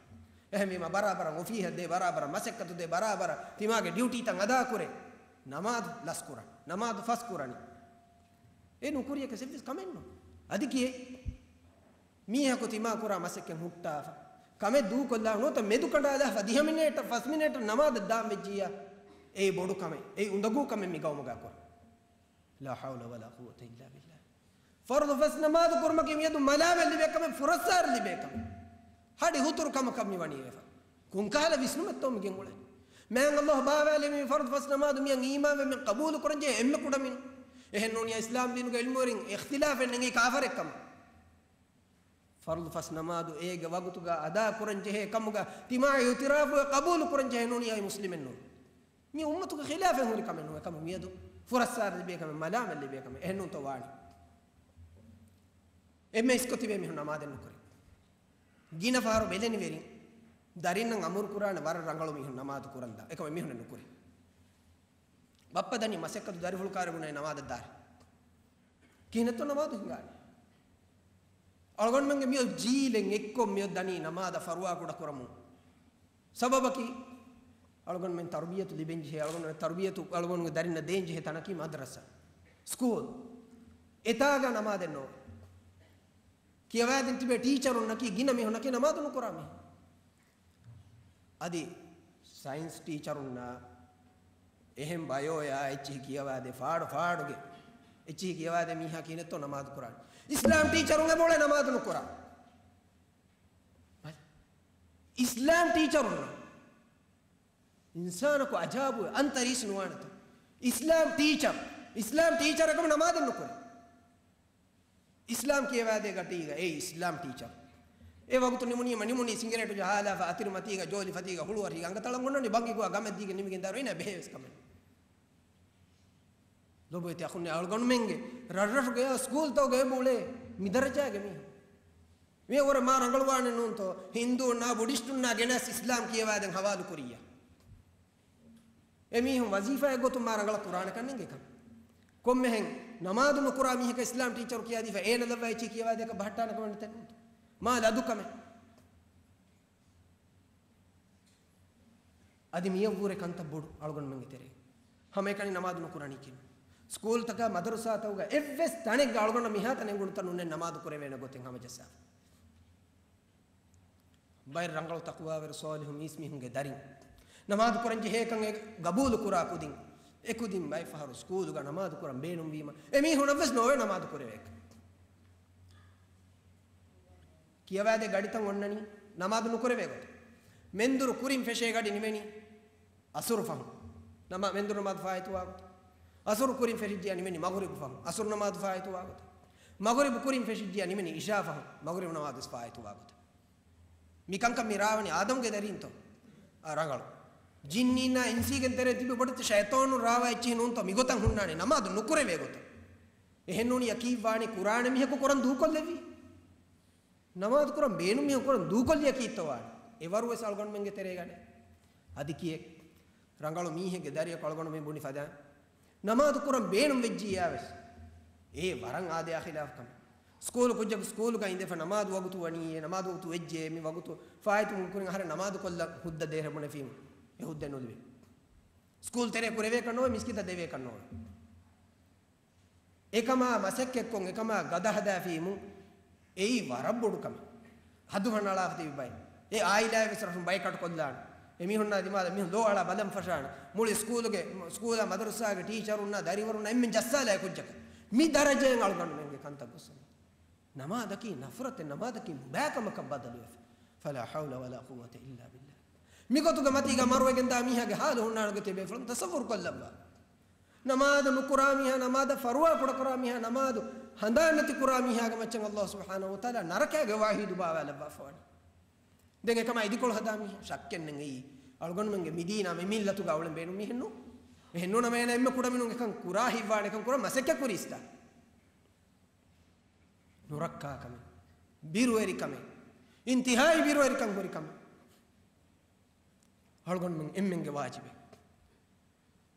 އެހެންވީމަ ބަރާބަރަށް އޮފީހަށް ދޭ، ބަރާބަރަށް މަސައްކަތު ދޭ، ބަރާބަރަށް ތިމާގެ ޑިއުޓީތައް އަދާކުރޭ. ނަމާދު ލަސްކުރަން. ނަމާދު ފަސްކުރަނީ. އެ ނުކުރިޔަކަސް އެއްވެސް ކަމެއް ނޫން. އަދި ކިއެއް؟ މީހަކު ތިމާ ކުރާ މަސައްކަތް ހުއްޓާފަ، ކަމެއް ދޫކޮށްލާ ނުވަތަ މެދު ކަނޑާލާފަ ދިހަ މިނެޓަށް ފަސް މިނެޓަށް ނަމާދަށް ދާން ވެއްޖިއްޔާ، އެއީ ބޮޑު ކަމެއް، އެއީ އުނދަގޫ ކަމެއް މި ގައުމުގަ ކުރަން. لا حول ولا قوة إلا بالله. ފަރުޟު ފަސް ނަމާދު ކުރުމަކީ މިއަދު މަލާމަތް ލިބޭ ކަމެއް، ފުރައްސާރަ ލިބޭ ކަމެއް. ހަޑި ހުތުރު ކަމަކަށް މި ވަނީ ވެފަ. ކޮންކަހަލަ ވިސްނުމެއްތޯ މި ގެންގުޅެނީ؟ މާތް ﷲ ބާވާލެވި މި ފަރުޟު ފަސް ނަމާދު މިއަށް އީމާންވެ މި ޤަބޫލު ކުރަންޖެހޭ އެންމެ ކުޑަމިނުން. އެހެން ނޫނިޔާ އިސްލާމް ދީނުގެ ޢިލްމުވެރިން އިޚްތިލާފެއް ނެގީ ކާފަރެއް ކަމަށް. ފަރުޟު ފަސް ނަމާދު އޭގެ ވަގުތުގަ އަދާ ކުރަން ޖެހޭ ކަމުގަ ތިމާ އިޢުތިރާފުވެ ޤަބޫލު ކުރަން ޖެހޭ ނޫނިޔާ މުސްލިމެއް ނޫން. މި އުއްމަތުގެ ޚިލާފެއް ހުރި ކަމެއް ނޫން. އެކަމު މިއަދު ފުރައްސާރަ ލިބޭ ކަމެއް، މަލާމަތް ލިބޭ ކަމެއް. އެހެންނޫންތޯ ވާނީ؟ އެންމެ އިސްކޮށް ތިބޭ މީހުން ނަމާދެއް ނުކުރި. ގިނަ ފަހަރު ބެލެނިވެރިން ދަރިންނަށް އަމުރު ކުރާނެ ވަރަށް ރަނގަޅު މީހުން ނަމާދު ކުރަންދާ. އެކަމަށް މީހުންނެއް ނުކުރި. ބައްޕަ ދަނީ މަސައްކަތު ދަރިފުޅު ކާރި ބުނޭ ނަމާދަށް ދާރި. ކިހިނެއްތޯ ނަމާދު ހިނގާނެ؟ އަޅުގަނޑުމެންގެ މިއޮތް ޖީލެއް އެއްކޮށް މިއޮތް ދަނީ ނަމާދަށް ފަރުވާ ކުޑަ ކުރަމުން. ސަބަބަކީ، އަޅުގަނޑުމެން ތަރުބިޔަތު ލިބެން ޖެހޭ، އަޅުގަނޑުމެން ތަރުބިޔަތު އަޅުގަނޑުގެ ދަރިންނަށް ދޭން ޖެހޭ ތަނަކީ މަދްރަސާ، ސްކޫލް. އެތާގަ ނަމާދެއް ނޯ. ކިޔަވާދިން ތިބޭ ޓީޗަރުންނަކީ ގިނަ މީހުންނަކީ ނަމާދު ނުކުރާ މީހުން. އަދި ސައިންސް ޓީޗަރުންނާ އެހެން ބަޔޯޔާ އެއްޗިހި ކިޔަވާދޭ ފާޑު ފާޑުގެ އެއްޗިހި ކިޔަވާދޭ މީހާ ކިހިނެއްތޯ ނަމާދު ކުރާނެ. އިސްލާމް ޓީޗަރުން އެބައުޅޭ ނަމާދު ނުކުރާ. އިސްލާމް ޓީޗަރުން އިންސާނަކު އަޖާބު އަންތަރީސް ނުވާނެތަ؟ އިސްލާމް ޓީޗަރ، އިސްލާމް ޓީޗަރަކަމު ނަމާދެއް ނުކުރޭ. އިސްލާމް ކިޔަވާދޭ ގަޑީގަ އެ އިސްލާމް ޓީޗަރ. އެ ވަގުތު ނިމުނީމަ ނިމުނީ ސިނގިރޭޓު ޖަހާލާފަ، އަތިރި މަތީގަ ޖޯލި ފަތީގަ ހުޅުވަރީގަ އަނގަތަޅަން އޮންނަނީ ބަންގިގޮއަށް ގަމެއް ދީގެން ނިމިގެން ދާރު އޭނާ ބެހޭވެސް ކަމެއް. ލޮބުވެތި އަޚުންނޭ، އަޅުގަނޑުމެންގެ ރަށްރަށުގަޔާ ސްކޫލްތަކުގަ އެބައުޅޭ މިދަރަޖާގެ މީހުން. މިއަށްވުރެ މާ ރަނގަޅުވާނެ ނޫންތޯ؟ ހިންދޫންނާ ބުޑިސްޓުންނާ ގެނެސް އިސްލާމް ކިޔަވާދޭން ހަވާލު ކުރިއްޔާ. އެމީހުން ވަޒީފާއެއް ގޮތުން މާ ރަނގަޅަށް ކުރާނެކަން ނެނގޭކަން. ކޮންމެހެން ނަމާދު ނުކުރާ މީހަކަށް އިސްލާމް ޓީޗަރު ކިޔާދީފަ އޭނަ ލައްވާ އެއްޗެއް ކިޔަވާދޭކަށް ބަހައްޓާނެކަމެއް ނެތެއްނޫންތޯ؟ މާ ލަދު ކަމެއް. އަދި މިއަށްވުރެ ކަންތައް ބޮޑު އަޅުގަނޑުމެންގެ ތެރޭ. ހަމައެކަނި ނަމާދު ނުކުރަނީ ކިނު. ސްކޫލްތަކާ މަދަރުސާތަކުގަ އެއްވެސް ތަނެއްގަ އަޅުގަނޑަށް މިހާތަނަށް އެނގުނުތަން ނޫނޭ ނަމާދު ކުރެވޭނެ ގޮތެއް ހަމަޖައްސާފަ. ބައެއް ރަނގަޅު ތަޤްވާވެރި ޞާލިޙު މީސްމީހުންގެ ދަރިން ނަމާދު ކުރަން ޖެހޭކަން ގަބޫލު ކުރާ ކުދިން، އެ ކުދިން ބައެއް ފަހަރު ސްކޫލުގަ ނަމާދު ކުރަން ބޭނުންވީމަ، އެމީހުނަށްވެސް ނޯވޭ ނަމާދު ކުރެވޭކަށް. ކިޔަވާދޭ ގަޑިތައް އޮންނަނީ ނަމާދު ނުކުރެވޭ ގޮތަށް. މެންދުރު ކުރިން ފެށޭ ގަޑި ނިމެނީ އަސުރު ފަހުން. ނަމާ-، މެންދުރު ނަމާދު ފާއިތުވާ ގޮތަށް. އަސުރު ކުރިން ފެށިއްޖެޔާ ނިމެނީ މަޣުރިބު ފަހުން. އަސުރު ނަމާދު ފާއިތުވާ ގޮތަށް. މަޣުރިބު ކުރިން ފެށިއްޖެޔާ ނިމެނީ އިޝާ ފަހުން. މަޣުރިބު ނަމާދު ވެސް ފާއިތުވާ ގޮތަށް. މިކަންކަން މި ރާވަނީ އާދަމްގެ ދަރީންތޯ؟ އާ، ރަނގަޅު. ޖިންނީންނާ އިންސީގެ ތެރޭ ތިބި ބޮޑެތި ޝައިޠާނުން ރާވާ އެއްޗިހި ނޫންތޯ މިގޮތަށް ހުންނާނީ ނަމާދު ނުކުރެވޭ ގޮތަށް. އެހެންނޫނީ ޔަޤީންވާނީ ކުރާނެ މީހަކު ކުރަން ދޫކޮށްލެއްވީ. ނަމާދު ކުރަން ބޭނުން މީހަކު ކުރަން ދޫކޮށްލިޔަކީތޯ ވާނެ. އެވަރުވެސް އަޅުގަނޑުމެންގެ ތެރޭގަނެ. އަދި ކިއެއް؟ ރަނގަޅު މީހެއްގެ ދަރިޔަކު އަޅުގަނޑުމެން ބުނި ފަދަ ނަމާދު ކުރަން ބޭނުން ވެއްޖިއްޔާވެސް، އޭ ވަރަށް އާދަޔާ ޚިލާފު ކަމެއް. ސްކޫލު ކުއްޖަކު ސްކޫލުގަ އިނދެފަ ނަމާދު ވަގުތު ވަނީ، އޭ ނަމާދު ވަގުތު ވެއްޖެ، މި ވަގުތު ފާއިތުވުމުގެ ކުރިން އަހަރެން ނަމާދު ކޮށްލަން ހުއްދަ ދޭހަ ބުނެފީމު. އެ ހުއްދަ ނުލިބޭ. ސްކޫލް ތެރޭ ކުރެވޭކަށް ނޯވޭ، މިސްކިތަށް ދެވޭކަށް ނޯވޭ. އެކަމާ މަސައްކަތްކޮށް، އެކަމާ ގަދަ ހަދާފީމު، އެއީ ވަރަށް ބޮޑު ކަމެއް. ހަދު ހަނަޅާފަ ތިބި ބައެއް. އެ އާއިލާއެއް ވެސް ރަށުން ބައިކަޓް ކޮށްލާނެ. އެ މީހުންނާ ދިމާލަށް މީހުން ލޯ އަޅާ ބަލަން ފަށާނެ. މުޅި ސްކޫލުގެ، ސްކޫލާ މަދަރުސާގެ ޓީޗަރުންނާ ދަރިވަރުންނާ އެންމެން ޖައްސާލާ އެ ކުއްޖަކަށް. މި ދަރަޖައިން އަޅުގަނޑުމެންގެ ކަންތައް ގޮއްސަން. ނަމާދަކީ ނަފްރަތެއް، ނަމާދަކީ ނުބައިކަމަކަށް ބަދަލުވެފަ. ފަލާ ޙައުލަ ވަލާ ޤުއްވަތަ އިއްލާ ބިއްލާ. މިގޮތުގެ މަތީގަ މަރުވެގެންދާ މީހާގެ ޙާލު ހުންނާނެ ގޮތެއް ބޭފުޅުން ތަޞައްވުރު ކޮށްލައްވާ. ނަމާދު ނުކުރާ މީހާ، ނަމާދަށް ފަރުވާ ކުޑަކުރާ މީހާ، ނަމާދު ހަނދާން ނެތި ކުރާ މީހާގެ މައްޗަށް ﷲ ސުބްޙާނަހޫ ވަތަޢާލާ ނަރަކައިގެ ވަޢީދު ބާވާލައްވާފަވަނީ. ދެން އެކަމާ އިދިކޮޅު ހަދާ މީހާ ޝައްކެއް ނެތް އެއީ އަޅުގަނޑުމެންގެ މިދީނާ މި މިއްލަތުގަ އުޅެން ބޭނުން މީހެއް ނޫން. އެހެން ނޫނަމަ އޭނަ އެންމެ ކުޑަމިނުން އެކަން ކުރާ ހިތްވާނެ އެކަން ކުރަން މަސައްކަތް ކުރީސްތަ؟ ނުރައްކާ ކަމެއް، ބިރުވެރިކަމެއް، އިންތިހާއީ ބިރުވެރިކަން ހުރި ކަމެއް. އަޅުގަނޑުމެން އެންމެންގެ ވާޖިބެއް.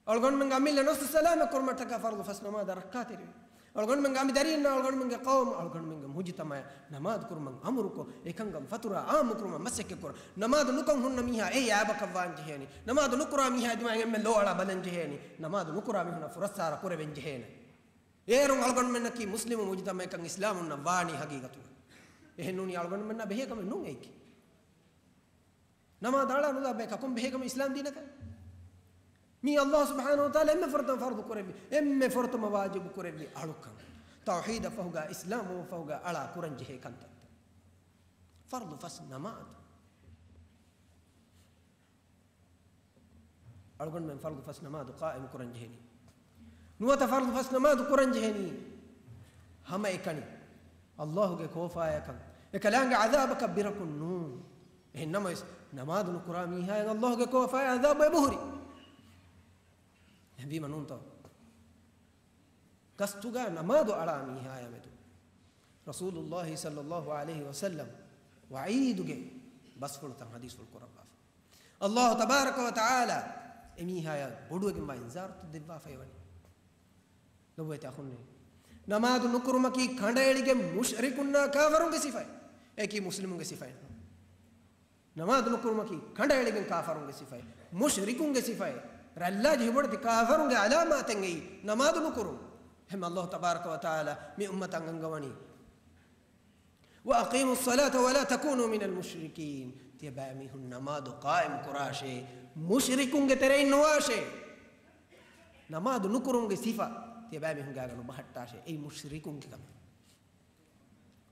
އަޅުގަނޑުމެންގެ އަމިއްލަ ނަފްސު ސަލާމަތް ކުރުމަށްޓަކާ ފަރުޟު ފަސް ނަމާދަށް ރައްކާތެރިވެ. އަޅުގަނޑުމެންގެ އަނބިދަރީންނާ، އަޅުގަނޑުމެންގެ ޤައުމު، އަޅުގަނޑުމެންގެ މުޖުތަމަޢަށް ނަމާދު ކުރުމަށް އަމުރުކޮށް، އެކަންކަން ފަތުރާ ޢާއްމު ކުރުމަށް މަސައްކަތް ކުރަން. ނަމާދު ނުކޮށް ހުންނަ މީހާ އެއީ އައިބަކަށް ވާން ޖެހޭނީ. ނަމާދު ނުކުރާ މީހާ ދިމާއިން އެންމެން ލޯ އަޅާ ބަލަން ޖެހޭނީ. ނަމާދު ނުކުރާ މީހުންނަށް ފުރައްސާރަ ކުރެވެން ޖެހޭނެ. އޭރުން އަޅުގަނޑުމެންނަކީ މުސްލިމު މުޖުތަމަޢަކަށް އިސްލާމުންނަށް ވާނީ ހަގީގަތުގަ. އެހެންނޫނީ އަޅުގަނޑުމެންނާ ބެހޭ ކަމެއް ނޫން އެއީކީ. ނަމާދާ އަޅާ ނުލާ ބަޔަކަށް ކޮން ބެހޭ ކަމެއް އިސްލާމް ދީނަކަށް؟ މީ ﷲ ސުބްޙާނަހޫ ވަތަޢާލާ އެންމެ ފުރަތަމަ ފަރުޟު ކުރެއްވި، އެންމެ ފުރަތަމަ ވާޖިބު ކުރެއްވި އަޅުކަން. ތައުޙީދަށް ފަހުގަ، އިސްލާމް ވުމަށް ފަހުގަ އަޅާ ކުރަން ޖެހޭ ކަންތައްތައް. ފަރުޟު ފަސް ނަމާދު. އަޅުގަނޑުމެން ފަރުޟު ފަސް ނަމާދު ޤާއިމު ކުރަން ޖެހެނީ. ނުވަތަ ފަރުޟު ފަސް ނަމާދު ކުރަން ޖެހެނީ ހަމައެކަނި ﷲ ގެ ކޯފާޔަކަށް، އެކަލާނގެ ޢަޛާބަކަށް ބިރަކުން ނޫން. އެހެން ނަމަވެސް، ނަމާދު ނުކުރާ މީހާއަށް ﷲ ގެ ކޯފާޔާ ޢަޛާބު އެބަހުރި. އެހެންވީމަ ނޫންތޯ؟ ގަސްތުގަ ނަމާދު އަޅާ މީހާޔާ މެދު ރަސޫލުﷲ ޞައްލަﷲ ޢަލައިހި ވަސައްލަމް ވަޢީދުގެ ބަސްފުޅުތައް ޙަދީޘްފުޅު ކުރައްވާފަ. ﷲ ތަބާރަކަ ވަ ތަޢާލާ އެމީހާޔަށް ބޮޑުވެގެންވާ އިންޒާރުތައް ދެއްވާފައިވަނީ. ލޮބުވެތި އަޚުންނޭ، ނަމާދު ނުކުރުމަކީ ކަނޑައެޅިގެން މުޝްރިކުންނާ ކާފަރުންގެ ސިފައެއް. އެއަކީ މުސްލިމުންގެ ސިފައެއް ނޫން. ނަމާދު ނުކުރުމަކީ ކަނޑައެޅިގެން ކާފަރުންގެ ސިފައެއް، މުޝްރިކުންގެ ސިފައެއް، ރައްލާ ޖެހި ބޮޑެތި ކާފަރުންގެ ޢަލާމާތެއްގައި ނަމާދު ނުކުރުން. އެހެން ﷲ ތަބާރަކަ ވަތަޢާލާ މި އުއްމަތަށް އަންގަވަނީ، وأقيموا الصلاة ولا تكونوا من المشركين. ތިޔަބައިމީހުން ނަމާދު ޤާއިމް ކުރާށޭ، މުޝްރިކުންގެ ތެރެއިން ނުވާށޭ. ނަމާދު ނުކުރުމުގެ ސިފަ ތިޔަބައިމީހުން ގާގަ ނުބަހައްޓާށޭ. އެއީ މުޝްރިކުންގެ ކަމެއް.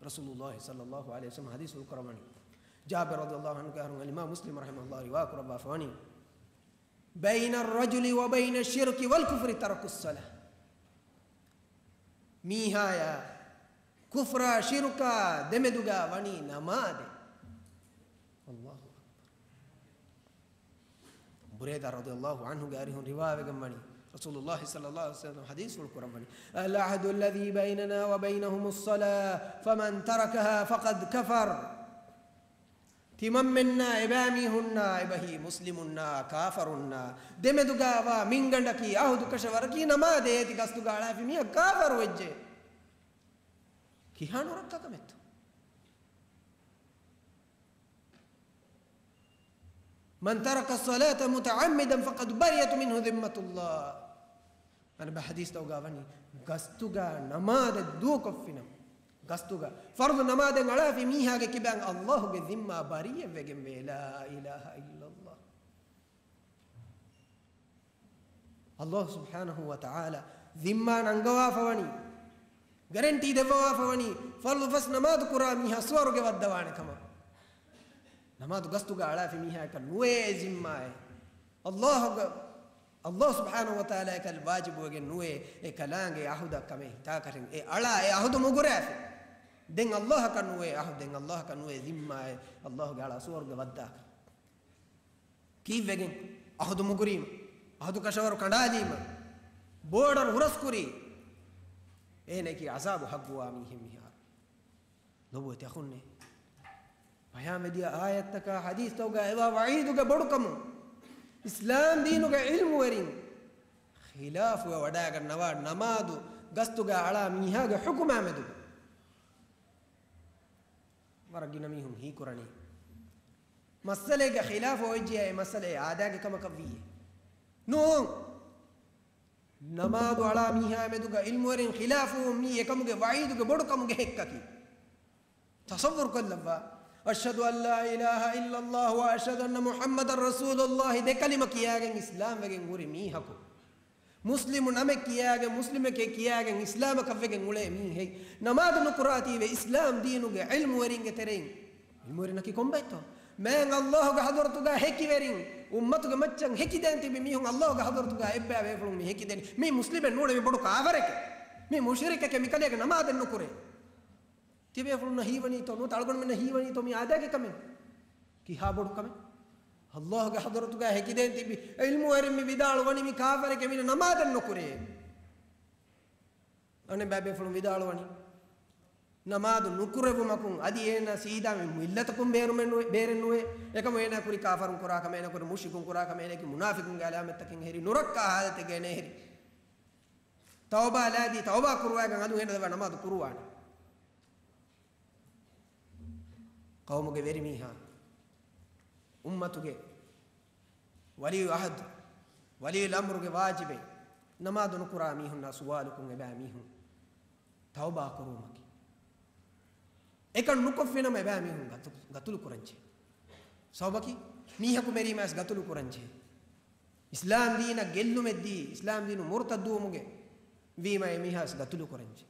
ރަސޫލުﷲ ޞައްލަﷲ ޢަލައިހި ވަސައްލަމަ ޙަދީޘްފުޅު ކުރައްވަނީ، ޖާބިރު ރަޟިޔަﷲ ޢަންހުގެ އަރުން އަލްއިމާމު މުސްލިމް ރަޙިމަހުﷲ ރިވާ ކުރައްވާފަ ވަނީ، بين الرجل وبين الشرك والكفر ترك الصلاة. މީހާޔާ ކުފްރާ ޝިރުކާ ދެމެދުގަ ވަނީ ނަމާދެއް. ﷲ އަކްބަރު. ބުރޭދާ ރަޟިޔަﷲ ޢަންހުގެ އަރިހުން ރިވާވެގެން ވަނީ، ރަސޫލުﷲ ޞައްލަﷲ ޢަލައިހި ވަސައްލަމަ ޙަދީޘްފުޅު ކުރައްވަނީ، العهد الذي بيننا وبينهم الصلاة فمن تركها فقد كفر. ތިމަންމެންނާ އެބައިމީހުންނާ އެބަހީ މުސްލިމުންނާ ކާފަރުންނާ ދެމެދުގާވާ މިންގަނޑަކީ ޢަހުދު ކަށަވަރަކީ ނަމާދޭ ތި ގަސްތުގަ އަޅާފި މީހާ ކާފަރު ވެއްޖެ. ކިހާ ނުރައްކާ ކަމެއްތޯ؟ من ترك الصلاة متعمدا فقد برئت منه ذمة الله. އަނެއްބަ ޙަދީޘްތަކުގަ ވަނީ، ގަސްތުގަ ނަމާދެއް ދޫކޮށްފިނަމަ، ގަސްތުގަ ފަރުޟު ނަމާދެއް އަޅާފި މީހާގެ ކިބައިން ﷲގެ ޒިންމާ ބަރީއެއް ވެގެންވޭ. لا إله إلا الله. ﷲ ސުބްޙާނަހޫ ވަތަޢާލާ ޒިންމާ ނަންގަވާފަވަނީ، ގެރެންޓީ ދެއްވަވާފަވަނީ، ފަރުޟު ފަސް ނަމާދު ކުރާ މީހާ ސުވަރުގެ ވައްދަވާނެ ކަމަށް. ނަމާދު ގަސްތުގަ އަޅާފި މީހާއަކަށް ނުވޭ އެ ޒިންމާއެއް. ﷲ ގަ-، ﷲ ސުބްޙާނަހޫ ވަތަޢާލާއަކަށް ވާޖިބުވެގެން ނުވޭ އެ ކަލާނގެ ޢަހުދަށް ކަމެއް ހިތާކަށެއް އެ އަޅާ އެ ޢަހުދު މުގުރާފި. ދެން ﷲއަކަށް ނުވޭ ޢަހުދު، ދެން ﷲއަކަށް ނުވޭ ޒިންމާއެއް، ﷲގެ އަޅާ ސުވަރުގެ ވައްދާކަށް. ކީއްވެގެން؟ އަހުދު މުގުރީމަ، އަހުދު ކަށަވަރު ކަނޑާލީމަ، ބޯޑަރު ހުރަސްކުރީ، އޭނައަކީ ޢަޒާބު ޙައްޤުވާ މީހެއް މިހާރު. ލޮބުވެތި އަޚުންނޭ، ބަޔާންވެދިޔަ އާޔަތްތަކާ ޙަދީޘްތަކުގަ އެވާ ވަޢީދުގެ ބޮޑުކަމުން، އިސްލާމް ދީނުގެ ޢިލްމުވެރިން ޚިލާފުވެ ވަޑައިގަންނަވާ ނަމާދު ގަސްތުގަ އަޅާ މީހާގެ ޙުކުމާ މެދުގަ ވަރަށް ގިނަ މީހުން ހީކުރަނީ، މައްސަލައެއްގަ ޚިލާފު އޮތްޖިޔާ އެ މައްސަލައެއް އާދައިގެ ކަމަކަށް ވީއޭ؟ ނޫން. ނަމާދު އަޅާ މީހާ މެދުގަ ޢިލްމުވެރިން ޚިލާފުވުން މީ އެކަމުގެ ވަޢީދުގެ ބޮޑުކަމުގެ ހެއްކަކީ. ތަޞައްވުރު ކޮށްލައްވާ، أشهد أن لا إله إلا الله وأشهد أن محمدا رسول الله ދެ ކަލިމަ ކިޔާގެން އިސްލާމް ވެގެން ހުރި މީހަކު، މުސްލިމު ނަމެއް ކިޔާގެން، މުސްލިމެކޭ ކިޔާގެން އިސްލާމަކަށް ވެގެން އުޅޭ މީހެއް، ނަމާދު ނުކުރާތީވެ އިސްލާމް ދީނުގެ ޢިލްމުވެރިންގެ ތެރެއިން، ޢިލްމުވެރިންނަކީ ކޮންބައެއްތޯ؟ މާތް ﷲގެ ޙަޟްރަތުގަ ހެކިވެރިން، އުއްމަތުގެ މައްޗަށް ހެކިދޭން ތިބި މީހުން ﷲގެ ޙަޟްރަތުގަ އެއްބައި ބޭފުޅުން މި ހެކިދެނީ، މީ މުސްލިމެއް ނޫނޭ، މީ ބޮޑު ކާފަރެކޭ، މީ މުޝްރިކެކޭ، މިކަލޭގެ ނަމާދެއް ނުކުރޭ. ތިބޭފުޅުންނަށް ހީވަނީތޯ، ނުވަތަ އަޅުގަނޑުމެންނަށް ހީވަނީތޯ މީ އާދައިގެ ކަމެއް؟ ކިހާ ބޮޑު ކަމެއް؟ ﷲގެ ޙަޟްރަތުގަ ހެކިދޭން ތިބި ޢިލްމުވެރިން މި ވިދާޅުވަނީ މި ކާފަރެކޭ، މީ ނަމާދެއް ނުކުރޭ. އަނެއްބައި ބޭފުޅުން ވިދާޅުވަނީ، ނަމާދު ނުކުރެވުމަކުން އަދި އޭނާ ސީދާ މި މިއްލަތަކުން ބޭރުމެއް ނުވޭ، ބޭރެއް ނުވޭ. އެކަމު އޭނާ ކުރީ ކާފަރުން ކުރާ ކަމެއް، އޭނާ ކުރީ މުޝްރިކުން ކުރާ ކަމެއް، އޭނާ ކުރީ މުނާފިޤުންގެ ޢަލާމަތްތަކެއް ހެރި، ނުރައްކާ ޙާލަތެއްގަ އޭނާ ހެރި. ތައުބާ ލާދީ، ތައުބާ ކުރުވާގެން އަދު އޭނާ ދެވާ ނަމާދު ކުރުވާނެ. ޤައުމުގެ ވެރިމީހާ، އުއްމަތުގެ ވަލީއުލްޢަހްދު، ވަލީއުލްއަމްރުގެ ވާޖިބެއް، ނަމާދު ނުކުރާ މީހުންނާ ސުވާލުކުން އެބައިމީހުން ތައުބާ ކުރުވުމަކީ. އެކަން ނުކޮށްފިނަމަ އެބައިމީހުން ގަތު-، ގަތުލު ކުރަންޖެ. ސަބަބަކީ މީހަކު މެރީމައިސް ގަތުލު ކުރަންޖެ. އިސްލާމް ދީނަށް ގެއްލުމެއްދީ، އިސްލާމް ދީނު މުރުތައްދުވުމުގެ ވީމަ އެ މީހާސް ގަތުލު ކުރަންޖެ.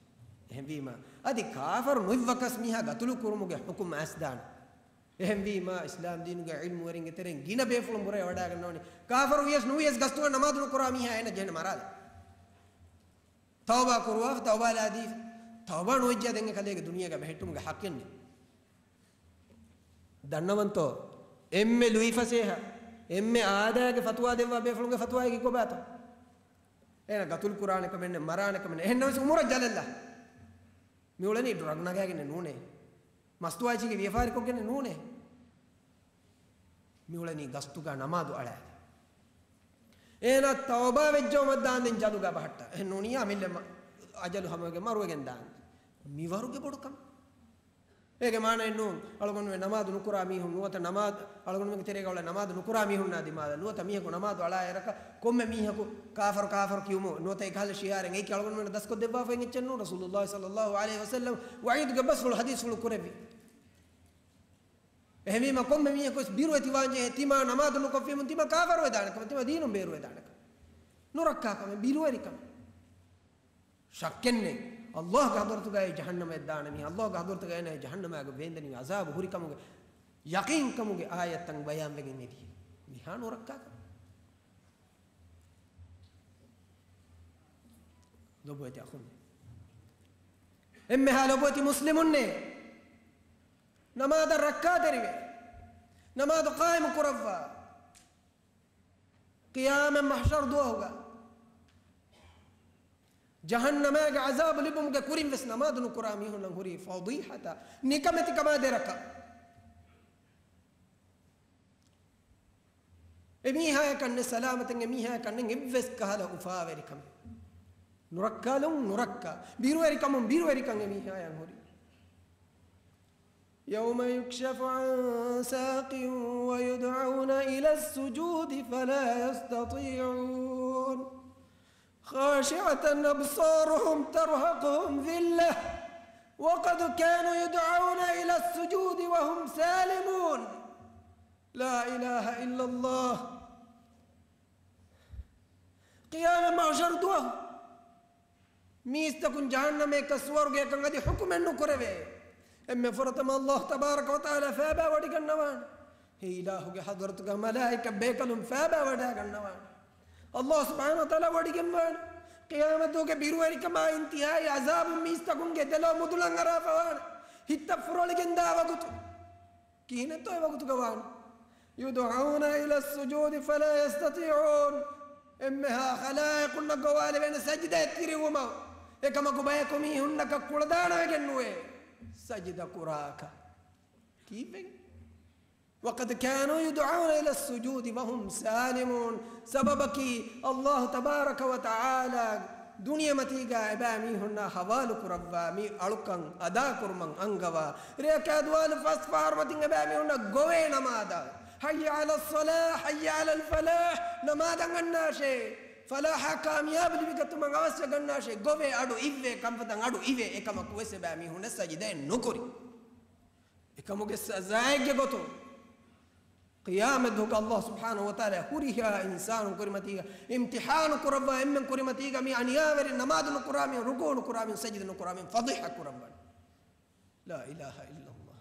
އެހެންވީމަ، އަދި ކާފަރު ނުއިއްވަކަސް މީހާ ގަތުލު ކުރުމުގެ ޙުކުމް އައިސްދާނެ. އެހެންވީމަ، އިސްލާމް ދީނުގެ ޢިލްމުވެރިންގެ ތެރެއިން ގިނަ ބޭފުޅުން ބުރައެ ވަޑައިގަންނަވަނީ، ކާފަރު ވިޔަސް ނުވިޔަސް ގަސްތުގަ ނަމާދު ނުކުރާ މީހާ އޭނަ ޖެހެން މަރާލެ. ތައުބާ ކުރުވާފަ، ތައުބާ ލާދީފަ. ތައުބާ ނުވެއްޖާ ދެން އެކަލޭގެ ދުނިޔޭގަ ބެހެއްޓުމުގެ ޙައްޤެއް ނެތް. ދަންނަވަންތޯ؟ އެންމެ ލުއިފަސޭހަ، އެންމެ އާދައިގެ ފަތުވާ ދެއްވާ ބޭފުޅުންގެ ފަތުވާއެއް ކޮބާތޯ؟ އޭނަ ގަތުލު ކުރާނެ ކަމެއް ނެތް، މަރާނެ ކަމެއް ނެތް. އެހެންނަމަވެސް އުމުރަށް ޖަލަށްލާ. މި އުޅެނީ ޑްރަގް ނަގާގެން ނޫނޭ. މަސްތުވާއިޗީގެ ވިޔަފާރިކޮށްގެން ނޫނޭ. މި އުޅެނީ ގަސްތުގަ ނަމާދު އަޅާގެން. އޭނާ ތައުބާ ވެއްޖައުމަށް ދާންދެން ޖަލުގަ ބަހައްޓާ. އެހެން ނޫނިއްޔާ އަމިއްލަ މަ-، އަޖަލު ހަމަވެގެން މަރުވެގެން ދާން. މިވަރުގެ ބޮޑު ކަމެއް. އޭގެ މާނައެއް ނޫން، އަޅުގަނޑުމެން ނަމާދު ނުކުރާ މީހުން ނުވަތަ ނަމާދު، އަޅުގަނޑުމެންގެ ތެރޭގަ އުޅޭ ނަމާދު ނުކުރާ މީހުންނާ ދިމާލަށް ނުވަތަ މީހަކު ނަމާދު އަޅާ އެރަކަށް ކޮންމެ މީހަކު ކާފަރު ކާފަރު ކިޔުމު ނުވަތަ އެކަހަލަ ޝިއާރެއް އެކި އަޅުގަނޑުމެންނަށް ދަސްކޮށްދެއްވާފައި އެއްޗެއް ނޫން. ރަސޫލުﷲ ޞައްލަﷲ ޢަލައިހި ވަސައްލަމް ވަޢީދުގެ ބަސްފުޅު ޙަދީޘްފުޅު ކުރެއްވި. އެހެންވީމަ ކޮންމެ މީހަކުވެސް ބިރުވެތިވާންޖެހޭ ތިމާ ނަމާދު ނުކޮށްފީމުން ތިމާ ކާފަރުވެދާނެ ކަމެއް، ތިމާ ދީނުން ބޭރުވެދާނެ ކަމެއް. ނުރައްކާ ކަމެއް، ބިރުވެރިކަމެއް. ޝައްކެއްނެތް. ﷲގެ ޙަޟްރަތުގައި ޖަހަންނަމަށް ދާނެ މީހާ، ﷲގެ ޙަޟްރަތުގައި އޭނާ ޖަހަންނަމާގެ ވޭންދެނިވި ޢަޒާބު ހުރިކަމުގެ ޔަޤީންކަމުގެ އާޔަތްތައް ބަޔާންވެގެން އެދިޔަ. މިހާ ނުރައްކާކަމެއް. ލޮބުވެތި އަޚުންނޭ. އެންމެހާ ލޮބުވެތި މުސްލިމުންނޭ. ނަމާދަށް ރައްކާތެރިވެ. ނަމާދު ޤާއިމު ކުރައްވާ. ޤިޔާމަތް މަޙްޝަރު ދުވަހުގަ ޖަހަންނަމާގެ ޢަޒާބު ލިބުމުގެ ކުރިން ވެސް ނަމާދު ނުކުރާ މީހުންނަށް ހުރީ ފަޟީޙަތާ ނިކަމެތިކަމާ ދެރަކަށް. އެމީހާޔަކަށް ނެތް ސަލާމަތެއް، އެމީހާޔަކަށް ނެތް އެއްވެސް ކަހަލަ އުފާވެރިކަމެއް. ނުރައްކާލުން ނުރައްކާ، ބިރުވެރިކަމުން ބިރުވެރިކަން އެމީހާޔަށް ހުރީ. يوم يكشف عن ساق ويدعون إلى السجود فلا يستطيعون. خاشعة أبصارهم ترهقهم ذلة وقد كانوا يدعون إلى السجود وهم سالمون. لا إله إلا الله. ޤިޔާމަތް މަޙްޝަރު ދުވަހު މީސްތަކުން ޖަހަންނަމަކަށް ސުވަރުގެއަކަށް އަދި ޙުކުމެއް ނުކުރެވޭ. އެންމެ ފުރަތަމަ ﷲ ތަބާރަކަ ވަތަޢާލާ ފައިބާވޮޑިގަންނަވާނެ. އެ އިލާހުގެ ޙަޟްރަތުގަ މަލާއިކަ ބޭކަލުން ފައިބާވަޑައިގަންނަވާނެ. ﷲ ސުބްޙާނަހޫ ވަތަޢާލާ ވޮޑިގެންވާނެ. ޤިޔާމަތުގެ ބިރުވެރިކަމާ އިންތިހާއީ ޢަޒާބުން މީސްތަކުންގެ ދެލޯ މުދުލަން އަރާފަވާނެ. ހިތަށް ފުރޮޅިގެންދާ ވަގުތު. ކިހިނެއްތޯ އެ ވަގުތުގަ ވާނެ؟ يدعون إلى السجود فلا يستطيعون. އެންމެހާ ޚަލާއިޤުންނަށް ގޮވާލެވޭނެ ސަޖިދައެއް ތިރިވުމަށް. އެކަމަކު ބަޔަކު މީހުންނަކަށް ކުޅަދާނަވެގެން ނުވޭ ސަޖިދަ ކުރާކަށް. ކީއްވެގެން؟ وقد كانوا يدعون إلى السجود وهم سالمون. ސަބަބަކީ، ﷲ ތަބާރަކަ ވަތަޢާލާ ދުނިޔެމަތީގަ އެބައިމީހުންނާ ޙަވާލު ކުރައްވާ މި އަޅުކަން އަދާކުރުމަށް އަންގަވާ، ރެޔަކާ ދުވާލު ފަސް ފަހަރު މަތިން އެބައިމީހުންނަށް ގޮވޭ ނަމާދަށް. حي على الصلاة، حي على الفلاح، ނަމާދަށް އަންނާށޭ. ފަލާޙާ ކާމިޔާބު ލިބިގަތުމަށް އަވަސްވެގަންނާށޭ. ގޮވޭ އަޑު އިއްވޭ، ކަންފަތަށް އަޑު އިވޭ، އެކަމަކު ވެސް އެބައިމީހުންނަށް ސަޖިދައެއް ނުކުރި. އެކަމުގެ ސަޒާއެއްގެ ގޮތުން ޤިޔާމަތް ދުވަހުގަ ﷲ ސުބްޙާނަހޫ ވަތަޢާލާ ހުރިހާ އިންސާނުން ކުރިމަތީގަ އިމްތިޙާނު ކުރައްވާ، އެންމެން ކުރިމަތީގަ މި އަނިޔާވެރިން ނަމާދު ނުކުރާ މީހުން، ރުކޫޢު ނުކުރާ މީހުން، ސަޖިދަ ނުކުރާ މީހުން ފަޟީޙަ ކުރައްވާނެ. لا إله إلا الله.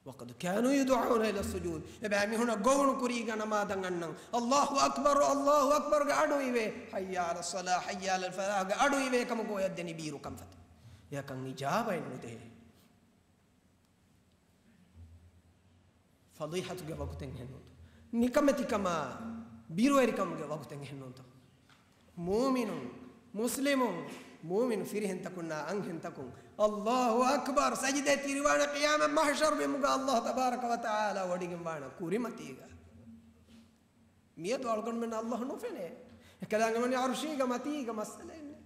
وقد كانوا يدعون إلى السجود. އެބައިމީހުންނަށް ގޮވުނު ކުރީގަ ނަމާދަށް އަންނަން. الله أكبر، الله أكبر ގެ އަޑު އިވޭ. حي على الصلاة، حي على الفلاح ގެ އަޑު އިވޭ، ކަމަކު އޮޔަށް ދެނީ ބީރު ކަންފަތަށް. އެކަން އިޖާބައެއް ނުދޭ. ފަޟީޙަތުގެ ވަގުތެއް އެހެންނޫންތޯ؟ ނިކަމެތިކަމާ ބިރުވެރިކަމުގެ ވަގުތެއް އެހެންނޫންތޯ؟ މުއުމިނުން، މުސްލިމުން، މުއުމިނު ފިރިހެންތަކުންނާ އަންހެންތަކުން الله أكبر ސަޖިދައެއް ތިރިވާނެ ޤިޔާމަތް މަޙްޝަރު ބިމުގަ ﷲ ތަބާރަކަ ވަތަޢާލާ ވޮޑިގެންވާނެ ކުރިމަތީގަ. މިއަދު އަޅުގަނޑުމެންނަށް ﷲ ނުފެނޭ. އެކަލާނގެ ވަނީ ޢަރުޝީގެ މަތީގަ މައްސަލައެއް ނެތް.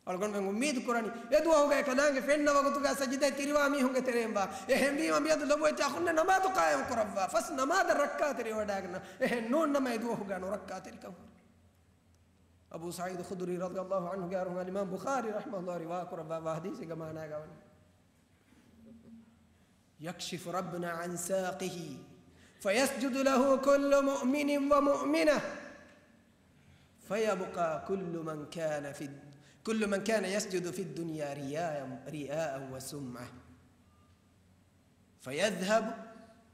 އަޅުގަނޑުމެން އުއްމީދު ކުރަނީ، އެ ދުވަހުގަ އެކަލާނގެ ފެންނަ ވަގުތުގަ ސަޖިދައެއް ތިރިވާ މީހުންގެ ތެރެއިން ވާ. އެހެންވީމަ މިއަދު ލޮބުވެތި އަޚުންނޭ ނަމާދު ޤާއިމު ކުރައްވާ. ފަސް ނަމާދަށް ރައްކާތެރިވެވަޑައިގަންނަ. އެހެން ނޫން ނަމަ އެ ދުވަހުގަ ނުރައްކާތެރިކަން ހުރި. އަބޫ ސަޢީދު ޚުދުރީ ރަޟިޔަﷲ ޢަންހުގެ އަރުހުން އަލްއިމާމް ބުޚާރީ ރަޙިމަހުﷲ ރިވާ ކުރައްވާ ޙަދީޘެއްގެ މާނާގަ ވަނީ. يكشف ربنا عن ساقه فيسجد له كل مؤمن ومؤمنة فيبقى كل من كان في الد-، كل من كان يسجد في الدنيا رياء، رياء وسمعة فيذهب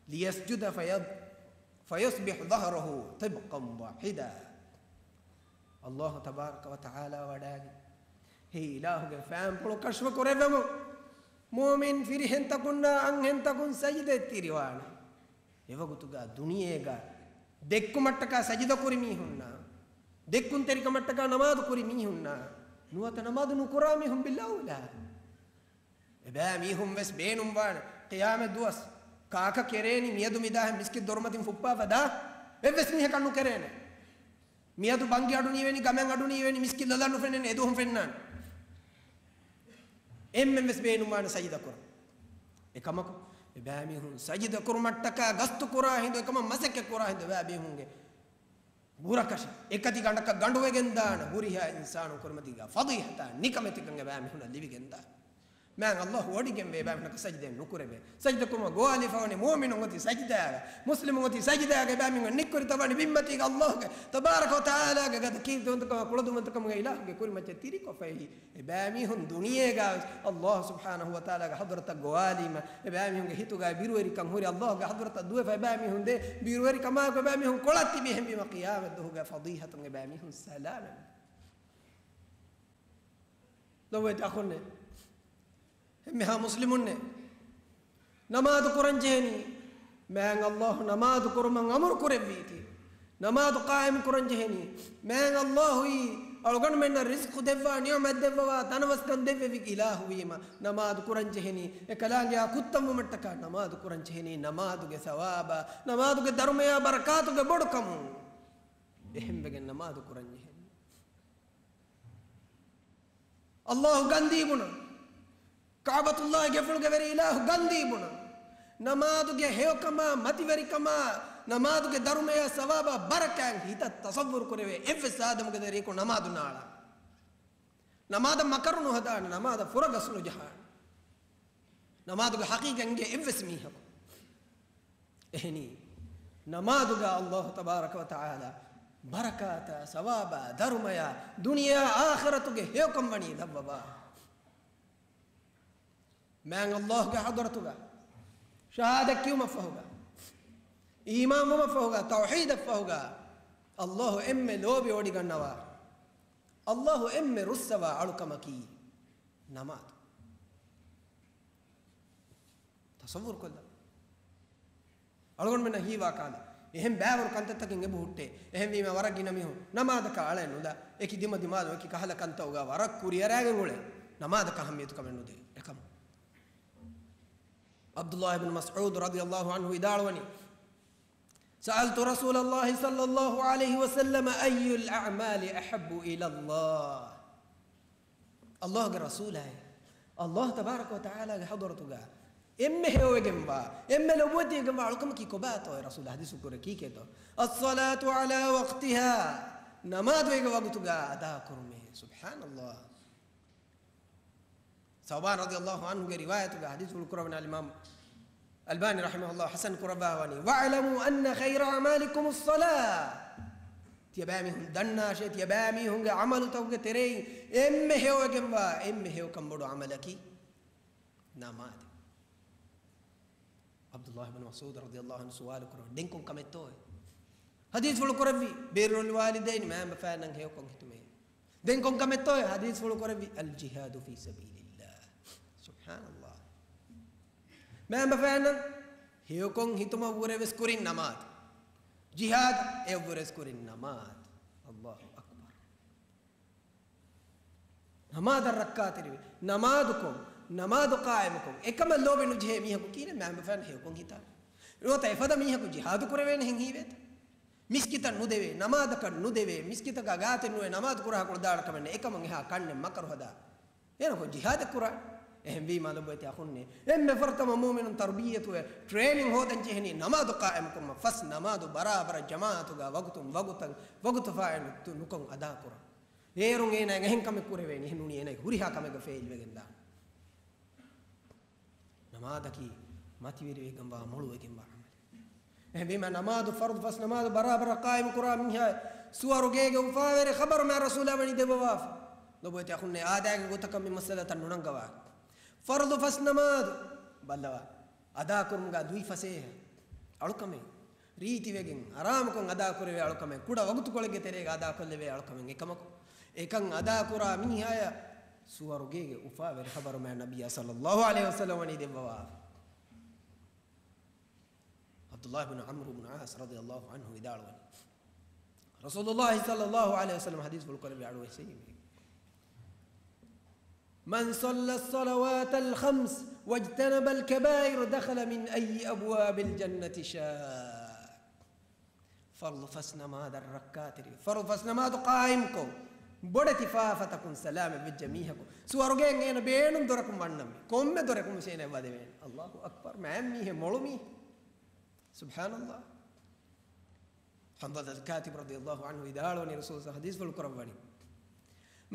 ليسجد فيض-، فيصبح ظهره طبقا واحدا. ﷲ ތަބާރަކަ ވަތަޢާލާ ވަޑައިގެން ހެއް އިލާހުގެ ފައިންޕުޅު ކަޝްފު ކުރެއްވެމު. މުއުމިން ފިރިހެންތަކުންނާ އަންހެންތަކުން ސަޖިދައެއް ތިރިވާނެ. އެވަގުތުގަ ދުނިޔޭގަ ދެއްކުމަށްޓަކާ ސަޖިދަކުރި މީހުންނާ، ދެއްކުންތެރިކަމަށްޓަކާ ނަމާދު ކުރި މީހުންނާ، ނުވަތަ ނަމާދު ނުކުރާ މީހުން ބިލްއައުލާ. އެބައިމީހުން ވެސް ބޭނުންވާނެ، ޤިޔާމަތް ދުވަސް ކާކަށް ކެރޭނީ މިއަދު މިދާހެން މިސްކިތް ދޮރުމަތިން ފުއްޕާފަ ދާ؟ އެއްވެސް މީހަކަށް ނުކެރޭނެ. މިއަދު ބަންގި އަޑު ނީވެނީ، ގަމެއް އަޑު ނީވެނީ، މިސްކިތް ލޮލަށް ނުފެންނަނީ، އެދުވަހުން ފެންނާނެ. އެންމެން ވެސް ބޭނުންވާނެ ސަޖިދަ ކުރަން. އެކަމަކު، އެބައިމީހުން ސަޖިދަ ކުރުމަށްޓަކާ ގަސްތު ކުރާ ހިނދު، އެކަމަށް މަސައްކަތް ކުރާ ހިނދު، އެބައިމީހުންގެ ބުރަކަށި އެކަތި ގަނޑަކަށް ގަނޑުވެގެންދާނެ، ހުރިހާ އިންސާނުން ކުރިމަތީގަ ފަޟީޙަތާ ނިކަމެތިކަން އެބައިމީހުންނަށް ލިބިގެންދާނެ. މާތް ﷲ ވޮޑިގެންވޭ އެބައިމީހުންނަކަށް ސަޖިދައެއް ނުކުރެވޭ. ސަޖިދަ ކުރުމަށް ގޮވާލިފަވަނީ މުއުމިނުން އޮތީ ސަޖިދާގަ، މުސްލިމުން އޮތީ ސަޖިދާގަ، އެބައިމީހުން ނިއްކުރި ތަބާނީ ބިންމަތީގަ ﷲ ގެ ތަބާރަކަ ވަ ތަޢާލާގެ ގަދަ ކީރިތިވަންތަކަމާ ކުޅަދުންވަންތަކަމުގެ އިލާހުގެ ކުރިމައްޗަށް ތިރިކޮށްފައި. އެބައިމީހުން ދުނިޔޭގަ ވެސް ﷲ ސުބްޙާނަހު ވަ ތަޢާލާގެ ޙަޟްރަތަށް ގޮވާލީމަ، އެބައިމީހުންގެ ހިތުގައި ބިރުވެރިކަން ހުރި ﷲ ގެ ޙަޟްރަތަށް ދުވެފަ، އެބައިމީހުން ދޭ ބިރުވެރިކަމާއެކު އެބައިމީހުން ކޮޅަށް ތިބި އެހެންވީމަ ޤިޔާމަތް ދުވަހުގަ ފަޟީޙަތުން އެބައިމީހުން ސަލާމަތް. ލޮބުވެތި އަޚުންނޭ، އެންމެހާ މުސްލިމުންނޭ، ނަމާދު ކުރަން ޖެހެނީ މާތް ﷲ ނަމާދު ކުރުމަށް އަމުރު ކުރެއްވީތީ. ނަމާދު ޤާއިމު ކުރަން ޖެހެނީ މާތް ﷲ އީ އަޅުގަނޑުމެންނަށް ރިޒްޤު ދެއްވާ، ނިޢުމަތް ދެއްވަވާ، ތަނަވަސްކަން ދެއްވެވި އިލާހު ވީމަ، ނަމާދު ކުރަން ޖެހެނީ އެކަލާނގެއާ ކުއްތަންވުމަށްޓަކާ، ނަމާދު ކުރަން ޖެހެނީ ނަމާދުގެ ސަވާބާ، ނަމާދުގެ ދަރުމަޔާ ބަރަކާތުގެ ބޮޑުކަމުން. އެހެންވެގެން ނަމާދު ކުރަން ޖެހެނީ. ﷲ ގަންދީ ބުނަން. ކަޢުބަތުﷲ ގެފުޅުގެ ވެރި އިލާހު ގަންދީ ބުނަން. ނަމާދުގެ ހެޔޮކަމާ، މަތިވެރިކަމާ، ނަމާދުގެ ދަރުމަޔާ ސަވާބާ ބަރަކާތް ހިތަށް ތަޞައްވުރު ކުރެވޭ އެއްވެސް އާދަމުގެ ދަރިޔަކު ނަމާދު ނާޅާ. ނަމާދަށް މަކަރު ނުހަދާނެ، ނަމާދަށް ފުރަގަސް ނުޖަހާނެ. ނަމާދުގެ ޙަޤީޤަތް އިނގޭ އެއްވެސް މީހަކު. އެހެނީ، ނަމާދުގަ ﷲ ތަބާރަކަ ވަ ތަޢާލާ ބަރަކާތާ، ސަވާބާ، ދަރުމަޔާ، ދުނިޔެއާ އާޚިރަތުގެ ހެޔޮކަން ވަނީ ލައްވަވާ. މާތް ﷲ ގެ ޙަޟްރަތުގަ ޝަހާދަތް ކިޔުމަށްފަހުގަ، އީމާންވުމަށްފަހުގަ، ތައުޙީދަށްފަހުގަ، ﷲ އެންމެ ލޯބިވޮޑިގަންނަވާ، ﷲ އެންމެ ރުއްސަވާ އަޅުކަމަކީ ނަމާދު. ތަޞައްވުރުކޮށްލަ. އަޅުގަނޑުމެންނަށް ހީވާ ކަހަލަ، އެހެން ބައިވަރު ކަންތައްތަކެއް އެބަހުއްޓޭ. އެހެންވީމަ ވަރަށް ގިނަ މީހުން ނަމާދަކަށް އަޅައެއް ނުލާ، އެކި ދިމަ ދިމާލު އެކި ކަހަލަ ކަންތައް އުގާ ވަރަށް ކުރިއަރާގެން އުޅޭ. ނަމާދަކަށް އަހައްމިޔަތުކަމެއް ނުދޭ. އެކަމު ޢަބްދުﷲ އިބްނު މަސްޢޫދު ރަޟިޔަﷲ ޢަންހު ވިދާޅުވަނީ، سألت رسول الله صلى الله عليه وسلم أي الأعمال أحب إلى الله. ﷲ ގެ ރަސޫލާއޭ، ﷲ ތަބާރަކަ ވަ ތަޢާލާގެ ޙަޟްރަތުގަ އެންމެ ހެޔޮވެގެންވާ، އެންމެ ލޮބުވެތިވެގެންވާ އަޅުކަމަކީ ކޮބާތޯ؟ ރަސޫލާ ޙަދީޘް ކުރޭ ކީކޭތޯ؟ الصلاة على وقتها، ނަމާދު އޭގެ ވަގުތުގަ އަދާކުރުމޭ. ސުބްޙާނަﷲ. ޘައުބާން ރަޟިޔަﷲ ޢަންހުގެ ރިވާޔަތުގަ ޙަދީޘްފުޅު ކުރައްވަނީ އަލްއިމާމް އަލްބާނީ ރަޙިމަހުﷲ ޙަސަން ކުރައްވާވަނީ، واعلموا أن خير أعمالكم الصلاة. ތިޔަބައިމީހުން ދަންނާށޭ، ތިޔަބައިމީހުންގެ ޢަމަލުތަކުގެ ތެރެއިން އެންމެ ހެޔޮވެގެންވާ، އެންމެ ހެޔޮކަން ބޮޑު ޢަމަލަކީ ނަމާދެއް. ޢަބްދުﷲ ބިން މަސްޢޫދު ރަޟިޔަﷲ ޢަންހު ސުވާލު ކުރަން، ދެން ކޮން ކަމެއްތޯއޭ؟ ޙަދީޘްފުޅު ކުރެއްވި، بر الوالدين، މައިންބަފައިންނަށް ހެޔޮކޮން ހިތުމޭ. ދެން ކޮން ކަމެއްތޯއޭ؟ ޙަދީޘްފުޅު ކުރެއްވި، الجهاد في سبيل الله. ސުބްޙާނަﷲ. މައިންބަފައިންނަށް ހެޔޮކޮން ހިތުމަށްވުރެވެސް ކުރިން ނަމާދު. ޖިހާދު އެއަށްވުރެސް ކުރިން ނަމާދު. ﷲ އަކްބަރު. ނަމާދަށް ރައްކާތެރިވެ، ނަމާދުކޮށް، ނަމާދު ޤާއިމުކޮށް، އެކަމަށް ލޯބި ނުޖެހޭ މީހަކު ކިހިނެއް މައިންބަފައިން ހެޔޮކޮން ހިތާ؟ ނުވަތަ އެފަދަ މީހަކު ޖިހާދު ކުރެވޭނެހެން ހީވޭތަ؟ މިސްކިތަށް ނުދެވޭ، ނަމާދަކަށް ނުދެވޭ، މިސްކިތަކާ ގާތެއް ނުވެ ނަމާދު ކުރާ ކުޅަދާނަ ކަމެއް ނެތް. އެކަމުން އެހާ ކަންނެއް މަކަރު ހަދާ. އޭނަކު ޖިހާދެއް ކުރާ. އެހެންވީމާ ލޮބުވެތި އަޚުންނޭ، އެންމެ ފުރަތަމަ މުއުމިނުން ތަރުބިއްޔަތުވެ، ޓްރޭނިން ހޯދަން ޖެހެނީ ނަމާދު ޤާއިމުކުރުމަށް. ފަސް ނަމާދު ބަރާބަރަށް ޖަމާޢަތުގަ ވަގުތުން ވަގުތަށް، ވަގުތު ފާއިތު ނުކޮށް އަދާކުރަން. އޭރުން އޭނާއަށް އެހެން ކަމެއް ކުރެވޭނީ، އެހެން ނޫނީ އޭނާ ހުރިހާ ކަމެއްގަ ފެއިލްވެގެން ދާނެ. ނަމާދަކީ މަތިވެރިވެގެންވާ، މޮޅުވެގެންވާ ޢަމަލެއް. އެހެންވީމާ ނަމާދު، ފަރުޟު ފަސް ނަމާދު ބަރާބަރަށް ޤާއިމު ކުރާ މީހާ ސުވަރުގޭގެ އުފާވެރި ޚަބަރު މާތް ރަސޫލާ ވަނީ ދެއްވަވާފަ. ލޮބުވެތި އަޚުންނޭ، އާދައިގެ ގޮތަކަށް މި މައްސަލަތައް ނުނަންގަވާ. ފަރުޟު ފަސް ނަމާދު ބައްލަވާ. އަދާކުރުމުގަ ލުއިފަސޭހަ އަޅުކަމެއް، ރީތިވެގެން އަރާމުކޮށް އަދާކުރެވޭ އަޅުކަމެއް، ކުޑަ ވަގުތުކޮޅެއްގެ ތެރޭގަ އަދާކޮށްލެވޭ އަޅުކަމެއް. އެކަމަކު، އެކަން އަދާކުރާ މީހާޔަށް ސުވަރުގޭގެ އުފާވެރި ޚަބަރު މާތް ނަބިއްޔާ ޞައްލައްލާހު ޢަލައިހި ވަސައްލަމަ ވަނީ ދެއްވަވާފަ. ޢަބްދުﷲ ބިން ޢަމްރު ބިން ޢާޞް ރަޟިޔަﷲ ޢަންހު ވިދާޅުވަނީ، ރަސޫލުﷲ ޞައްލައްލާހު ޢަލައިހި ވަސައްލަމަ ޙަދީޘްފުޅު ކުރެއްވި އަޑުއެއްސެވީމޭ. من صلى الصلوات الخمس واجتنب الكبائر دخل من أي أبواب الجنة شاء. ފަރުޟު ފަސް ނަމާދަށް ރައްކާތެރިވެ، ފަރުޟު ފަސް ނަމާދު ޤާއިމްކޮށް، ބޮޑެތި ފާފަތަކުން ސަލާމަތް ވެއްޖެ މީހަކު ސުވަރުގެއަށް އޭނަ ބޭނުން ދޮރަކުން ވަންނަންވީ. ކޮންމެ ދޮރަކުން ވެސް އޭނަ ވަދެވޭނެ. އައްލާހު އަކްބަރު. މާތް މީހެއް، މޮޅު މީހެއް. ސުބްޙާނައްލާހް. ޙަންޒަލަތުލް ކާތިބު ރަޟިޔައްލާހު ޢަންހު ވިދާޅުވަނީ، ރަސޫލު ޙަދީޘްފުޅު ކުރައްވަނީ،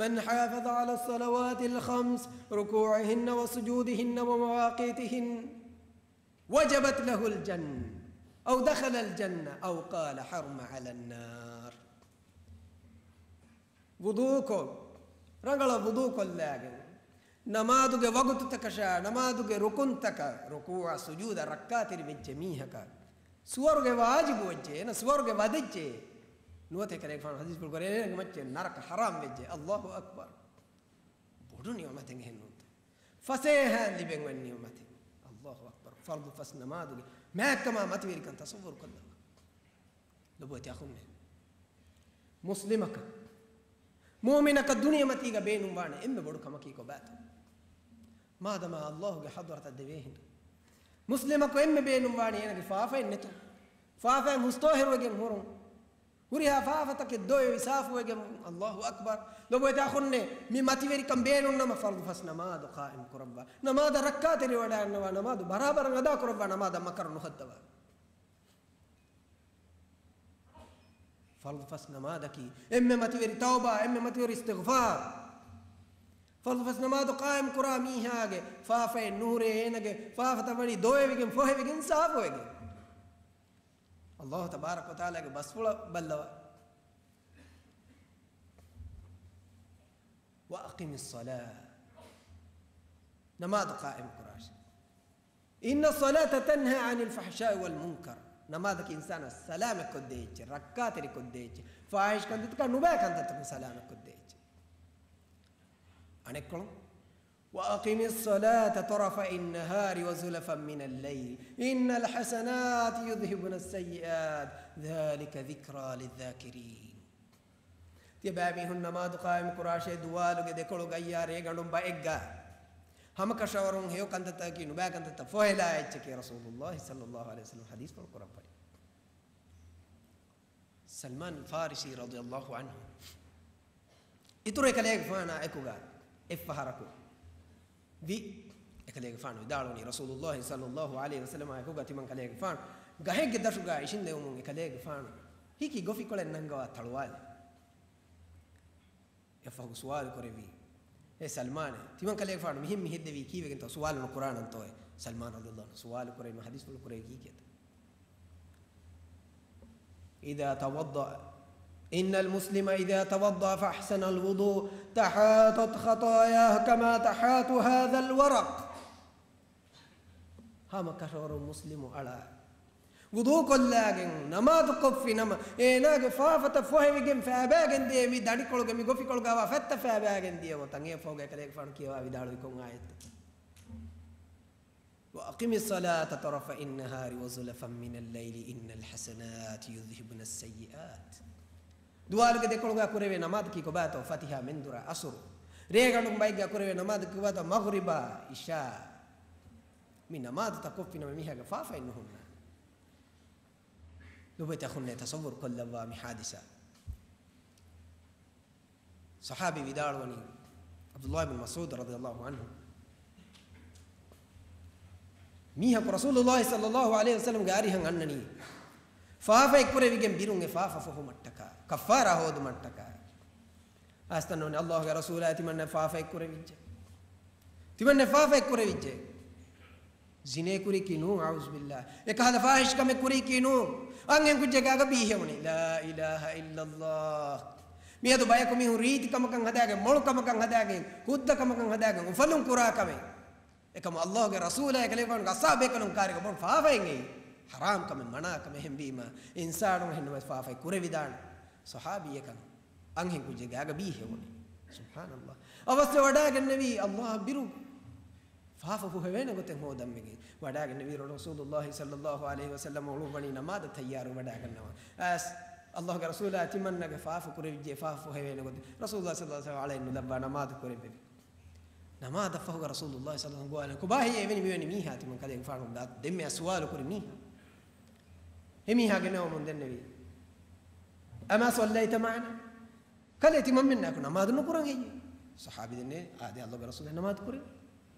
من حافظ على الصلوات الخمس، ركوعهن وسجودهن ومواقيتهن، وجبت له الجنة، أو دخل الجنة، أو قال حرم على النار. ވުޟޫކޮށް، ރަނގަޅަށް ވުޟޫކޮށްލާގެން، ނަމާދުގެ ވަގުތުތަކަށާ، ނަމާދުގެ ރުކުންތަކަށް، ރުކޫޢާ ސުޖޫދަށް ރައްކާތެރި ވެއްޖެ މީހަކަށް، ސުވަރުގެ ވާޖިބު ވެއްޖެ، އޭނަ ސުވަރުގެ ވަދެއްޖެ، ނުވަތަ ކަލޭގެފާނު ޙަދީޘްފުޅު ކުރޭ، އޭނަގެ މައްޗަށް ނަރަކަ ޙަރާމް ވެއްޖެ. އައްލާހު އަކްބަރު. ބޮޑު ނިޢުމަތެއް އެހެންނޫންތަ؟ ފަސޭހައިން ލިބެން އޮތް ނިޢުމަތެއް. އައްލާހު އަކްބަރު. ފަރުޟު ފަސް ނަމާދުގެ މާތްކަމާ މަތިވެރިކަން ތަޞައްވުރު ކޮށްލަވާ. ލޮބުވެތި އަޚުންނޭ. މުސްލިމަކަށް، މުއުމިނަކަށް ދުނިޔެމަތީގަ ބޭނުންވާނެ އެންމެ ބޮޑު ކަމަކީ ކޮބާތޯ؟ މާދަމާ އައްލާހުގެ ޙަޟްރަތަށް ދެވޭހިނދު. މުސްލިމަކު އެންމެ ބޭނުންވާނީ އޭނަގެ ފާފައެއް ނެތުން، ފާފައިން ހުސްތޯހިރުވެގެން ހުރުން. ހުރިހާ ފާފަތަކެއް ދޮވެވި ސާފުވެގެން. އައްލާހު އަކްބަރު. ލޮބުވެތި އަޚުންނޭ، މި މަތިވެރިކަން ބޭނުންނަމަ ފަރުޟު ފަސް ނަމާދު ޤާއިމް ކުރައްވާ. ނަމާދަށް ރައްކާތެރިވަޑައިގަންނަވާ، ނަމާދު ބަރާބަރަށް އަދާކުރައްވާ، ނަމާދަށް މަކަރު ނުހައްދަވާ. ފަރުޟު ފަސް ނަމާދަކީ އެންމެ މަތިވެރި ތައުބާ، އެންމެ މަތިވެރި އިސްތިޣްފާރު. ފަރުޟު ފަސް ނަމާދު ޤާއިމް ކުރާ މީހާގެ ފާފައެއް ނުހުރޭ، އޭނަގެ ފާފަތައް ވަނީ ދޮވެވިގެން، ފޮހެވިގެން، ސާފުވެގެން. އައްލާހު ތަބާރަކަ ވަތަޢާލާގެ ބަސްފުޅަށް ބައްލަވާ. وأقم الصلاة. ނަމާދު ޤާއިމް ކުރާށޭ. إن الصلاة تنهى عن الفحشاء والمنكر. ނަމާދަކީ އިންސާނާ ސަލާމަތްކޮށްދޭ އެއްޗެއް، ރައްކާތެރިކޮށްދޭ އެއްޗެއް، ފާޙިޝް ކަންތައްތަކާ ނުބައި ކަންތައްތަކުން ސަލާމަތްކޮށްދޭ އެއްޗެއް. އަނެއްކޮޅުން، وأقم الصلاة طرفي النهار وزلفا من الليل إن الحسنات يذهبن السيئات ذلك ذكرى للذاكرين. ތިޔަބައިމީހުން ނަމާދު ޤާއިމް ކުރާށޭ، ދުވާލުގެ ދެކޮޅުގައްޔާ ރޭގަނޑުން ބައެއްގަ. ހަމަކަށަވަރުން ހެޔޮ ކަންތައްތަކަކީ ނުބައި ކަންތައްތައް ފޮހެލާ އެއްޗެކޭ ރަސޫލުﷲ ޞައްލަﷲ ޢަލައިހި ވަސައްލަމަ ޙަދީޘްފުޅު ކުރައްވަނީ. ސަލްމާން ފާރިސީ ރަޟިޔަﷲ ޢަންހު އިތުރު އެކަލޭގެފާނާ އެކުގަ އެއްފަހަރަކު ވި. އެކަލޭގެފާނު ވިދާޅުވަނީ، ރަސޫލުﷲ ޞައްލަﷲ ޢަލައިހި ވަސައްލަމާ އެކުގަ ތިމަން ކަލޭގެފާނު ގަހެއްގެ ދަށުގަ އިށިނދެވުމުން އެކަލޭގެފާނު ހިކި ގޮފިކޮޅެއް ނަންގަވާ ތަޅުވާލި. އެއަށްފަހު ސުވާލު ކުރެއްވީ، އޭ ސަލްމާނޭ، ތިމަން ކަލޭގެފާނު މިހެން މި ހެއްދެވީ ކީއްވެގެންތޯ؟ ސުވާލު ނުކުރާނަންތޯއޭ؟ ސަލްމާން ރަޟިޔަﷲ ޢަންހު ސުވާލު ކުރެވީމަ ޙަދީޘްފުޅު ކުރެވި ކީކޭތަ؟ إذا توضأ، إن المسلم إذا توضأ فأحسن الوضوء تحاطت خطاياه كما تحات هذا الورق. ހަމަކަށަވަރުން މުސްލިމު އަޅާ ވުޟޫކޮށްލާގެން ނަމާދު ކޮށްފި ނަމަ، އޭނާގެ ފާފަތައް ފޮހެވިގެން ފައިބައިގެން ދިޔަ މި ދަނޑިކޮޅުގެ މި ގޮފިކޮޅުގަވާ ފަތްތައް ފައިބައިގެން ދިޔަމު ތަން އެއަށްފަހުގަ އެކަލޭގެފާނު ކިޔަވާ ވިދާޅުވި ކޮން އާޔަތްތަ؟ وأقم الصلاة طرفي النهار وزلفا من الليل إن الحسنات يذهبن السيئات. ދުވާލުގެ ދެކޮޅުގަ ކުރެވޭ ނަމާދަކީ ކޮބާތޯ؟ ފަތިހާ، މެންދުރާ، އަސުރު. ރޭގަނޑުން ބައެއްގަ ކުރެވޭ ނަމާދަކީ ކޮބާތޯ؟ މަޣްރިބާ، އިޝާ. މި ނަމާދުތައް ކޮށްފިނަމަ މީހާގެ ފާފައެއް ނުހުންނާނެ. ލޮބުވެތި އަޚުންނޭ، ތަޞައްވުރު ކޮށްލައްވާ މި ޙާދިސާ. ޞަޙާބީ ވިދާޅުވަނީ، ޢަބްދުﷲ ބިން މަސްޢޫދު ރަޟިޔަﷲ ޢަންހު، މީހަކު ރަސޫލުﷲ ޞައްލަﷲ ޢަލައިހި ވަސައްލަމްގެ އަރިހަށް އަންނަނީ، ފާފައެއް ކުރެވިގެން ބިރުން އެ ފާފަ ފޮހުމަށްޓަކާ، ކައްފާރާ ހޯދުމަށްޓަކާ. އައިސް ދަންނަވަނީ ﷲގެ ރަސޫލާ ތިމަންނަ ފާފައެއް ކުރެވިއްޖެ. ތިމަންނަ ފާފައެއް ކުރެވިއްޖެ. ޒިނޭ ކުރީކީ ނޫން، އަޢޫޛުބިﷲ. އެކަހަލަ ފާޙިޝް ކަމެއް ކުރީކީ ނޫން. އަންހެން ކުއްޖެއްގެ އަގަ ބީހެވުނީ. ލާ އިލާހަ އިއްލަﷲ. މިއަދު ބަޔަކު މީހުން ރީތި ކަމަކަށް ހަދާގެން، މޮޅު ކަމަކަށް ހަދާގެން، ހުއްދަ ކަމަކަށް ހަދާގެން އުފަލުން ކުރާ ކަމެއް. އެކަމު ﷲގެ ރަސޫލާ އެކަލޭގެފާނުގެ އަޞްޙާބޭކަލުން ކާރިގަ ބޮޑު ފާފައެއް އެއީ. ޙަރާމް ކަމެއް، މަނާ ކަމެއް. އެހެންވީމަ، އިންސާނުން އެހެންނަމަވެސް ފާފައެއް ކުރެވިދާނެ. ޞަޙާބީއެއް ކަން އަންހެން ކުއްޖެއްގެ އަގަ ބީހެވުނީ. ސުބްޙާނަﷲ. އަވަސްވެ ވަޑާގެންނެވީ ﷲ ބިރު ފާފަ ފޮހެވޭނެ ގޮތެއް ހޯދަން ވެގެން. ވަޑާގެންނެވީ ރަސޫލުﷲ ޞައްލަﷲ ޢަލައިހި ވަސައްލަމަ އުޅުއްވަނީ ނަމާދަށް ތައްޔާރު ވަޑާގަންނަވާ. އައިސް ﷲގެ ރަސޫލާ ތިމަންނަގެ ފާފަ ކުރެވިއްޖެ، ފާފަ ފޮހެވޭނެ ގޮތެއް ރަސޫލުﷲ ޞައްލަﷲ ޢަލައިހި ނުލައްވާ ނަމާދު ކުރެއްވެވި. ނަމާދަށްފަހުގަ ރަސޫލުﷲ ޞައްލަﷲ ޢަލައިހި ވަސައްލަމަ ގޮވާލަން، ކޮބާހޭ އެވެނި މިވެނި މީހާ؟ ތިމަން ކަލޭގެފާނު ދެންމެ ސުވާލު ކުރި މީހާ. އެ މީހާ ގެނައުމުން ދެންނެވީ، أما صليت معنا؟ ކަލޭ ތިމަންމެންނާއެކު ނަމާދު ނުކުރަން ހެއްޔޭ؟ ޞަޙާބީ ދެންނެވި، އާދެ، ﷲ ގެ ރަސޫލާ ނަމާދު ކުރޭ.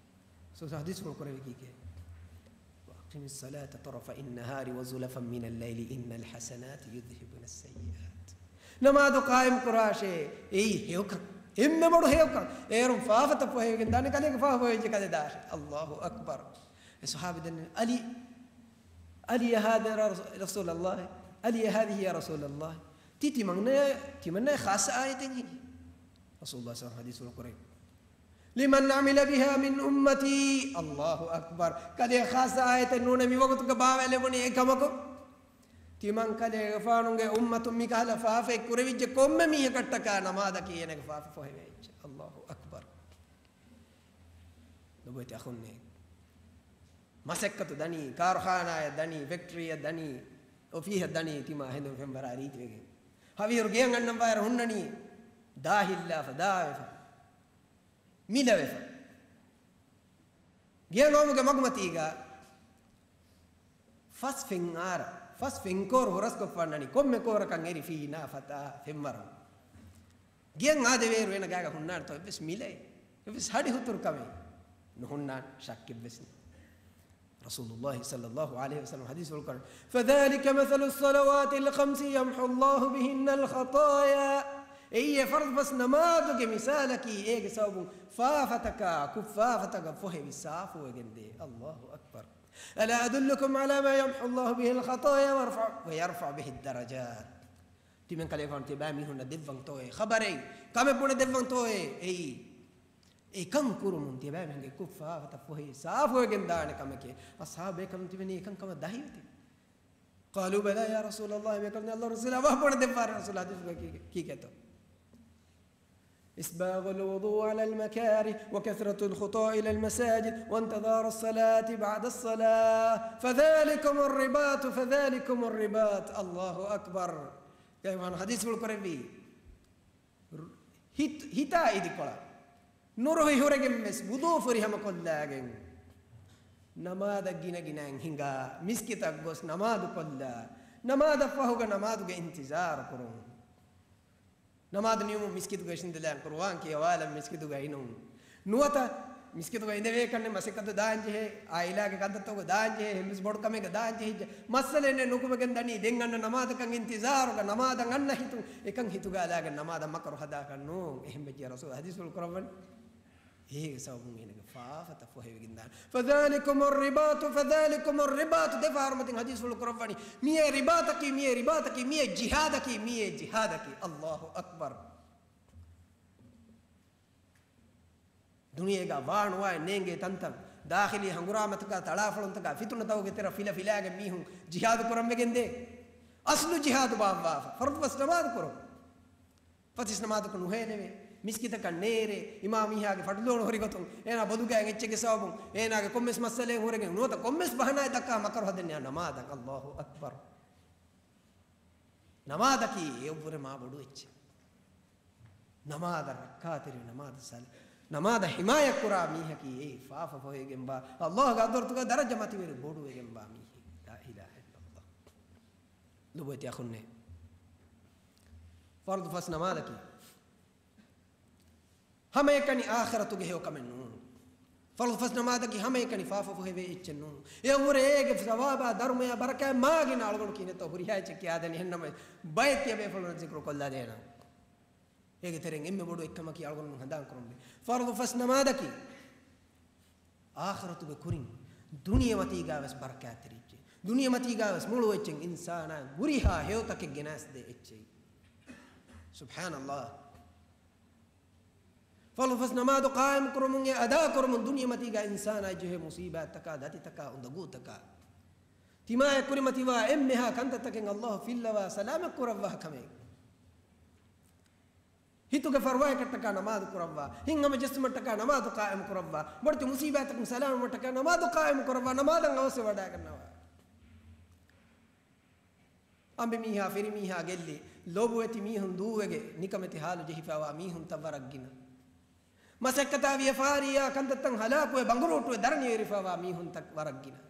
ޞަޙީޙު ޙަދީޘްފުޅު ކުރެއްވި ކީކޭ؟ وأقم الصلاة طرفي النهار وزلفا من الليل إن الحسنات يذهبن السيئات. ނަމާދު ޤާއިމް ކުރާށޭ، އެއީ ހެޔޮކަން. އެންމެ ބޮޑު ހެޔޮކަން. އޭރުން ފާފަތައް ފޮހެވިގެން ދާނެ، ކަލޭގެ ފާފަ ފޮހެވިއްޖެ ކަލޭ ދާށޭ. ﷲ އަކްބަރު. އެ ޞަޙާބީ ދެންނެވި، އަލި، އަލި ހާދަ ރަސޫލަﷲ، އަލި ހާދިހި ޔާ ރަސޫލަﷲ. ތި ތިމަންނަ، ތިމަންނަ ޚާއްޞަ އާޔަތެއް ހެއްޔޭ؟ ރަސޫލުﷲ ޞައްލަﷲ ޢަލައިހި ވަސައްލަމަ ޙަދީޘްފުޅު ކުރޭ. لمن عمل بها من أمتي. ﷲ އަކްބަރު. ކަލޭ ޚާއްޞަ އާޔަތެއް ނޫނޭ މި ވަގުތުގަ ބާވައިލެވުނީ އެ ކަމަކު. ތިމަން ކަލޭގެފާނުގެ އުއްމަތުން މިކަހަލަ ފާފައެއް ކުރެވިއްޖެ ކޮންމެ މީހަކަށްޓަކާ ނަމާދަކީ އޭނަގެ ފާފަ ފޮހެވޭ އެއްޗެއް. ﷲ އަކްބަރު. ލޮބުވެތި އަޚުންނޭ. މަސައްކަތު ދަނީ، ކާރުޚާނާއެއް ދަނީ، ފެކްޓްރީއެއް ދަނީ، އޮފީހެއް ދަނީ، ތިމާ ހެނދުނު ފެންވަރާ ރީތިވެގެން. ހަވީރު ގެޔަށް އަންނަން ވާއިރު ހުންނަނީ، ދާހިއްލާފަ، ދާވެފަ. މިލަވެފަ. ގެޔަށް އައުމުގެ މަގުމަތީގަ ފަސް ފެންއާރަ، ފަސް ފެންކޯރު ހުރަސްކޮށްފަ އަންނަނީ ކޮންމެ ކޯރަކަށް އެރި ފީނާ ފަތާ ފެންވަރު. ގެޔަށް އާދެވޭއިރު އޭނަ ގާގަ ހުންނާނެތޯ އެއްވެސް މިލެއް، އެއްވެސް ހަޑި ހުތުރު ކަމެއް ނުހުންނާނެ، ޝައްކެއްވެސް ނެތް. ރަސޫލުﷲ ޞައްލަﷲ ޢަލައިހި ވަސައްލަމަ ޙަދީޘްފުޅު ކުރަން، فذلك مثل الصلوات الخمس يمحو الله بهن الخطايا. އެއީ އެ ފަރުޟު ފަސް ނަމާދުގެ މިސާލަކީ، އޭގެ ސަބަބުން ފާފަތަކާ ކުށްފާފަތަކަށް ފޮހެވި ސާފުވެގެންދޭ. ﷲ އަކްބަރު. ألا أدلكم على ما يمحو الله به الخطايا ويرفع، ويرفع به الدرجات. ތިމަން ކަލޭގެފާނު ތިޔަބައިމީހުންނަށް ދެއްވަންތޯއޭ ޚަބަރެއް، ކަމެއް ބުނެ ދެއްވަންތޯއޭ އެއީ. އެކަން ކުރުމުން ތިޔަބައިމީހުންގެ ކުށްފާފަތައް ފޮހެވި ސާފުވެގެން ދާނެ ކަމެކޭ. އަޞްޙާބު ބޭކަލުން ތިބެނީ އެކަން ކަމަށް ދަހިވެތި. قالوا بلى يا رسول الله، ބޭކަލުން ﷲ ރަސޫލާ ވާހަކަ ބުނެ ދެއްވާ ރަސޫލާ ޙަދީޘްގައި ކީ، ކީކޭތޯ؟ إسباغ الوضوء على المكاره وكثرة الخطى إلى المساجد وانتظار الصلاة بعد الصلاة فذلكم الرباط فذلكم الرباط. ﷲ އަކްބަރު. ގައިވާން ޙަދީޘްފުޅު ކުރެއްވީ. ހިތް، ހިތާ އިދިކޮޅަށް ނުރުހި ހުރެގެން ވެސް ވުޟޫ ފުރިހަމަކޮށްލާގެން، ނަމާދަށް ގިނަގިނައިން ހިނގާ، މިސްކިތަށް ގޮސް ނަމާދުކޮށްލާ، ނަމާދަށް ފަހުގަ ނަމާދުގެ އިންތިޒާރު ކުރުން. ނަމާދު ނިމުމުން މިސްކިތުގަ އިށިނދެލާން، ޤުރުއާން ކިޔަވާލަން މިސްކިތުގަ އިނުން. ނުވަތަ މިސްކިތުގަ އިނދެވޭ ކަންނެ މަސައްކަތު ދާންޖެހޭ، އާއިލާގެ ކަންތައްތަކުގަ ދާންޖެހޭ، ހެން ވެސް ބޮޑު ކަމެއްގަ ދާންޖެހިއްޖެ. މައްސަލައެއް ނެތް، ނުކުމެގެން ދަނީ ދެން އަންނަ ނަމާދަކަށް އިންތިޒާރުގަ، ނަމާދަށް އަންނަ ހިތުން އެކަން ހިތުގަ އަލާގެން ނަމާދަށް މަކަރު ހަދާކަށް ނޫން. އެހެން ވެއްޖެ ރަސޫލު ޙަދީޘްފުޅު ކުރައްވަނީ. އޭގެ ސަބަބުން އޭނަގެ ފާފަތައް ފޮހެވިގެން ދާނެ. فذلكم الرباط، فذلكم الرباط. ދެފަހަރު މަތިން ޙަދީޘްފުޅު ކުރައްވަނީ. މިއޭ ރިބާޠަކީ، މިއޭ ރިބާޠަކީ، މިއޭ ޖިހާދަކީ، މިއޭ ޖިހާދަކީ. ﷲ އަކްބަރު. ދުނިޔޭގަ ވާނުވާއެއް ނޭނގޭ ތަންތަން، ދާޚިލީ ހަނގުރާމަތަކާ، ތަޅާފޮޅުންތަކާ، ފިތުނަތަކުގެ ތެރެ ފިލަ ފިލާގެން މީހުން ޖިހާދު ކުރަން ވެގެންދޭ. އަސްލު ޖިހާދު ބާއްވާފަ، ފަރުޟު ފަސް ނަމާދު ކުރުން. ފަތިސް ނަމާދަކު ނުހޭލެވޭ. މިސްކިތަކަށް ނޭރޭ. އިމާމް މީހާގެ ފަޑުލޯނު ހުރި ގޮތުން އޭނާ ބޮލުގައި އެއްޗެއްގެ ސަބަބުން އޭނާގެ ކޮންމެސް މައްސަލައެއް ހުރެގެން ނުވަތަ ކޮންމެސް ބަހަނާއެއް ދައްކާ މަކަރު ހަދަންޏާ ނަމާދަށް. ﷲ އަކްބަރު. ނަމާދަކީ އެއަށްވުރެ މާ ބޮޑު އެއްޗެއް. ނަމާދަށް ރައްކާތެރިވެ، ނަމާދަށް ސަލ-، ނަމާދަށް ހިމާޔަތް ކުރާ މީހަކީ އެއީ ފާފަ ފޮހެވިގެންވާ، ﷲ ގެ ޙަޟްރަތުގަ ދަރަޖަ މަތިވެރި ބޮޑުވެގެންވާ މީހެއް. لا إله إلا الله. ލޮބުވެތި އަޚުންނޭ. ފަރުޟު ފަސް ނަމާދަކީ ހަމައެކަނި އާޚިރަތުގެ ހެޔޮ ކަމެއް ނޫން. ފަރުޟު ފަސް ނަމާދަކީ ހަމައެކަނި ފާފަ ފޮހެވޭ އެއްޗެއް ނޫން. އެއަށްވުރެ އޭގެ ސަވާބާ ދަރުމަޔާ ބަރަކާތް މާގިނަ އަޅުގަނޑު ކިހިނެއްތޯ ހުރިހާ އެއްޗެއް ކިޔާދޭނެ. އެހެންނަމަ ބައެއް ތިޔަބޭފުޅުން ޒިކުރު ކޮށްލާދޭނަން. އޭގެ ތެރެއިން އެންމެ ބޮޑު އެއްކަމަކީ އަޅުގަނޑު ހަނދާން ކުރުންވީ ފަރުޟު ފަސް ނަމާދަކީ އާޚިރަތުގެ ކުރިން ދުނިޔެމަތީގަ ވެސް ބަރަކާތްތެރި އެއްޗެއް، ދުނިޔެމަތީގަ ވެސް މޮޅު އެއްޗެއް، އިންސާނާ ހުރިހާ ހެޔޮތަކެއް ގެނަސްދޭ އެއްޗެއް. ސުބްޙާނަﷲ. ފަރުޟު ފަސް ނަމާދު ޤާއިމް ކުރުމުން އެ އަދާ ކުރުމުން ދުނިޔެމަތީގަ އިންސާނާ ޖެހޭ މުޞީބާތްތަކާ، ދަތިތަކާ، އުނދަގޫތަކާ، ތިމާޔަށް ކުރިމަތިވާ އެންމެހާ ކަންތައްތަކެއް ﷲ ފިއްލަވާ ސަލާމަތް ކުރައްވާ ކަމެއް. ހިތުގެ ފަރުވާއަކަށްޓަކާ ނަމާދު ކުރައްވާ، ހިތްހަމަޖެއްސުމަށްޓަކާ ނަމާދު ޤާއިމް ކުރައްވާ، ބޮޑެތި މުޞީބާތަކުން ސަލާމަތްވުމަށްޓަކާ ނަމާދު ޤާއިމް ކުރައްވާ، ނަމާދަށް އަވަސްވެވަޑައިގަންނަވާ. އަނބިމީހާ ފިރިމީހާ ގެއްލި، ލޮބުވެތި މީހުން ދޫވެގެ ނިކަމެތި ހާލު ޖެހިފައިވާ މީހުންތައް ވަރަށް ގިނަ. މަސައްކަތާ ވިޔަފާރިއާ ކަންތައްތައް ހަލާކުވެ ބަނގުރޫޓުވެ ދަރަނިވެރިފައިވާ މީހުންތައް ވަރަށް ގިނަ.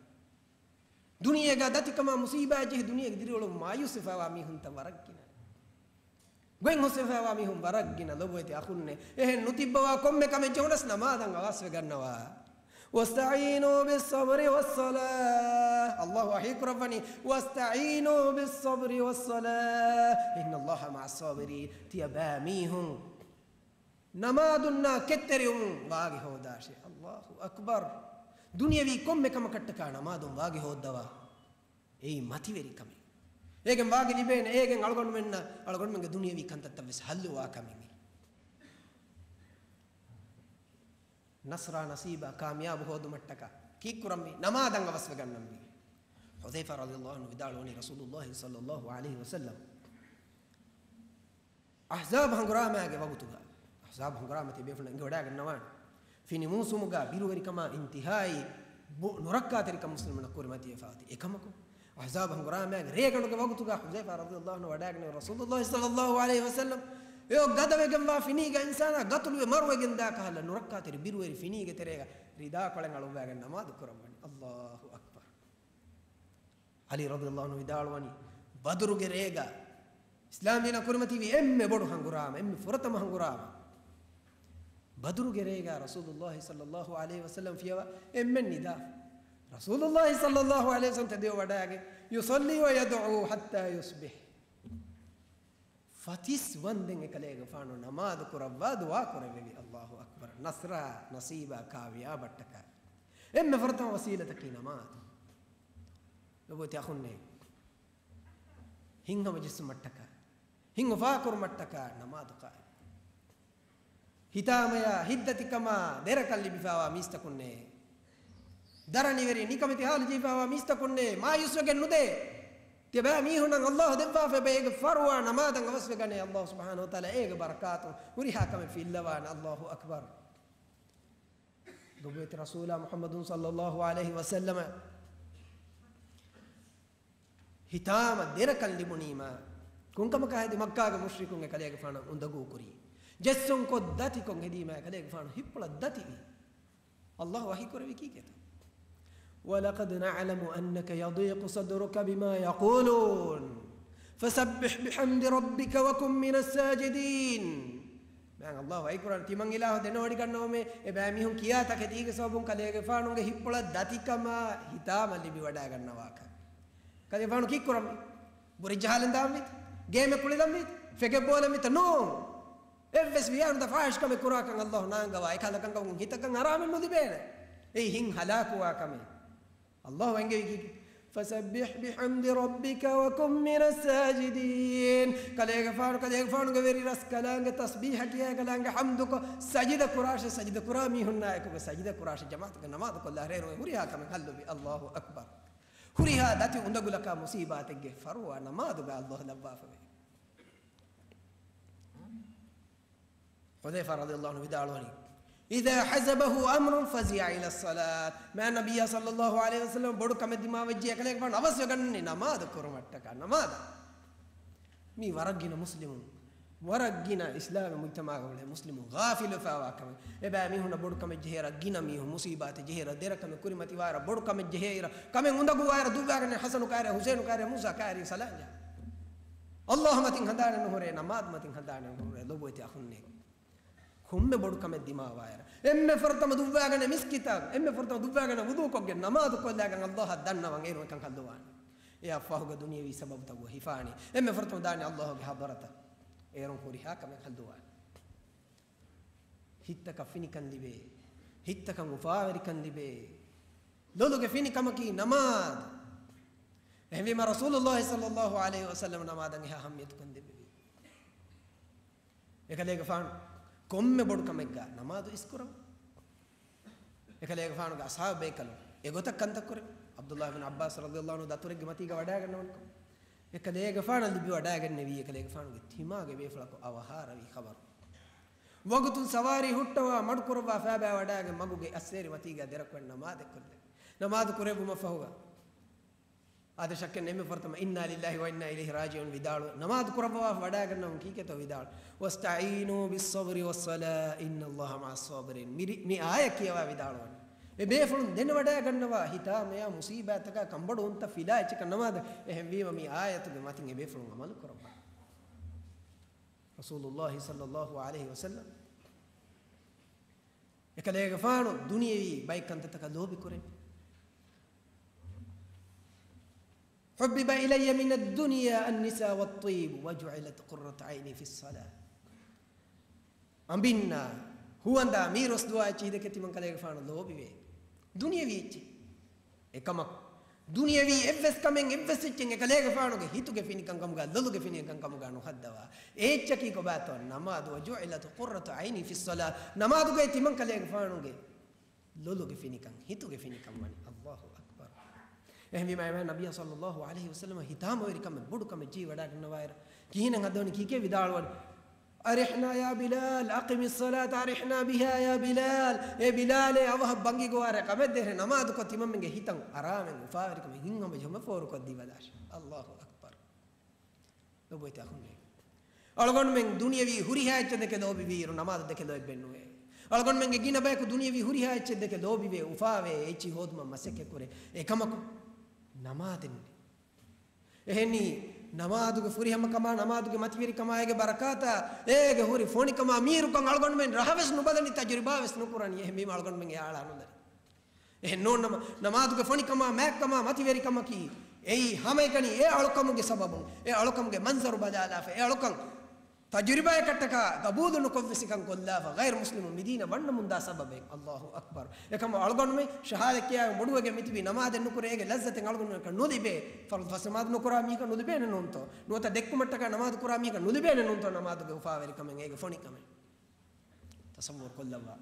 ދުނިޔޭގަ ދަތިކަމާ މުސީބާތް ޖެހި ދުނިޔޭގެ ދިރިއުޅުން މާޔޫސްވެފައިވާ މީހުންތައް ވަރަށް ގިނަ. ގޮތް ހުސްވެފައިވާ މީހުން ވަރަށް ގިނަ ލޮބުވެތި އަޚުންނޭ. އެހެން ނުތިއްބަވާ ކޮންމެ ކަމެއް ޖެހުނަސް ނަމާދަށް އަވަސްވެގަންނަވާ. وَاسْتَعِينُوا بِالصَّبْرِ وَالصَّلَاةِ. ﷲ ވަޙީ ކުރައްވަނީ، وَاسْتَعِينُوا بِالصَّبْرِ وَالصَّلَاةِ إِنَّ اللَّهَ مَعَ الصَّابِرِينَ. ތިޔަބައިމީހުން ނަމާދުންނާ ކެތްތެރިވުމުން ވާގި ހޯދާށޭ. ﷲ އަކްބަރު. ދުނިޔަވީ ކޮންމެ ކަމަކަށްޓަކާ ނަމާދުން ވާގި ހޯއްދަވާ. އެއީ މަތިވެރި ކަމެއް. އޭގެން ވާގި ލިބޭނެ، އޭގެން އަޅުގަނޑުމެންނަށް އަޅުގަނޑުމެންގެ ދުނިޔަވީ ކަންތައްތައް ވެސް ހައްލުވާ ކަމެއް. ނަޞްރާ ނަޞީބާ ކާމިޔާބު ހޯދުމަށްޓަކާ ކީއްކުރަންވީ؟ ނަމާދަށް އަވަސްވެގަންނަންވީ. ޙުޛައިފާ ރަޟިޔަﷲ ޢަންހު ވިދާޅުވަނީ، ރަސޫލުﷲ ޞައްލަﷲ ޢަލައިހި ވަސައްލަމް އަޙްޒާބު ހަނގުރާމައިގެ ވަގުތުގަ، އަޙްޒާބު ހަނގުރާމަތީ ބޭފުޅުން އެނގިވަޑައިގަންނަވާނެ. ފިނި މޫސުމުގަ ބިރުވެރިކަމާ އިންތިހާއީ ބު-، ނުރައްކާތެރިކަން މުސްލިމުންނަށް ކުރިމަތިވެފަ އޮތީ. އެކަމަކު، އަޙްޒާބު ހަނގުރާމައިގެ ރޭގަނޑުގެ ވަގުތުގަ ޙުޛައިފާ ރަޟިޔަﷲ ޢަންހު ވަޑައިގަނެވި، ރަސޫލުﷲ ޞައްލަﷲ ޢަލައިހި ވަސައްލަމް އެއޮ ގަދަވެގެންވާ ފިނީގަ އިންސާނާ ގަތުލުވެ މަރުވެގެންދާ ކަހަލަ ނުރައްކާތެރި ބިރުވެރި ފިނީގެ ތެރޭގަ ރިދާކޮޅެއް އަޅުއްވައިގެން ނަމާދު ކުރައްވަނީ. ﷲ އަކްބަރު. ޢަލީ ރަޟިޔަﷲ ޢަންހު ވިދާޅުވަނީ، ބަދުރުގެ ރޭގަ އިސްލާމް ދީނަށް ކުރިމަތިވި އެންމެ ބޮޑު ހަނގުރާމަ، އެންމެ ފުރަތަމަ ހަނގުރާމަ. ބަދުރުގެ ރޭގަ ރަސޫލުﷲ ޞައްލަﷲ ޢަލައިހި ވަސައްލަމް ފިޔަވާ އެންމެން ނިދާފަ. ރަސޫލުﷲ ޞައްލަﷲ ޢަލައިހި ވަސައްލަމް ތެދުވެ ވަޑައިގެން، يُصَلِّي وَيَدْعُو حَتَّى يُصْبِحَ. ފަތިސް ވަންދެން އެކަލޭގެފާނު ނަމާދު ކުރައްވާ ދުޢާ ކުރެއްވެވި. ﷲ އަކްބަރު. ނަޞްރާ ނަޞީބާ ކާމިޔާބަށްޓަކާ އެންމެ ފުރަތަމަ ވަސީލަތަކީ ނަމާދު. ލޮބުވެތި އަޚުންނޭ، ހިތްހަމަޖެއްސުމަށްޓަކާ، ހިތް އުފާކުރުމަށްޓަކާ ނަމާދު ޤާއިމް. ހިތާމަޔާ، ހިތްދަތިކަމާ، ދެރަކަށް ލިބިފައިވާ މީސްތަކުންނޭ، ދަރަނިވެރި ނިކަމެތި ހާލު ޖެހިފައިވާ މީސްތަކުންނޭ، މާޔޫސްވެގެން ނުދޭ. ތިޔަބައިމީހުންނަށް ﷲ ދެއްވާފައި އޭގެ ފަރުވާ ނަމާދަށް އަވަސްވެގަނޭ. ﷲ ސުބްޙާނަހޫ ވަތަޢާލާ އޭގެ ބަރަކާތުން ހުރިހާ ކަމެއް ފިއްލަވާނެ. ﷲ އަކްބަރު. ލޮބުވެތި ރަސޫލާ މުޙައްމަދު ޞައްލަﷲ ޢަލައިހި ވަސައްލަމަ ހިތާމަ ދެރަކަށް ލިބުނީމާ، ކޮންކަމަކާ ހެދި މައްކާގެ މުޝްރިކުން އެކަލޭގެފާނަށް އުނދަގޫ ކުރީ. ޖެއްސުން ކޮށް ދަތިކޮށް ހެދީމާ އެކަލޭގެފާނު ހިތްޕުޅަށް ދަތިވީ. ﷲ ވަޙީ ކުރެއްވީ ކީކޭތޯ؟ وَلَقَدْ نَعْلَمُ أَنَّكَ يَضِيقُ صَدْرُكَ بِمَا يَقُولُونَ فَسَبِّحْ بِحَمْدِ رَبِّكَ وَكُن مِّنَ السَّاجِدِينَ. މާތް ﷲ ވަޙީ ކުރަން ތިމަން އިލާހު ދެނެވޮޑިގަންނަވަމޭ، އެބައިމީހުން ކިޔާ ތަކެތީގެ ސަބަބުން ކަލޭގެފާނުގެ ހިތްޕުޅަށް ދަތިކަމާ ހިތާމަ ލިބިވަޑައިގަންނަވާކަށް. ކަލޭގެފާނު ކީއްކުރަންވީ؟ ބުރިއްޖަ ހާލެން ދާންވީތަ؟ ގޭމެއް ކުޅެލަންވީތަ؟ ފެގެއް ބޯލަންވީތަ؟ ނޫން. އެއްވެސް ވިޔާނުދަ ފާޙިޝް ކަމެއް ކުރާކަން ﷲ ނާންގަވާ، އެކަހަލަ ކަންކަމުން ހިތަކަށް އަރާމެއް ނުލިބޭނެ. އެއީ ހިތް ހަލާކުވާ ކަމެއް. ﷲ އެންގެވީ ކީކޭ؟ فَسَبِّحْ بِحَمْدِ رَبِّكَ وَكُن مِّنَ السَّاجِدِينَ. ކަލޭގެފާނު، ކަލޭގެފާނުގެ ވެރި ރަސްކަލާނގެ ތަސްބީޙަ ކިޔާ ކަލާނގެ ޙަމްދުކޮށް ސަޖިދަ ކުރާށޭ، ސަޖިދަ ކުރާ މީހުންނާ އެކުގަ ސަޖިދަ ކުރާށޭ، ޖަމާޢަތުގަ ނަމާދު ކޮށްލާށޭ، އޭރު ހުރިހާ ކަމެއް ޙައްލުވި. ﷲ އަކްބަރު. ހުރިހާ ދަތި އުނދަގުލަކާ މުޞީބާތެއްގެ ފަރުވާ ނަމާދުގަ ﷲ ލައްވާފަވޭ. ޙުޛައިފާ ރަޟިޔަﷲ ޢަންހު ވިދާޅުވަނީ، إِذَا حَزَبَهُ أَمْرٌ فَزِعَ إِلَى الصَّلَاةِ. މާތް ނަބިއްޔާ ޞައްލަﷲ ޢަލައިހި ވަސައްލަމަ ބޮޑު ކަމެއް ދިމާވެއްޖެ، އެކަލޭގެފާނު އަވަސްވެގަންނަނީ ނަމާދު ކުރުމަށްޓަކާ. ނަމާދަށް. މީ ވަރަށް ގިނަ މުސްލިމުން، ވަރަށް ގިނަ އިސްލާމީ މުޖްތަމަޢުގަ އުޅޭ މުސްލިމުން ޣާފިލުވެފައިވާ ކަމެއް. އެބައިމީހުންނަށް ބޮޑު ކަމެއް ޖެހޭއިރަށް، ގިނަ މީހުން މުޞީބާތެއް ޖެހޭއިރަށް، ދެރަ ކަމެއް ކުރިމަތިވާއިރަށް، ބޮޑު ކަމެއް ޖެހޭއިރަށް، ކަމެއް އުނދަގޫވާއިރަށް ދުއްވާގަނެ ޙަސަނު ކާރި، ޙުސައިނު ކާރި، މޫސާ ކާރި ސަލާންޖެހޭ. ﷲ މަތިން ހަނދާނެއް ނުހުރޭ، ނަމާދު މަތިން ހަނދާނެއް ނުހުރޭ. ލޮބުވެތި އަޚުންނޭ، ކޮންމެ ބޮޑު ކަމެއް ދިމާވާއިރަށް، އެންމެ ފުރަތަމަ ދުއްވާގަނެ މިސްކިތަށް، އެންމެ ފުރަތަމަ ދުއްވާގަނެ ވުޟޫކޮށްގެން ނަމާދު ކޮށްލާގަން ﷲ އަށް ދަންނަވަން އޭރު އެކަން ހައްލުވާނެ. އެއަށްފަހުގަ ދުނިޔަވީ ސަބަބުތައް ހިފާނީ. އެންމެ ފުރަތަމަ ދާނީ ﷲ ގެ ޙަޟްރަތަށް އޭރުން ހުރިހާ ކަމެއް ހައްލުވާނެ. ހިތްތަކަށް ފިނިކަން ލިބޭ. ހިތްތަކަށް އުފާވެރިކަން ލިބޭ. ލޮލުގެ ފިނިކަމަކީ ނަމާދު. އެހެންވީމަ ރަސޫލުﷲ ޞައްލަﷲ ޢަލައިހި ވަސައްލަމަ ނަމާދަށް އެހާ އަހައްމިޔަތުކަން ދެއްވެވީ. އެކަލޭގެފާނު ކޮންމެ ބޮޑު ކަމެއްގަ ނަމާދު އިސްކުރަން. އެކަލޭގެފާނުގެ އަޞްޙާބު ބޭކަލުން އެގޮތަށް ކަންތައް ކުރެވި. ޢަބްދުﷲ ބިން ޢައްބާސް ރަޟިޔަﷲ ޢަންހު ދަތުރެއްގެ މަތީގަ ވަޑައިގަންނަވަންކޮށް، އެކަލޭގެފާނަށް ލިބިވަޑައިގެންނެވީ، އެކަލޭގެފާނުގެ ތިމާގެ ބޭފުޅަކު އަވަހާރަވި ޚަބަރު. ވަގުތުން ސަވާރީ ހުއްޓަވާ މަޑުކުރައްވާ ފައިބާ ވަޑައިގެން މަގުގެ އައްސޭރި މަތީގަ ދެރަކުން ނަމާދެއްކޮށްލެވި. ނަމާދު ކުރެއްވުމަށްފަހުގަ އާދެ ޝައްކެއް ނެތް އެންމެ ފުރަތަމަ إِنَّا لِلَّهِ وَإِنَّا إِلَيْهِ رَاجِعُونَ ވިދާޅުވެ، ނަމާދު ކުރައްވަވާފަ ވަޑައިގަންނަވަން ކީކޭތޯ ވިދާޅު، وَاسْتَعِينُوا بِالصَّبْرِ وَالصَّلَاةِ إِنَّ اللَّهَ مَعَ الصَّابِرِينَ. މި ރި-، މި އާޔަތް ކިޔަވާ ވިދާޅުވަނީ. އެ ބޭފުޅުން ދެނެވަޑައިގަންނަވާ ހިތާމަޔާ މުޞީބާތަކާ ކަނބޮޑުވުންތައް ފިލާ އެއްޗަކަށް ނަމާދަށް. އެހެންވީމަ މި އާޔަތުގެ މަތިން އެ ބޭފުޅުން ޢަމަލު ކުރައްވާ. ރަސޫލުﷲ ޞައްލަﷲ ޢަލައިހި ވަސައްލަމް އެކަލޭގެފާނު ދުނިޔެވީ ބައެއް ކަންތައްތަކަށް ލޯބި ކުރޭ. حبب إلي من الدنيا النساء والطيب وجعلت قرة عيني في الصلاة. އަނބިންނާ، ހުވަނދާ، މީރޮސްދުވާ އެއްޗިހި ދެކެ ތިމަން ކަލޭގެފާނު ލޯބިވޭ. ދުނިޔެވީ އެއްޗެއް. އެކަމަކު، ދުނިޔެވީ އެއްވެސް ކަމެއް، އެއްވެސް އެއްޗެއް އެކަލޭގެފާނުގެ ހިތުގެ ފިނިކަންކަމުގަ، ލޮލުގެ ފިނިކަންކަމުގަ ނުހައްދަވާ. އެ އެއްޗަކީ ކޮބާތޯ؟ ނަމާދު. وجعلت قرة عيني في الصلاة. ނަމާދުގައި ތިމަން ކަލޭގެފާނުގެ ލޮލުގެ ފިނިކަން، ހިތުގެ ފިނިކަން ވަނީ. އައްލާހު އަކްބަރު. އެހެންވީމާ، އެމާ ނަބިއްޔާ ޞައްލަﷲ ޢަލައިހި ވަސައްލަމަ ހިތާމަވެރިކަމެއް، ބޮޑު ކަމެއް ޖީ ވަޑާގަންނަވާއިރު، ކިހިނެއް ހަދަވަނީ ކީކޭ ވިދާޅުވަނީ؟ أرحنا يا بلال، أقم الصلاة، أرحنا بها يا بلال. އޭ ބިލާލޭ، އަވަހަށް ބަންގި ގޮވާރޭ ކަމެއް ދޭށޭ، ނަމާދުކޮށް ތިމަންމެންގެ ހިތަށް އަރާމެން އުފާވެރިކަމެއް ހިތްހަމަޖެހުމަށް ފޯރުކޮށްދީބަލާށޭ. އައްލާހު އަކްބަރު. ލޮބުވެތި އަޚުންނޭ، އަޅުގަނޑުމެން ދުނިޔެވީ ހުރިހާ އެއްޗެއް ދެކެ ލޯބިވިއިރު، ނަމާދު ދެކެ ލޯތްބެއް ނުވޭ. އަޅުގަނޑުމެންގެ ގިނަ ބަޔަކު ދުނިޔެވީ ހުރިހާ އެއްޗެއް ދެކެ ލޯބިވޭ، އުފާވޭ، އެއްޗިހި ހޯދުމަށް މަސައްކަތްކުރޭ. އެކަމަކު، ނަމާދެއް ނެތް. އެހެނީ، ނަމާދުގެ ފުރިހަމަކަމާ، ނަމާދުގެ މަތިވެރިކަމާ، އޭގެ ބަރަކާތާ، އޭގެ ހުރި ފޮނިކަމާ، މީރުކަން އަޅުގަނޑުމެން ރަހަވެސް ނުބަލަނީ، ތަޖުރިބާވެސް ނުކުރަނީ. އެހެންވީމަ އަޅުގަނޑުމެން އެ އަޅާ ނުލަނީ. އެހެން ނޫންނަމަ، ނަމާދުގެ ފޮނިކަމާ، މާތްކަމާ، މަތިވެރިކަމަކީ، އެއީ ހަމައެކަނި އެ އަޅުކަމުގެ ސަބަބުން، އެ އަޅުކަމުގެ މަންޒަރު ބަލާލާފަ، އެ އަޅުކަން ތަޖުރިބާއަކަށްޓަކާ ގަބޫލު ނުކޮށްވެސް އެކަން ކޮށްލާފަ، ޣައިރު މުސްލިމުން މިދީނަށް ވަންނަމުންދާ ސަބަބެއް. އައްލާހު އަކްބަރު. އެކަމަށް އަޅުގަނޑުމެން ޝަހާދަތް ކިޔާގެން ބޮޑުވެގެން މިތިބީ ނަމާދެއް ނުކުރޭ، އޭގެ ލައްޒަތެއް އަޅުގަނޑުމެންނަކަށް ނުލިބޭ. ފަރުޟު ފަސް ނަމާދު ނުކުރާ މީހަކަށް ނުލިބޭނެ ނޫންތޯ؟ ނުވަތަ ދެއްކުމަށްޓަކާ ނަމާދު ކުރާ މީހަކަށް ނުލިބޭނެ ނޫންތޯ ނަމާދުގެ އުފާވެރިކަމެއް، އޭގެ ފޮނިކަމެއް؟ ތަޞައްވުރު ކޮށްލައްވާ.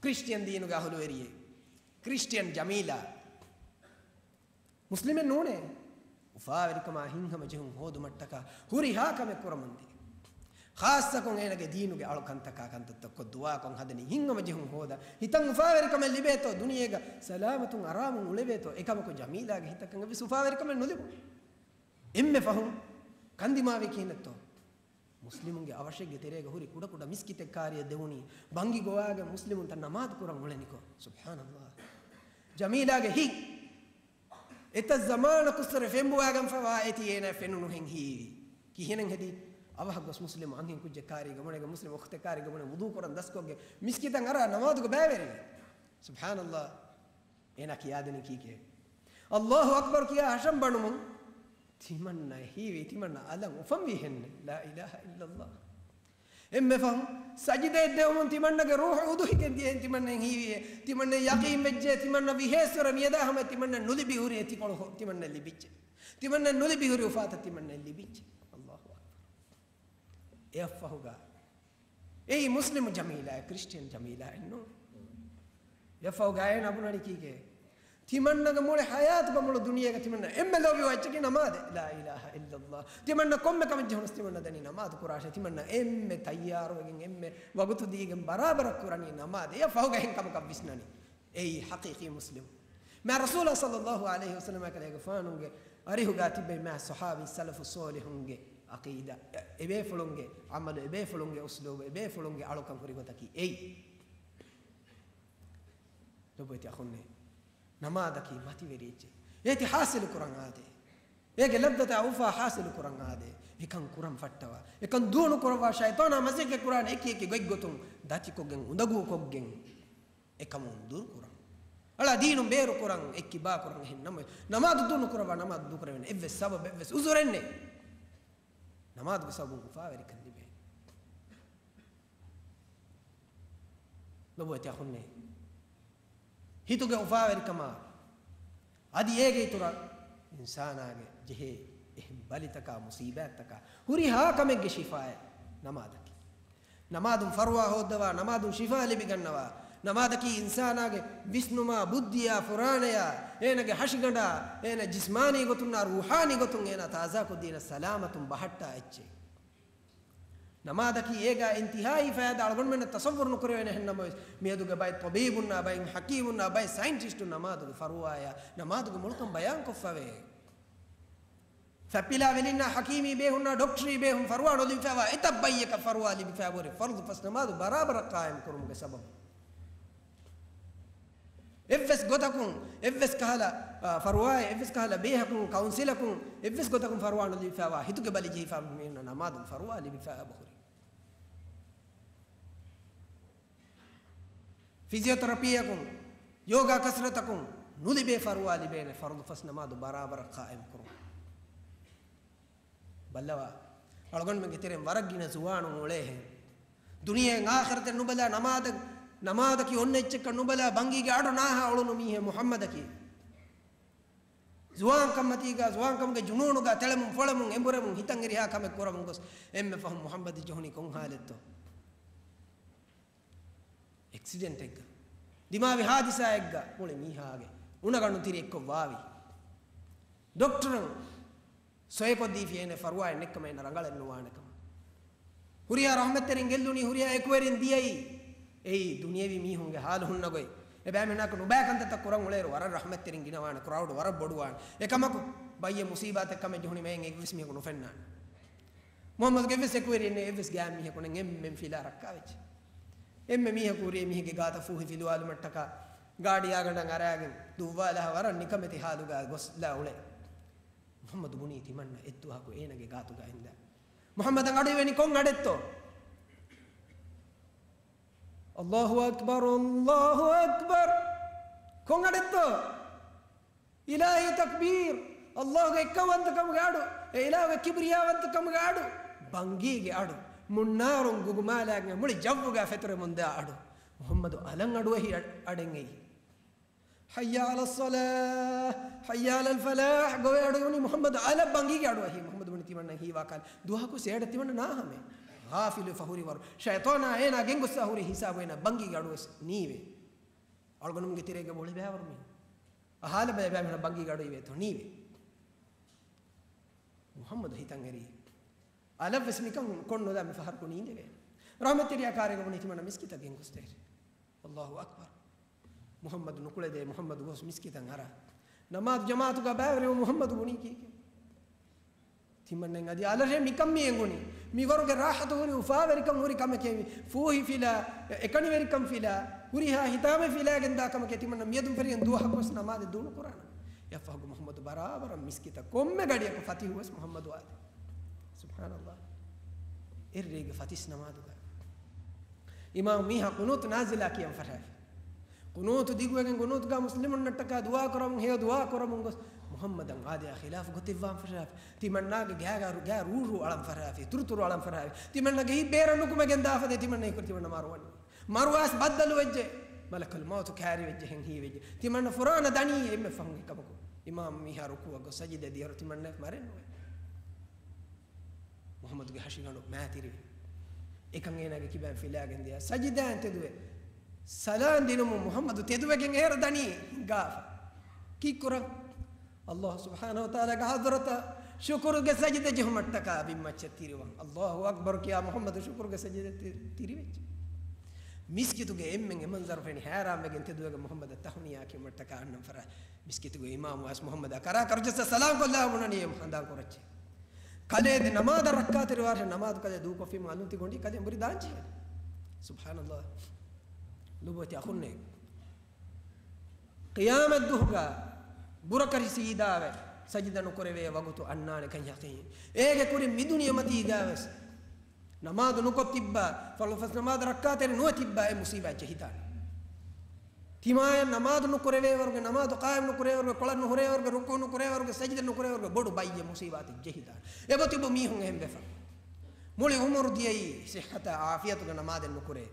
ކްރިސްޓިއަން ދީނުގެ އަހުލުވެރިއެއް، ކްރިސްޓިއަން ޖަމީލާ، މުސްލިމެއް ނޫނޭ. އުފާވެރިކަމާ ހިތްހަމަޖެހުން ހޯދުމަށްޓަކާ ހުރިހާ ކަމެއް ކުރަމުންދިޔަ. ޚާއްޞަކޮށް އޭނަގެ ދީނުގެ އަޅުކަންތަކާ ކަންތައްތައް ކޮށް، ދުޢާކޮށް ހަދަނީ ހިތްހަމަޖެހުން ހޯދާ. ހިތަށް އުފާވެރިކަމެއް ލިބޭތޯ، ދުނިޔޭގަ ސަލާމަތުން އަރާމުން އުޅެވޭތޯ. އެކަމަކު ޖަމީލާގެ ހިތަކަށް އެއްވެސް އުފާވެރިކަމެއް ނުލިބުނު. އެންމެ ފަހުން ކަންދިމާވީ ކިހިނެއްތޯ؟ މުސްލިމުންގެ އަވަށެއްގެ ތެރޭގަ ހުރި ކުޑަކުޑަ މިސްކިތެއް ކާރިއަށް ދެވުނީ، ބަންގި ގޮވާގެން މުސްލިމުންތައް ނަމާދު ކުރަން އުޅެނިކޮށް. ސުބްޙާނަﷲ. ޖަމީލާގެ ހިތް އެތައް ޒަމާނަކުއްސުރެ ފެންބޮވާގެންފަވާ އޭތި އޭނާ ފެނުނުހެން ހީވި. ކިހިނެއް ހެދީ؟ އަވަހަށް ގޮސް މުސްލިމު އަންހެން ކުއްޖެއް ކާރީގަ ބުނެގެން، މުސްލިމު އުޚްތެއް ކާރީގަ ބުނެ ވުޟޫ ކުރަން ދަސްކޮށްގެން މިސްކިތަށް އަރާ ނަމާދުގަ ބައިވެރިވި. ސުބްޙާނަﷲ. އޭނާ ކިޔާދިނީ ކީކޭ؟ އައްލާހު އަކްބަރު ކިޔާ ހަށަން ބަނުމުން ތިމަންނަ ހީވީ، ތިމަންނަ އަލަށް އުފަންވީ ހެންނެއް. ލާ އިލާހަ އިއްލައްލާހު. އެންމެ ފަހުން ސަޖިދައެއް ދެވުމުން ތިމަންނަގެ ރޫޙު އުދުހިގެން ދިޔައިން ތިމަންނަ ހީވިއޭ. ތިމަންނަ ޔަޤީން ވެއްޖެ، ތިމަންނަ ވިހޭސްވެރަ މިއަދާ ހަމަ ތިމަންނަ ނުލިބި ހުރި އެތިކޮޅު ހޮ-، ތިމަންނަ ލިބިއްޖެ. ތިމަންނަ ނުލިބި ހުރި އުފާތައް ތިމަންނަ ލިބިއްޖެ. އައްލާހު އަކްބަރު. އެއަށްފަހުގަ އެއީ މުސްލިމު ޖަމީލާއެއް، ކްރިސްޓިއަން ޖަމީލާއެއް ނޫން. އެއަށްފަހުގަ އޭނާ ބުނަނީ ކީކޭ؟ ތިމަންނަގެ މުޅި ޙަޔާތުގަ މުޅި ދުނިޔޭގަ ތިމަންނަ އެންމެ ލޯބިވާ އެއްޗަކީ ނަމާދެއް. ލާ އިލާހަ އިއްލައްލާހު. ތިމަންނަ ކޮންމެ ކަމެއް ޖެހުނަސް ތިމަންނަ ދަނީ ނަމާދު ކުރާށޭ. ތިމަންނަ އެންމެ ތައްޔާރުވެގެން އެންމެ ވަގުތު ދީގެން ބަރާބަރަށް ކުރަނީ ނަމާދެއް. އެއަށްފަހުގަ އެހެން ކަމަކަށް ވިސްނަނީ. އެއީ ޙަޤީޤީ މުސްލިމު. މާ ރަސޫލާ ޞައްލައްލާހު ޢަލައިހި ވަސައްލަމާ ކަލޭގެފާނުގެ އަރިހުގަ ތިބެ މާ ޞަޙާބީ ސަލަފު ޞޯލިޙުންގެ ޢަޤީދާ، އެބޭފުޅުންގެ ޢަމަލު، އެބޭފުޅުންގެ އުސްލޫބު، އެބޭފުޅުންގެ އަޅުކަން ހުރި ގޮތަކީ އެއީ. ލޮބުވެތި އަޚުންނޭ، ނަމާދަކީ މަތިވެރި އެއްޗެއް. އޭތި ޙާޞިލު ކުރަން އާދޭ. އޭގެ ލައްޒަތާ އުފާ ޙާޞިލު ކުރަން އާދޭ. އެކަން ކުރަން ފައްޓަވާ. އެކަން ދޫނު ކުރައްވާ ޝައިޠާނާ މަސައްކަތް ކުރާނެ އެކި އެކި ގޮތްގޮތުން ދަތިކޮށްގެން، އުނދަގޫކޮށްގެން. އެކަމުން ދުރުކުރަން. އަޅާ ދީނުން ބޭރުކުރަން، އެއްކިބާކުރަން. އެހެން ނަމަވެސް، ނަމާދު ދޫނުކުރައްވާ، ނަމާދު ދޫކުރެވޭނެ އެއްވެސް ސަބަބެއް، އެއްވެސް އުޒުރެއް ނެތް. ނަމާދުގެ ސަބަބުން އުފާވެރިކަން ލިބޭ. ލޮބުވެތި އަޚުންނޭ، ހިތުގެ އުފާވެރިކަމާ، އަދި އޭގެ އިތުރަށް އިންސާނާގެ ޖެހޭ އެހެން ބަލިތަކާ، މުޞީބާތްތަކާ، ހުރިހާ ކަމެއްގެ ޝިފާއެއް ނަމާދަކީ. ނަމާދުން ފަރުވާ ހޯއްދަވާ، ނަމާދުން ޝިފާ ލިބިގަންނަވާ. ނަމާދަކީ އިންސާނާގެ ވިސްނުމާ، ބުއްދިޔާ، ފުރާނަޔާ، އޭނަގެ ހަށިގަނޑާ، އޭނަ ޖިސްމާނީ ގޮތުންނާ، ރޫޙާނީ ގޮތުން އޭނަ ތާޒާކޮށްދީނަ، ސަލާމަތުން ބަހައްޓާ އެއްޗެއް. ނަމާދަކީ އޭގާ އިންތިހާއީ ފައިދާ އަޅުގަނޑުމެންނަށް ތަޞައްވުރު ނުކުރެވޭނެ. އެހެން ނަމަވެސް، މިއަދުގެ ބައެއް ޠަބީބުންނާ، ބައެއް ޙަކީމުންނާ، ބައެއް ސައިންޓިސްޓުން ނަމާދުގެ ފަރުވާޔާ، ނަމާދުގެ މޮޅުކަން ބަޔާންކޮށްފަވޭ. ފައްޕިލާ ވެލިންނާ، ޙަކީމީ ބޭހުންނާ، ޑޮކްޓަރީ ބޭހުން ފަރުވާ ނުލިބިފައިވާ އެތައް ބައްޔަކަށް ފަރުވާ ލިބިފައިވާ ފަރުޟު ފަސް ނަމާދު ބަރާބަރަށް ޤާއިމް ކުރުމުގެ ސަބަބުން. އެއްވެސް ގޮތަކުން، އެއްވެސް ކަހަލަ، އާ، ފަރުވާއެއް، އެއްވެސް ކަހަލަ ބޭހަކުން، ކައުންސިލަކުން، އެއްވެސް ގޮތަކުން ފަރުވާ ނުލިބިފައިވާ ހިތުގެ ބަލި ޖެހިފަ މީހުންނަށް ނަމާދުން ފަރުވާ ލިބިފައި އެބަހުރި. ފިޒިއޯތެރަޕީއަކުން، ޔޯގާ ކަސްރަތަކުން ނުލިބޭ ފަރުވާ ލިބޭނެ ފަރުޟު ފަސް ނަމާދު ބަރާބަރަށް ޤާއިމް ކުރުން. ބައްލަވާ، އަޅުގަނޑުމެންގެ ތެރެއިން ވަރަށް ގިނަ ޒުވާނުން އުޅޭހެން. ދުނިޔެއިން އާޚިރަތެއް ނުބަލާ، ނަމާދަށް، ނަމާދަކީ އޮންނަ އެއްޗެއްކަން ނުބަލާ، ބަންގީގެ އަޑު ނާހާ އުޅުނު މީހެއް މުޙައްމަދަކީ. ޒުވާންކަންމަތީގަ، ޒުވާންކަމުގެ ޖުނޫނުގަ ތެޅެމުން ފޮޅެމުން އެނބުރެމުން ހިތަށް އެރިހާ ކަމެއް ކުރަމުން ގޮސް އެންމެ ފަހުން މުޙައްމަދު ޖެހުނީ ކޮން ޙާލެއްތޯ؟ އެކްސިޑެންޓެއްގަ، ދިމާވި ހާދިސާއެއްގަ މުޅި މީހާގެ އުނަގަނޑު ތިރި އެއްކޮށް ވާވީ. ޑޮކްޓަރުން ސޮއިކޮށްދީފި އޭނަ ފަރުވާއެއް ނެތްކަމަށް އޭނަ ރަނގަޅެއް ނުވާނެކަމަށް. ހުރިހާ ރަޙްމަތްތެރިން ގެއްލުނީ، ހުރިހާ އެކުވެރިން ދިޔައީ. އެއީ ދުނިޔެވީ މީހުންގެ ޙާލު ހުންނަ ގޮތް. އެބައިމީހުންނާއެކު ނުބައި ކަންތައްތައް ކުރަން އުޅޭއިރު ވަރަށް ރަޙްމަތްތެރިން ގިނަވާނެ، ކްރައުޑް ވަރަށް ބޮޑުވާނެ. އެކަމަކު، ބައްޔެއް މުޞީބާތެއް ކަމެއް ޖެހުނީމަ އެއްވެސް މީހަކު ނުފެންނާނެ. މުޙައްމަދުގެ އެއްވެސް އެކުވެރިއެއް ނެތް، އެއްވެސް ގާތް މީހަކު ނެތް، އެންމެން ފިލާ ރައްކާވެއްޖެ. އެންމެ މީހަކު ހުރި އެމީހެއްގެ ގާތަށް ފޫހި ފިލުވާލުމަށްޓަކާ ގާޑި އާގަނޑަށް އަރާގެން ދުއްވާލާ ވަރަށް ނިކަމެތި ޙާލުގަ ގޮސްލާ އުޅޭ. މުޙައްމަދު ބުނީ ތިމަންނަ އެއްދުވަހަކު އޭނަގެ ގާތުގަ އިންދާ. މުޙައްމަދަށް އަޑުއިވެނީ ކޮން އަޑެއްތޯ؟ އައްލާހު އަކްބަރު، އައްލާހު އަކްބަރު. ކޮން އަޑެއްތޯ؟ އިލާހީ ތަކްބީރު. އައްލާހުގެ އެއްކައުވަންތަކަމުގެ އަޑު. އެ އިލާހުގެ ކިބްރިޔާވަންތަކަމުގެ އަޑު. ބަންގީގެ އަޑު. މުންނާރުން ގުގުމާލާގެން މުޅި ޖައްވުގަ ފެތުރެމުންދާ އަޑު. މުޙައްމަދު އަލަށް އަޑުއެހި އަޑް-، އަޑެއް އެއީ. ޙައްޔަ ޢަލައްޞަލާ، ޙައްޔަ ޢަލަލް ފަލާޙް ގޮވޭ އަޑު އިވުނީ މުޙައްމަދު އަލަށް ބަންގީގެ އަޑު އެހީ. މުޙައްމަދު ބުނި ތިމަންނަ ހީވާ ކަހަލަ ދުވަހަކު ސޭޑަ ތިމަންނަ ނާހަމޭ. ޣާފިލުވެފަ ހުރިވަރު. ޝައިޠާނާ އޭނާ ގެންގޮއްސާ ހުރި ހިސާބު އޭނާ ބަންގީގެ އަޑުވެސް ނީވޭ. އަޅުގަނޑުމެންގެ ތެރޭގަ އުޅޭ ބައިވަރު މީހުން. އަހާލަބަލަ ބައިމީހުން ބަންގީގެ އަޑު އިވޭތޯ ނީވޭ. މުޙައްމަދު ހިތަށް އެރީ. އަލަށްވެސް މިކަން ކޮށްނުލާ މި ފަހަރަކު ނީނދެވޭ. ރަޙްމަތްތެރިޔާ ކާރޭގަ ބުނީ ތިމަންނަ މިސްކިތަށް ގެންގޮސްދޭށޭ. އައްލާހު އަކްބަރު. މުޙައްމަދު ނުކުޅެދޭ، މުޙައްމަދު ގޮސް މިސްކިތަށް އަރާ. ނަމާދު ޖަމާޢަތުގަ ބައިވެރިވުން މުޙައްމަދު ބުނީ ކީކޭ؟ ތިމަންނަ އަދި އަލަށޭ މިކަން މި އެނގުނީ. މިވަރުގެ ރާޙަތު ހުރި އުފާވެރިކަން ހުރި ކަމެކޭ މި. ފޫހި ފިލާ، އެކަނިވެރިކަން ފިލާ، ހުރިހާ ހިތާމަ ފިލާގެން ދާ ކަމެކޭ ތިމަންނަ މިއަދުން ފެށިގެން ދުވަހަކުވެސް ނަމާދެއް ދޫނުކުރާނަން. އެއަށްފަހުގަ މުޙައްމަދު ބަރާބަރަށް މިސްކިތަށް ކޮންމެ ގަޑިއަކު ފަތިޙުވެސް މުޙައްމަދު އާދޭ. ސުބްޙާނައްލާހް. އެއްރޭގެ ފަތިސް ނަމާދުގަ އިމާމު މީހާ ޤުނޫތު ނާޒިލާ ކިޔަން ފަށާފި. ޤުނޫތު ދިގުވެގެން ޤުނޫތުގަ މުސްލިމުންނަށްޓަކާ ދުޢާ ކުރަމުން ހެޔޮ ދުޢާ ކުރަމުން ގޮސް މުޙައްމަދަށް އާދެޔާ ޚިލާފު ގޮތެއްވާން ފަށާފި. ތިމަންނާގެ ގާގާ ރޫ-، ގާ ރޫރޫ އަޅަން ފަށާފި. ތުރުތުރު އަޅަން ފަށާފި. ތިމަންނަގެ ހިތް ބޭރަށް ނުކުމެގެން ދާފަދަ ތިމަންނަ އެކުރި ތިމަންނަ މަރުވަނީ. މަރުވާސް ބައްދަލުވެއްޖެ. މަލަކުލް މައުތު ކާރިވެއްޖެ ހެން ހީވެއްޖެ. ތިމަންނަ ފުރާނަ ދަނީ އެންމެ ފަހުން އެކަމަކު. އިމާމު މީހާ ރުކޫޢަށް ގޮސް ސަޖިދަ ދިޔައިރު ތިމަންނަ މަރެއްނުވޭ. މުޙައްމަދުގެ ހަށިގަނޑު މާތިރިވި. އެކަން އޭނާގެ ކިބައިން ފިލާގެން ދިޔަ. ސަޖިދާއިން ތެދުވެ. ސަލާން ދިނުމުން މުޙައްމަދު ތެދުވެގެން އޭރަށް ދަނީ ހިނގާފަ. ކީއްކުރަން؟ އައްލާހު ސުބްޙާނަހު ވަތަޢާލާގެ ޙަޟްރަތަށް ޝުކުރުގެ ސަޖިދަ ޖެހުމަށްޓަކާ ބިންމައްޗަށް ތިރިވަން. އައްލާހު އަކްބަރު ކިޔާ މުޙައްމަދު ޝުކުރުގެ ސަޖިދަ ތި-، ތިރިވެއްޖެ. މިސްކިތުގެ އެންމެން އެ މަންޒަރު ފެނި ހައިރާންވެގެން ތެދުވެގެން މުޙައްމަދަށް ތަހުނިޔާ ކިޔުމަށްޓަކާ އަންނަން ފަށާ. މިސްކިތުގެ އިމާމު ވެސް މުޙައްމަދާ ކަރާ ކަރުޖައްސާ ސަލާމް ކޮށްލާ ބުނަނީ ހަނދާން ކުރައްޗޭ. ކަލޭ ދެ ނަމާދަށް ރައްކާތެރިވާށޭ، ނަމާދު ކަލޭ ދޫކޮށްފީމަ އަލުން ތި ގޮނޑި ކަލޭ ބުރި ދާންޖެހޭ. ސުބްޙާނައްލާހް. ލޮބުވެތި އަޚުންނޭ. ޤިޔާމަތްދުހުގަ ބުރަކަށި ސީދާވެ ސަޖިދަ ނުކުރެވޭ ވަގުތު އަންނާނެކަން ޔަޤީން. އޭގެ ކުރިން މި ދުނިޔެމަތީގަ ވެސް ނަމާދު ނުކޮށް ތިއްބާ، ފަރުޟު ފަސް ނަމާދު ރައްކާތެރި ނުވެ ތިއްބާ އެ މުޞީބާތް ޖެހިދާނެ. ތިމާޔަށް ނަމާދު ނުކުރެވޭވަރުގެ، ނަމާދު ޤާއިމް ނުކުރޭވަރުގެ، ކޮޅަށް ނުހުރޭވަރުގެ، ރުކޫޢު ނުކުރޭވަރުގެ، ސަޖިދަ ނުކުރޭވަރުގެ ބޮޑު ބައްޔެއް މުޞީބާތެއް ޖެހިދާނެ. އެބަތިބު މީހުން އެހެން ވެފަ. މުޅި އުމުރު ދިޔައީ ޞިއްޙަތާ ޢާފިޔަތުގަ ނަމާދެއް ނުކުރޭ.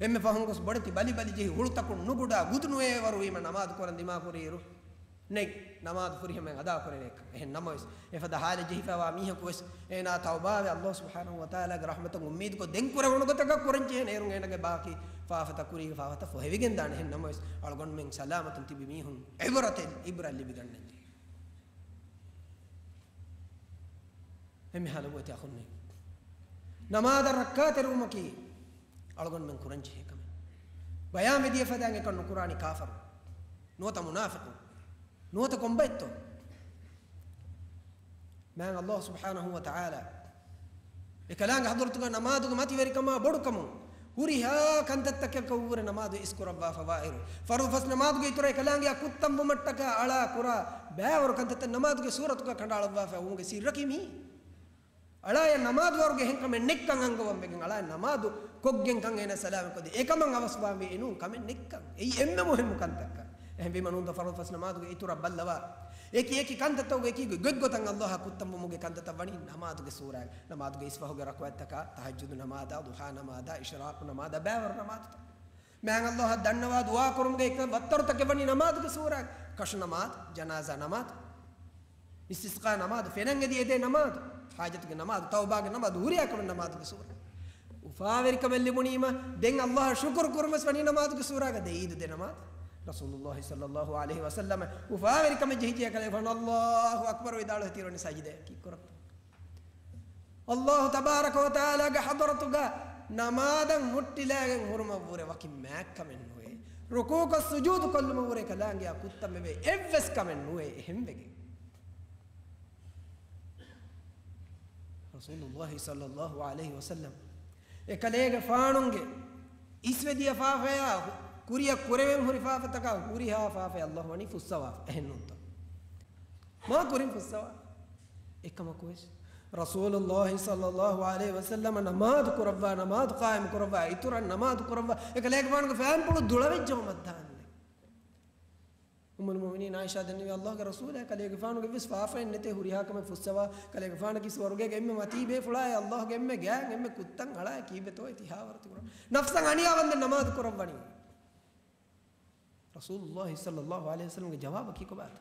އެންމެ ފަހުން ގޮސް ބޮޑެތި ބަލި ބަލި ޖެހި ހުޅުތަކުން ނުގުޑާ ގުދު ނުވޭވަރު ވީމަ ނަމާދު ކުރަން ދިމާކުރިއިރު ނެތް ނަމާދު ފުރިހަމައިން އަދާކުރެވޭކަން. އެހެން ނަމަވެސް، އެފަދަ ޙާލެއް ޖެހިފައިވާ މީހަކު ވެސް އޭނާ ތައުބާވެ، އައްލާހު ސުބްޙާނަހު ވަތަޢާލާގެ ރަޙްމަތަށް އުއްމީދުކޮށް ދެން ކުރެވުނު ގޮތަކަށް ކުރަންޖެހޭނެ. އޭރުން އޭނާގެ ބާކީ ފާފަތައް ކުރީގެ ފާފަތައް ފޮހެވިގެންދާނެ. އެހެން ނަމަވެސް، އަޅުގަނޑުމެން ސަލާމަތުން ތިބި މީހުން ޢިބްރަތެއް، ޢިބްރަތް ލިބިގަންނަންޖެހޭ. އެންމެހާ ލޮބުވެތި އަޚުންނޭ. ނަމާދަށް ރައްކާތެރިވުމަކީ އަޅުގަނޑުމެން ކުރަންޖެހޭ ކަމެއް. ބަޔާންވެދިޔަ ފަދައިން އެކަން ނުކުރާނީ ކާފަރު. ނުވަތަ މުނާފިޤު. ނުވަތަ ކޮންބައެއްތޯ؟ މާތް އައްލާހު ސުބްޙާނަހު ވަތަޢާލާ އެކަލާނގެ ޙަޟްރަތުގަ ނަމާދުގެ މަތިވެރިކަމާ ބޮޑުކަމުން ހުރިހާ ކަންތައްތަކަކަށް ވުރެ ނަމާދު އިސްކުރައްވާފަވާއިރު، ފަރުޟު ފަސް ނަމާދުގެ އިތުރަށް އެކަލާނގެއަށް ކުއްތަންވުމަށްޓަކާ އަޅާ ކުރާ ބައިވަރު ކަންތައްތައް ނަމާދުގެ ސޫރަތުގަ ކަނޑައަޅައްވާފަ ވުމުގެ ސިއްރަކީ މީ. އަޅާއަށް ނަމާދުވަރުގެ އެހެން ކަމެއް ނެއްކަން އަންގަވަން ވެގެން އަޅާއަށް ނަމާދު ކޮށްގެން ކަން އޭނަ ސަލާމަތް ކޮށްދޭ. އެކަމަށް އަވަސްވާންވީ އެނޫން ކަމެއް ނެއްކަން. އެއީ އެންމެ މުހިއްމު ކަންތައްކަން. އެހެންވީމަ ނޫންތޯ ފަރުޟު ފަސް ނަމާދުގެ އިތުރަށް ބައްލަވާ އެކި އެކި ކަންތައްތަކުގެ އެކި ގޮތްގޮތަށް އައްލާހަށް ކުއްތަންވުމުގެ ކަންތައްތައް ވަނީ ނަމާދުގެ ސޫރާ، ނަމާދުގެ އިސްފަހުގެ ރަކުޢަތްތަކާ، ތަހައްޖުދު ނަމާދާ، ޟުޙާ ނަމާދާ، އިޝްރާޤު ނަމާދާ، ބައިވަރު ނަމާދުތައް. މާތް އައްލާހަށް ދަންނަވާ ދުޢާ ކުރުމުގެ އެކި ވައްތަރުތަކެއް ވަނީ ނަމާދުގެ ސޫރާ، ކަށު ނަމާދު، ޖަނާޒާ ނަމާދު، އިސްތިސްޤާ ނަމާދު، ފެނަށް އެދި އެދޭ ނަމާދު، ޙާޖަތުގެ ނަމާދު، ތައުބާގެ ނަމާދު، ހުރިހާ ކަމެއް ނަމާދުގެ ސޫރާ. އުފާވެރިކަމެއް ލިބުނީމަ، ދެން އައްލާހަށް ޝުކުރު ކުރުމަސް ވަނީ ނަމާދުގެ ސޫރާގަ ދެ އީދު ދެ ނަމާދު. ރަސޫލުއްލާހި ޞައްލައްލާހު ޢަލައިހި ވަސައްލަމަ އުފާވެރިކަމެއް ޖެހިއްޖެ ކަލޭގެފާނު އައްލާހު އަކްބަރު ވިދާޅުވެ ތިރޮނި ސަޖިދައަކީ ކުރައްވާ. އައްލާހު ތަބާރަކަ ވަތަޢާލާގެ ޙަޟްރަތުގަ ނަމާދަށް ހުއްޓިލާގެން ހުރުމަށްވުރެ ވަކި މާތްކަމެއް ނުވޭ. ރުކޫޢަކަށް ސުޖޫދު ކޮށްލުމަށްވުރެ ކަލާނގެއާ ކުއްތަން މެވޭ އެއްވެސް ކަމެއް ނުވޭ އެހެންވެގެން. ރަސޫލުއްލާހި ޞައްލައްލާހު ޢަލައިހި ވަސައްލަމް އެކަލޭގެފާނުގެ އިސްވެދިޔަ ފާފަޔާ ކުރިއަށް ކުރެވެން ހުރި ފާފަތަކާ ހުރިހާ ފާފައެއް އައްލާހު ވަނީ ފުއްސަވާފަ. އެހެންނޫންތޯ؟ މާ ކުރިން ފުއްސަވާ. އެކަމަކުވެސް ރަސޫލުއްލާހި ޞައްލައްލާހު ޢަލައިހި ވަސައްލަމަ ނަމާދު ކުރައްވާ، ނަމާދު ޤާއިމު ކުރައްވާ، އިތުރަށް ނަމާދު ކުރައްވާ، އެކަލޭގެފާނުގެ ފައިންޕުޅު ދުޅަވެއްޖައުމަށް ދާންދެން. އުއްމުލް މުއުމިނީން ޢާއިޝާ ދެންނެވި، އައްލާހުގެ ރަސޫލާ، ކަލޭގެފާނުގެ ވެސް ފާފައެއް ނެތޭ ހުރިހާ ކަމެއް ފުއްސަވާ، ކަލޭގެފާނަކީ ސުވަރުގޭގެ އެންމެ މަތީ ބޭފުޅާއޭ، އައްލާހުގެ އެންމެ ގާތް އެންމެ ކުއްތަން އަޅާ ކީއްވެތޯ ތިހާވަރު ތިބުނަ. ނަފްސަށް އަނިޔާވަންދެން ނަމާދު ކުރައްވަނީ. ރަސޫލުއްލާހި ޞައްލައްލާހު ޢަލައިހި ވަސައްލަމްގެ ޖަވާބަކީ ކޮބާތޯ؟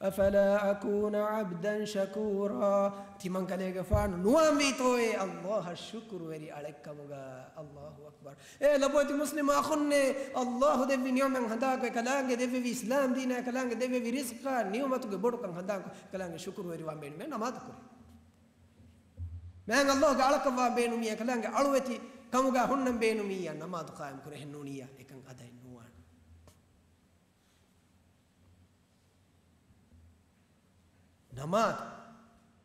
أفلا أكون عبدا شكورا. ތިމަން ކަލޭގެފާނު ނުވާންވީތޯއޭ އައްލާހަށް ޝުކުރުވެރި އަޅެއްކަމުގަ؟ އައްލާހު އަކްބަރު. އޭ ލޮބުވެތި މުސްލިމް އަޚުންނޭ، އައްލާހު ދެއްވި ނިޢުމަތް ހަނދާންކޮށް، އެކަލާނގެ ދެއްވެވި އިސްލާމް ދީނާ، އެކަލާނގެ ދެއްވެވި ރިޒްޤާ ނިޢުމަތުގެ ބޮޑުކަން ހަނދާންކޮށް، އެކަލާނގެ ޝުކުރުވެރިވާން ބޭނުމޭ ނަމާދު ކުރޭ. މާތް އައްލާހުގެ އަޅަކަށްވާން ބޭނުމިއްޔާ، އެކަލާނގެ އަޅުވެތި ކަމުގަ ހުންނަން ބޭނުމިއްޔާ، ނަމާދު ޤާއިމް ކުރޭ. އެހެންނޫނިއްޔާ، އެކަން އަދައެއް ނުވާނެ. ނަމާދު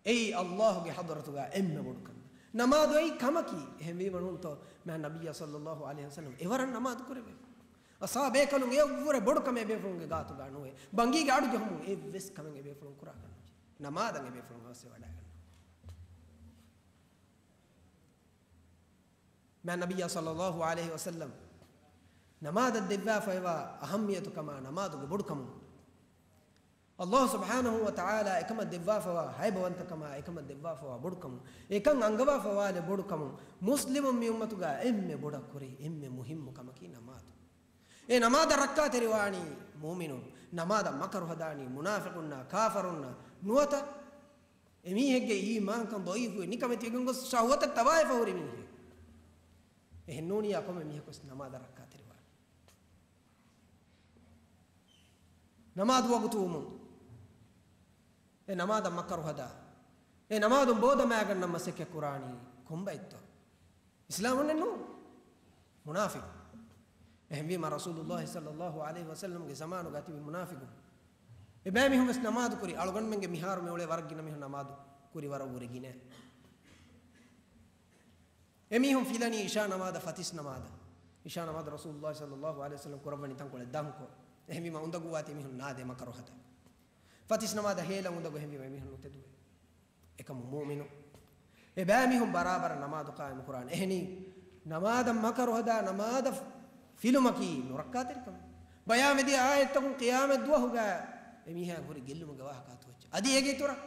އެއީ އައްލާހުގެ ޙަޟްރަތުގަ އެންމެ ބޮޑު ކަންތައް. ނަމާދު އެއީ ކަމަކީ. އެހެންވީމަ ނޫންތޯ މާތް ނަބިއްޔާ ޞައްލައްލާހު ޢަލައިހި ވަސައްލަމް އެވަރަށް ނަމާދު ކުރެވޭ. އަޞްޙާބޭކަލުން އެއަށްވުރެ ބޮޑު ކަމެއް އެބޭފުޅުންގެ ގާތުގަ ނުވޭ. ބަނގީގެ އަޑު ޖެހުމުން އެއްވެސް ކަމެއް އެބޭފުޅުން ކުރާކަށް ނުޖެހޭ. ނަމާދަށް އެބޭފުޅުން ހަވަސްވެ ވަޑައިގަންނަވާ. މާތް ނަބިއްޔާ ޞައްލައްލާހު ޢަލައިހި ވަސައްލަމް ނަމާދަށް ދެއްވާފައިވާ އަހައްމިޔަތުކަމާ، ނަމާދުގެ ބޮޑުކަމުން، އައްލާހު ސުބްޙާނަހު ވަ ތަޢާލާ އެކަމަށް ދެއްވާފަވާ ހައިބަވަންތަކަމާ، އެކަމަށް ދެއްވާފަވާ ބޮޑުކަމުން، އެކަން އަންގަވާފަވާލެއް ބޮޑުކަމުން، މުސްލިމު މި އުއްމަތުގަ އެންމެ ބޮޑަށް ކުރި، އެންމެ މުހިއްމު ކަމަކީ ނަމާދު. އެ ނަމާދަށް ރައްކާތެރިވާނީ މުއުމިނުން، ނަމާދަށް މަކަރު ހަދާނީ މުނާފިޤުންނާ، ކާފަރުންނާ ނުވަތަ އެމީހެއްގެ އީމާންކަން ޟަޢީފުވެ ނިކަމެތިވެގެން ގޮސް ޝަހުވަތަށް ތަބާވެފަ ހުރި މީހެއް. އެހެންނޫނިއްޔާ ކޮންމެ މީހަކުވެސް ނަމާދަށް ރައްކާތެރިވާނެ. ނަމާދު ވަގުތުވުމުން އެ ނަމާދަށް މަކަރު ހަދާ، އެ ނަމާދުން ބޯ ދަމާގަންނަން މަސައްކަތް ކުރާނީ ކޮންބައެއްތޯ؟ އިސްލާމުންނެއް ނޫން. މުނާފިޤު. އެހެންވީމަ ރަސޫލުއްލާހި ޞައްލައްލާހު ޢަލައިހި ވަސައްލަމްގެ ޒަމާނުގަ ތިބި މުނާފިޤުން އެބައިމީހުން ވެސް ނަމާދު ކުރި. އަޅުގަނޑުމެންގެ މިހާރު މި އުޅޭ ވަރަށް ގިނަ މީހުން ނަމާދު ކުރި ވަރަށް ވުރެ ގިނަ. އެމީހުން ފިލަނީ އިޝާ ނަމާދަށް ފަތިސް ނަމާދަށް. އިޝާ ނަމާދު ރަސޫލުއްލާހި ޞައްލައްލާހު ޢަލައިހި ވަސައްލަމް ކުރައްވަނީ ތަންކޮޅެއް ދަހުކޮށް. އެހެންވީމަ އުނދަގޫވާތީ މީހުން ނާދޭ މަކަރުހަދަ. ފަތިސް ނަމާދަށް ހޭލަ އުނދަގޫ އެހެންވީމަ އެމީހުން ނުތެދުވޭ. އެކަމު މުއުމިނު އެބައިމީހުން ބަރާބަރަށް ނަމާދު ޤާއިމު ކުރާނެ. އެހެނީ، ނަމާދަށް މަކަރު ހަދާ ނަމާދަށް ފިލުމަކީ ނުރައްކާތެރިކަމެއް. ބަޔާންވެދިޔަ އާޔަތްތަކުން ޤިޔާމަތް ދުވަހުގަ އެމީހާ ހުރި ގެއްލުމުގެ ވާހަކަ އަތުވެއްޖެ. އަދި އޭގެ އިތުރަށް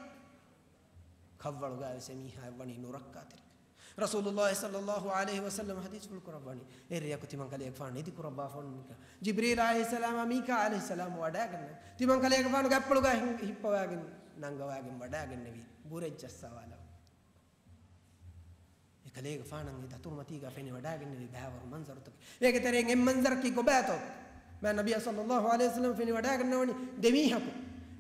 ކަށްވަޅުގަ ވެސް އެމީހާ ވަނީ ނުރައްކާތެރި. ރަސޫލުއްލާހި ޞައްލައްލާހު ޢަލައިހި ވަސައްލަމަ ޙަދީޘްފުޅު ކުރައްވަނީ، އެއްރެއަކު ތިމަން ކަލޭގެފާނު ނިދި ކުރައްވާފަ އޮންނަން. ޖިބްރީލް ޢަލައިހިއްސަލާމާ މީކާ ޢަލައިހިއްސަލާމު ވަޑައިގަންނަ. ތިމަން ކަލޭގެފާނުގެ އަތްޕުޅުގަ ހި-، ހިއްޕަވާގެން ނަންގަވާގެން ވަޑައިގެންނެވި ބުރެއްޖައްސަވާލަ. އެކަލޭގެފާނަށް އެ ދަތުރުމަތީގަ ފެނިވަޑައިގެންނެވި ބައިވަރު މަންޒަރުތަކެއް. އޭގެ ތެރެއިން އެއް މަންޒަރަކީ ކޮބާތޯ؟ މާތް ނަބިއްޔާ ޞައްލައްލާހު ޢަލައިހި ވަސައްލަމަ ފެނިވަޑައިގަންނަވަނީ ދެ މީހަކު.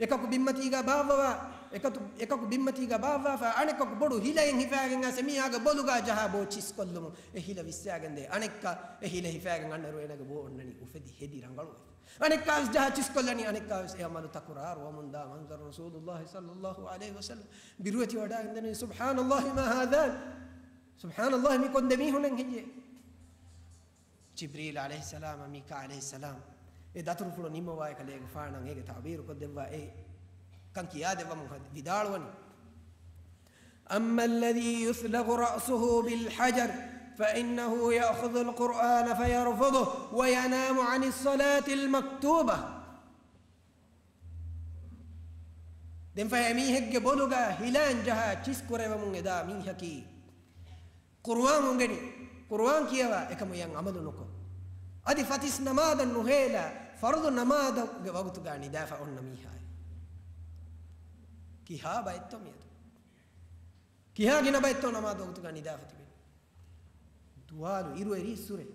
އެކަކު ބިންމަތީގަ ބާއްވަވާ، އެކަކު، އެކަކު ބިންމަތީގަ ބާއްވާފަ، އަނެއްކަކު ބޮޑު ހިލައެއް ހިފާގެން އައިސް އެމީހާގެ ބޮލުގަ ޖަހާ ބޯ ޗިސްކޮށްލުމުން އެ ހިލަ ވިއްސާގެންދޭ. އަނެއްކާ އެ ހިލަ ހިފާގެން އަންނައިރު އޭނާގެ ބޯ އޮންނަނީ އުފެދި ހެދި ރަނގަޅުވެފަ. އަނެއްކާވެސް ޖަހާ ޗިސްކޮށްލަނީ، އަނެއްކާވެސް އެ ޢަމަލު ތަކުރާރުވަމުންދާ މަންޒަރު ރަސޫލުއްލާހި ޞައްލައްލާހު ޢަލައިހި ވަސައްލަމަ ބިރުވެތިވަޑައިގެންދަނީ، "ސުބްޙާނައްލާހި މާ ހާޛާ." ސުބްޙާނައްލާހި، މި ކޮން ދެ މީހުނެއް ހެއްޔޭ؟ ޖިބްރީލް ޢަލައިހިއްސަލާމް، މީކާ ޢަލައިހިއްސަލާމް އެ ދަތުރުފުޅު ނިންމަވާއެކަލޭގެފާނަށް އޭގެ ތަޢުބީރު ކޮށްދެއްވާ އެ ކަން ކިޔާދެއްވަމުން ވިދާޅުވަނީ. أما الذي يثلغ رأسه بالحجر فإنه يأخذ القرآن فيرفضه وينام عن الصلاة المكتوبة. ދެންފަހެ މީހެއްގެ ބޮލުގަ ހިލާން ޖަހާ ޗިސް ކުރެވެމުން އެދާ މީހަކީ، ޤުރުއާން އުނގެނި، ޤުރުއާން ކިޔަވާ އެކަމު އެއަށް ޢަމަލު ނުކޮށް، އަދި ފަތިސް ނަމާދަށް ނުހޭލާ، ފަރުޟު ނަމާދުގެ ވަގުތުގަ ނިދާފަ އޮންނަ މީހާއެއް. ކިހާ ބައެއްތޯ މިއަދު؟ ކިހާ ގިނަ ބައެއްތޯ ނަމާދު ވަގުތުގަ ނިދާފަ ތިބެނީ؟ ދުވާލު އިރު އެރީއްސުރެ.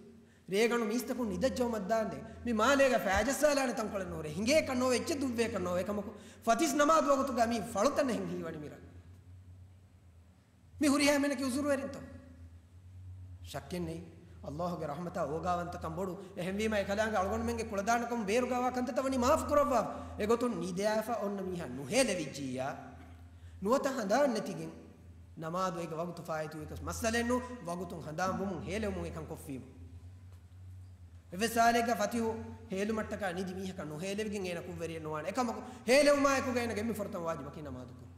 ރޭގަނޑު މީސްތަކުން ނިދައްޖައުމަށްދާންދެ، މި މާލޭގަ ފައިޖައްސާލާނެ ތަންކޮޅެއް ނުހުރޭ. ހިނގޭކަށް ނޯވޭ، އެއްޗެއް ދުއްވޭކަށް ނޯވޭ. ކަމަކު، ފަތިސް ނަމާދު ވަގުތުގަ މީ ފަޅުތަނެއް ހިނގި ހީވަނީ މިރަށް. މި ހުރިހާ މީހަކީ އުޒުރުވެރިންތޯ؟ ޝައްކެއް ނެތް. ﷲގެ ރަޙްމަތާ އޯގާވަންތަކަން ބޮޑު. އެހެންވީމަ އެކަލާނގެ އަޅުގަނޑުމެންގެ ކުޅަދާނަކަމުން ބޭރުގަވާ ކަންތައްތައް ވަނީ މާފު ކުރައްވާ. އެގޮތުން ނިދާފަ އޮންނަ މީހާ ނުހޭލެވިއްޖިއްޔާ، ނުވަތަ ހަނދާން ނެތިގެން ނަމާދު އޭގެ ވަގުތު ފާއިތުވިކަސް މައްސަލައެއް ނޫން، ވަގުތުން ހަނދާން ވުމުން ހޭލެވުމުން އެކަން ކޮށްފީމު. އެއްވެސް ހާލެއްގަ ފަތިހު ހޭލުމަށްޓަކާ ނިދި މީހަކަށް ނުހޭލެވިގެން އޭނަ ކުށްވެރިއެއް ނުވާނެ. އެކަމަކު، ހޭލެވުމާއެކުގަ އޭނަގެ އެންމެ ފުރަތަމަ ވާޖިބަކީ ނަމާދު ކުރުން.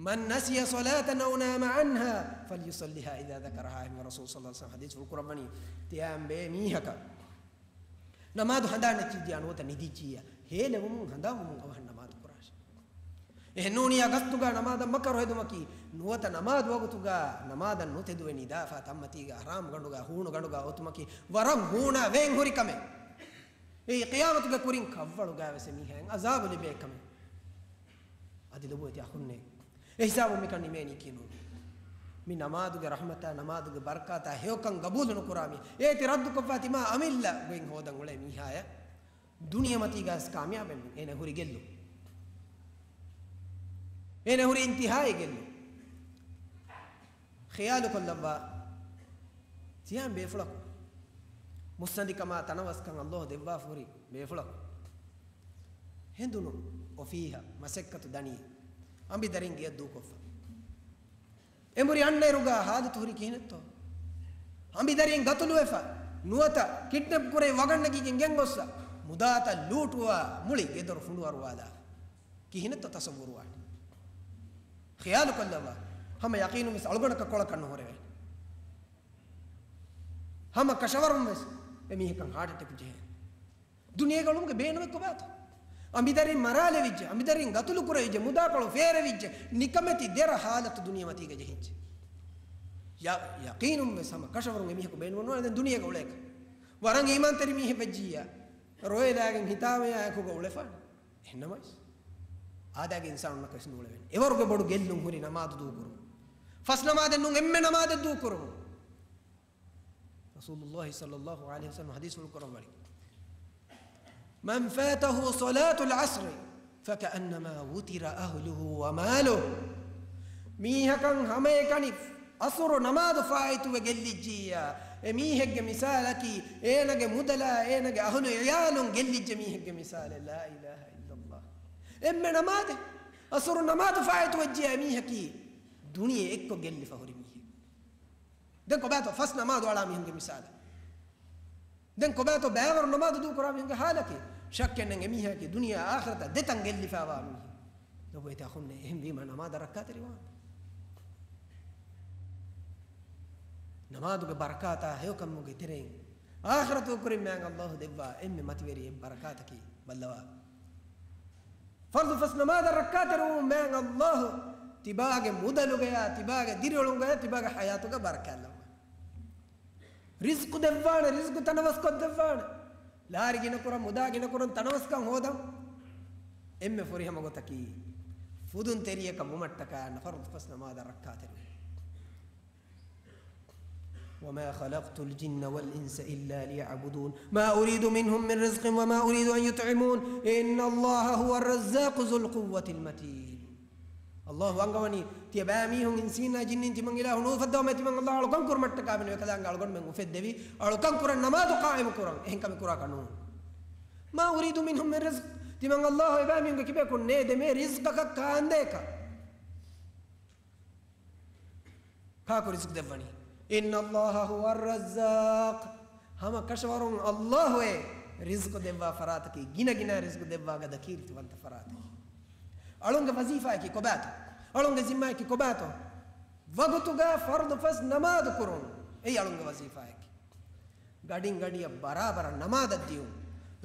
من نسي صلاة أو نام عنها فليصلها إذا ذكرها. އެހެންވެ ރަސޫލު ޞައްލަﷲު ޢަލައިހި ވަސައްލަމަ ޙަދީޘްފުޅު ކުރައްވަނީ، ތިޔައިން ބޭ މީހަކަށް ނަމާދު ހަނދާން ނެތިއްޖިއްޔާ ނުވަތަ ނިދިއްޖިއްޔާ، ހޭލެވުމުން ހަނދާންވުމުން އަވަހަށް ނަމާދު ކުރާށޭ. އެހެން ނޫނިއްޔާ ގަސްތުގަ ނަމާދަށް މަކަރު ހެދުމަކީ، ނުވަތަ ނަމާދު ވަގުތުގަ ނަމާދަށް ނުތެދުވެ ނިދާފަ ތަންމަތީގަ ޙަރާމް ގަނޑުގަ ހޫނު ގަނޑުގަ އޮތުމަކީ، ވަރަށް ހޫނާ ވޭން ހުރި ކަމެއް. އެއީ ޤިޔާމަތުގެ ކުރިން ކަށްވަޅުގަ ވެސް އެމީހާއަށް ޢަޒާބު ލިބޭ ކަމެއް. އަދި ލޮބުވެތި އަޚުންނޭ، އެ ހިސާބުން މިކަން ނިމޭނީކީ ނޫން. މި ނަމާދުގެ ރަޙްމަތާ، ނަމާދުގެ ބަރަކާތާ ހެޔޮކަން ގަބޫލު ނުކުރާ މީ، އޭތި ރައްދުކޮށްފަ ތިމާ އަމިއްލަ ގޮތް ހޯދަން އުޅޭ މީހާޔަށް ދުނިޔެމަތީގަސް ކާމިޔާބެއް ނޫން. އޭނަ ހުރި ގެއްލުން. އޭނަ ހުރި އިންތިހާއީ ގެއްލުން. ޚިޔާލުކޮށްލައްވާ، ތިޔަން ބޭފުޅަކު މުއްސަނދިކަމާ ތަނަވަސްކަން ﷲ ދެއްވާފަ ހުރި ބޭފުޅަކު ހެނދުނު އޮފީހަށް މަސައްކަތު ދަނީ އަނބިދަރިން ގެޔަށް ދޫކޮށްފަ. އެނބުރި އަންނައިރުގަ ހާލަތު ހުރި ކިހިނެއްތޯ؟ އަނބިދަރިން ގަތުލުވެފަ، ނުވަތަ ކިޑްނެޕް ކުރެވި ވަގަށްނެގިގެން ގެންގޮއްސަ، މުދާތައް ލޫޓުވާ މުޅި ގެދޮރު ފުނޑުއަރުވާލާފަ. ކިހިނެއްތޯ ތަޞައްވުރުވާނީ؟ ޚިޔާލުކޮށްލައްވާ. ހަމަ ޔަޤީނުންވެސް އަޅުގަނޑަކަށް ކޮޅަކަށް ނުހުރެވޭނެ. ހަމަ ކަށަވަރުންވެސް އެމީހަކަށް ހާޓް އެޓެކް ޖެހޭނެ. ދުނިޔޭގަ އުޅުމުގެ ބޭނުމެއް ކޮބާތޯ؟ އަނބިދަރިން މަރާލެވިއްޖެ، އަނބިދަރިން ގަތުލު ކުރެވިއްޖެ، މުދާކޮޅު ފޭރެވިއްޖެ، ނިކަމެތި ދެރަ ހާލަތު ދުނިޔެމަތީގަ ޖެހިއްޖެ. ޔަ-، ޔަޤީނުންވެސް ހަމަ ކަށަވަރުން އެމީހަކު ބޭނުމެއް ނުވާނެ ދެން ދުނިޔޭގަ އުޅޭކަށް. ވަރަށް އީމާންތެރި މީހެއް ވެއްޖިއްޔާ، ރޮއެލާގެން ހިތާމަޔާއެކުގަ އުޅެފާނެ. އެހެންނަމަވެސް، އާދައިގެ އިންސާނުންނަކަށް ވެސް ނޫޅެވޭނެ. އެވަރުގެ ބޮޑު ގެއްލުން ހުރި ނަމާދު ދޫކުރުން. ފަސް ނަމާދެއް ނޫން، އެންމެ ނަމާދެއް ދޫކުރުން. ރަސޫލުﷲ ޞައްލަﷲު ޢަލައިހި ވަސައްލަމަ ޙަދީޘްފުޅު ކުރައްވަނީ، من فاته صلاة العصر فكأنما وتر أهله وماله. މީހަކަށް ހަމައެކަނި ޢަޞުރު ނަމާދު ފާއިތުވެ ގެއްލިއްޖިއްޔާ، އެ މީހެއްގެ މިސާލަކީ، އޭނަގެ މުދަލާ، އޭނަގެ އަހުލު ޢިޔާލުން ގެއްލިއްޖެ މީހެއްގެ މިސާލެއް. ލާ އިލާހަ އިއްލަﷲ. އެންމެ ނަމާދެއް، ޢަޞުރު ނަމާދު ފާއިތުވެއްޖިއްޔާ، އެ މީހަކީ ދުނިޔެ އެއްކޮށް ގެއްލިފަ ހުރި މީހެއް. ދެން ކޮބާތޯ ފަސް ނަމާދު އަޅާ މީހުންގެ މިސާލަށް؟ ދެން ކޮބާތޯ ބައިވަރު ނަމާދު ދޫކުރާ މީހުންގެ ހާލަކީ؟ ޝައްކެއް ނެތް އެމީހަކީ ދުނިޔެ އާޚިރަތަށް ދެތަން ގެއްލިފައިވާ މީހެއް. ލޮބުވެތި އަޚުންނޭ، އެހެންވީމަ ނަމާދަށް ރައްކާތެރިވާން. ނަމާދުގެ ބަރަކާތާ ހެޔޮކަމުގެ ތެރެއިން އާޚިރަތު ކުރިން މާތް ﷲ ދެއްވާ އެންމެ މަތިވެރި އެއް ބަރަކާތަކީ ބައްލަވާ. ފަރުޟު ފަސް ނަމާދަށް ރައްކާތެރިވުމުން މާތް ﷲ ތިބާގެ މުދަލުގަޔާ ތިބާގެ ދިރިއުޅުމުގަޔާ ތިބާގެ ޙަޔާތުގަ ބަރަކާތްލައްވާ. ރިޒްޤު ދެއްވާނެ، ރިޒްޤު ތަނަވަސްކޮށްދެއްވާނެ. ލާރި ގިނަކުރަން، މުދާ ގިނަކުރަން، ތަނަވަސްކަން ހޯދަން. އެންމެ ފުރިހަމަ ގޮތަކީ ފުދުންތެރިޔަކަށް ވުމަށްޓަކާ ފަރުޟު ފަސް ނަމާދަށް ރައްކާތެރިވުން. وما خلقت الجن والإنس إلا ليعبدون ما أريد منهم من رزق وما أريد أن يطعمون إن الله هو الرزاق ذو القوة المتين. ﷲ އަންގަވަނީ، ތިޔަބައިމީހުން އިންސީންނާ ޖިންނީން ތިމަން އިލާހު ނުއުފައްދަވަމޭ، ތިމަން ﷲ އަޅުކަން ކުރުމަށްޓަކާ ބެނުވޭ ކަލާނގެ އަޅުގަނޑުމެން އުފެއްދެވި، އަޅުކަން ކުރަން ނަމާދު ޤާއިމު ކުރަން. އެހެން ކަމެއް ކުރާކަށް ނޫން. ما أريد منهم من رزق. ތިމަން ﷲ އެބައިމީހުންގެ ކިބަޔަކުން ނޭދެމޭ ރިޒްޤަކަށް ކާންދޭކަށް. ކާކު ރިޒްޤު ދެއްވަނީ؟ إن الله هو الرزاق. ހަމަ ކަށަވަރުން އައްލާހުއޭ ރިޒްޤު ދެއްވާ ފަރާތަކީ، ގިނަ ގިނަ ރިޒްޤު ދެއްވާ ގަދަ ކީރިތިވަންތަ ފަރާތެއް. އަޅުންގެ ވަޒީފާއަކީ ކޮބާތޯ؟ އަޅުންގެ ޒިންމާއަކީ ކޮބާތޯ؟ ވަގުތުގަ ފަރުޟު ފަސް ނަމާދު ކުރުން. އެއީ އަޅުންގެ ވަޒީފާއަކީ. ގަޑިން ގަޑިއަށް ބަރާބަރަށް ނަމާދަށް ދިޔުން.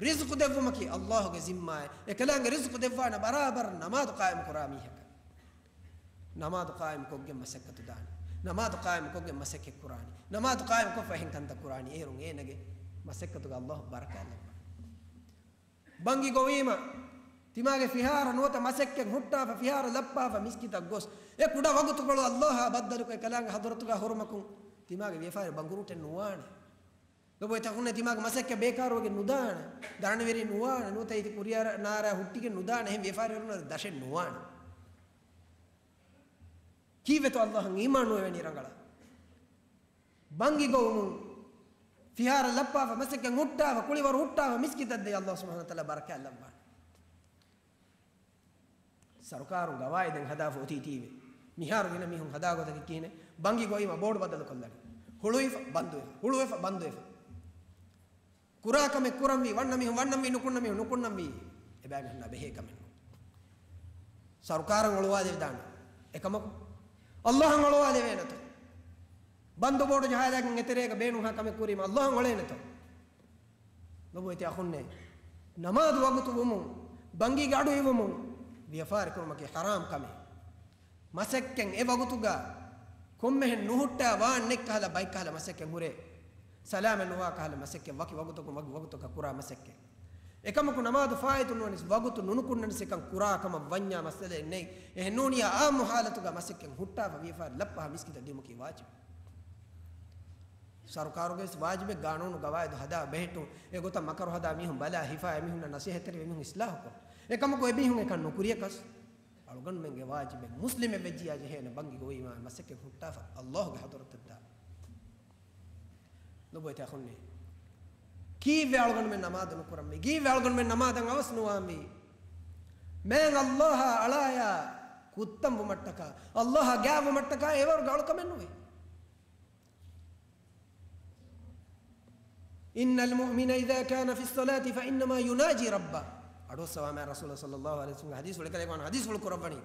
ރިޒްޤު ދެއްވުމަކީ އައްލާހުގެ ޒިންމާއެއް. އެކަލާނގެ ރިޒްޤު ދެއްވާނެ ބަރާބަރަށް ނަމާދު ޤާއިމް ކުރާ މީހަކަށް. ނަމާދު ޤާއިމް ކޮށްގެން މަސައްކަތު ދާނެ. ނަމާދު ޤާއިމް ކޮށްގެން މަސައްކަތް ކުރާނެ. ނަމާދު ޤާއިމް ކޮށްފަ އެހެން ކަންތައް ކުރާނީ. އޭރުން އޭނަގެ މަސައްކަތުގަ އައްލާހު ބަރަކާތް ލައްވާނެ. ބަންގި ގޮވީމަ، ތިމާގެ ފިހާރަ ނުވަތަ މަސައްކަތް ހުއްޓާފަ، ފިހާރަ ލައްޕާފަ، މިސްކިތަށް ގޮސް، އެ ކުޑަ ވަގުތުކޮޅު އައްލާހާ ބައްދަލުކޮށް އެކަލާނގެ ޙަޟްރަތުގަ ހުރުމަކުން، ތިމާގެ ވިޔަފާރި ބަނގުރޫޓެއް ނުވާނެ. ލޮބުވެތި އަޚުންނޭ، ތިމާގެ މަސައްކަތް ބޭކާރުވެގެން ނުދާނެ. ދަރަނިވެރި ނުވާނެ. ނުވަތަ އިތި ކުރިއަރަ ނާރާ ހުއްޓިގެން ނުދާނެ. އެހެން ވިޔަފާރިވެރިންނަށް ދަށެއް ނުވާނެ. ކީއްވެތޯ އައްލާހަށް އީމާން ނުވެވެނީ ރަނގަޅަށް؟ ބަންގި ގޮވުމުން، ފިހާރަ ލައްޕާފަ، މަސައްކަތް ހުއްޓާފަ، ކުޅިވަރު ހުއްޓާފަ، މިސްކިތަށް ދޭ، އައްލާހު ސުބްޙާނަހު ވަތަޢާލާ ބަރަކާތް ލައްވާނެ. ސަރުކާރުން ގަވާއިދެއް ހަދާފަ އޮތީތީވެ. މިހާރު ގިނަ މީހުން ހަދާ ގޮތަކީ ކިހިނެއް؟ ބަންގި ގޮވީމަ ބޯޑު ބަދަލު ކޮށްލަނީ. ހުޅުވިފަ، ބަންދުވެފަ، ހުޅުވެފަ، ބަންދުވެފަ. ކުރާ ކަމެއް ކުރަންވީ، ވަންނަ މީހުން ވަންނަންވީ، ނުކުންނަ މީހުން ނުކުންނަންވީ. އެބައިމީހުންނާ ބެހޭ ކަމެއް ނޫން. ސަރުކާރަށް އޮޅުވާލެވިދާނެ. އެކަމަކު، އައްލާހަށް އޮޅުވާލެވޭނެތޯ؟ ބަންދު ބޯޑު ޖަހާލާގެން އެތެރޭގަ ބޭނުންހާ ކަމެއް ކުރީމަ އައްލާހަށް އޮޅޭނެތޯ؟ ލޮބުވެތި އަޚުންނޭ، ނަމާދު ވަގުތު ވުމުން، ބަންގީގެ އަޑު އިވުމުން، ވިޔަފާރި ކުރުމަކީ ޙަރާމް ކަމެއް. މަސައްކަތް އެ ވަގުތުގަ ކޮންމެހެން ނުހުއްޓާ ވާން ނެތް ކަހަލަ ބައެއް ކަހަލަ މަސައްކަތް ހުރޭ. ސަލާމަތް ނުވާ ކަހަލަ މަސައްކަތް، ވަކި ވަގުތަކުން ވަކި ވަގުތަކަށް ކުރާ މަސައްކަތް. އެކަމަކު ނަމާދު ފާއިތު ނުވަނީސް ވަގުތު ނުނުކުންނަނީސް އެކަން ކުރާ ކަމަށް ވަންޏާ މައްސަލައެއް ނެތް. އެހެން ނޫނިޔާ އާއްމު ޙާލަތުގަ މަސައްކަތް ހުއްޓާފަ ވިޔަފާރި ލައްޕަހަ މިސްކިތަށް ދިޔުމަކީ ވާޖިބެއް. ސަރުކާރުގެ ވެސް ވާޖިބެއް، ގާނޫނު ގަވާއިދު ހަދާ ބެހެއްޓުން، އެގޮތަށް މަކަރު ހަދާ މީހުން ބަލާ ހިފާ، އެމީހުންނަށް ނަސޭހަތްތެރިވެ މީހުން އިސްލާހުކޮށް. އެކަމަކު އެމީހުން އެކަން ނުކުރިޔަކަސް، އަޅުގަނޑުމެންގެ ވާޖިބެއް މުސްލިމެއް ވެއްޖިޔާ ޖެހޭނެ ބަންގި ގޮވީމާ މަސައްކަތް ހުއްޓާފަ އައްލާހުގެ ޙަޟްރަތަށް ދާ. ލޮބުވެތި އަޚުންނޭ، ކީއްވެ އަޅުގަނޑުމެން ނަމާދު ނުކުރަންވީ؟ ކީއްވެ އަޅުގަނޑުމެން ނަމާދަށް އަވަސް ނުވާންވީ؟ މާތް އައްލާހާ އަޅާޔާ ކުއްތަންވުމަށްޓަކާ، އައްލާހާ ގާތްވުމަށްޓަކާ އެވަރުގެ އަޅުކަމެއް ނުވޭ. إن المؤمن إذا كان في الصلاة فإنما يناجي ربه. އަޑުއައްސަވާ މާތް ރަސޫލާ ޞައްލައްލާހު ޢަލައިހި ވަސައްލަމްގެ ޙަދީޘްފުޅެއް ކަލޭގެފާނު ޙަދީޘްފުޅު ކުރައްވަނީ.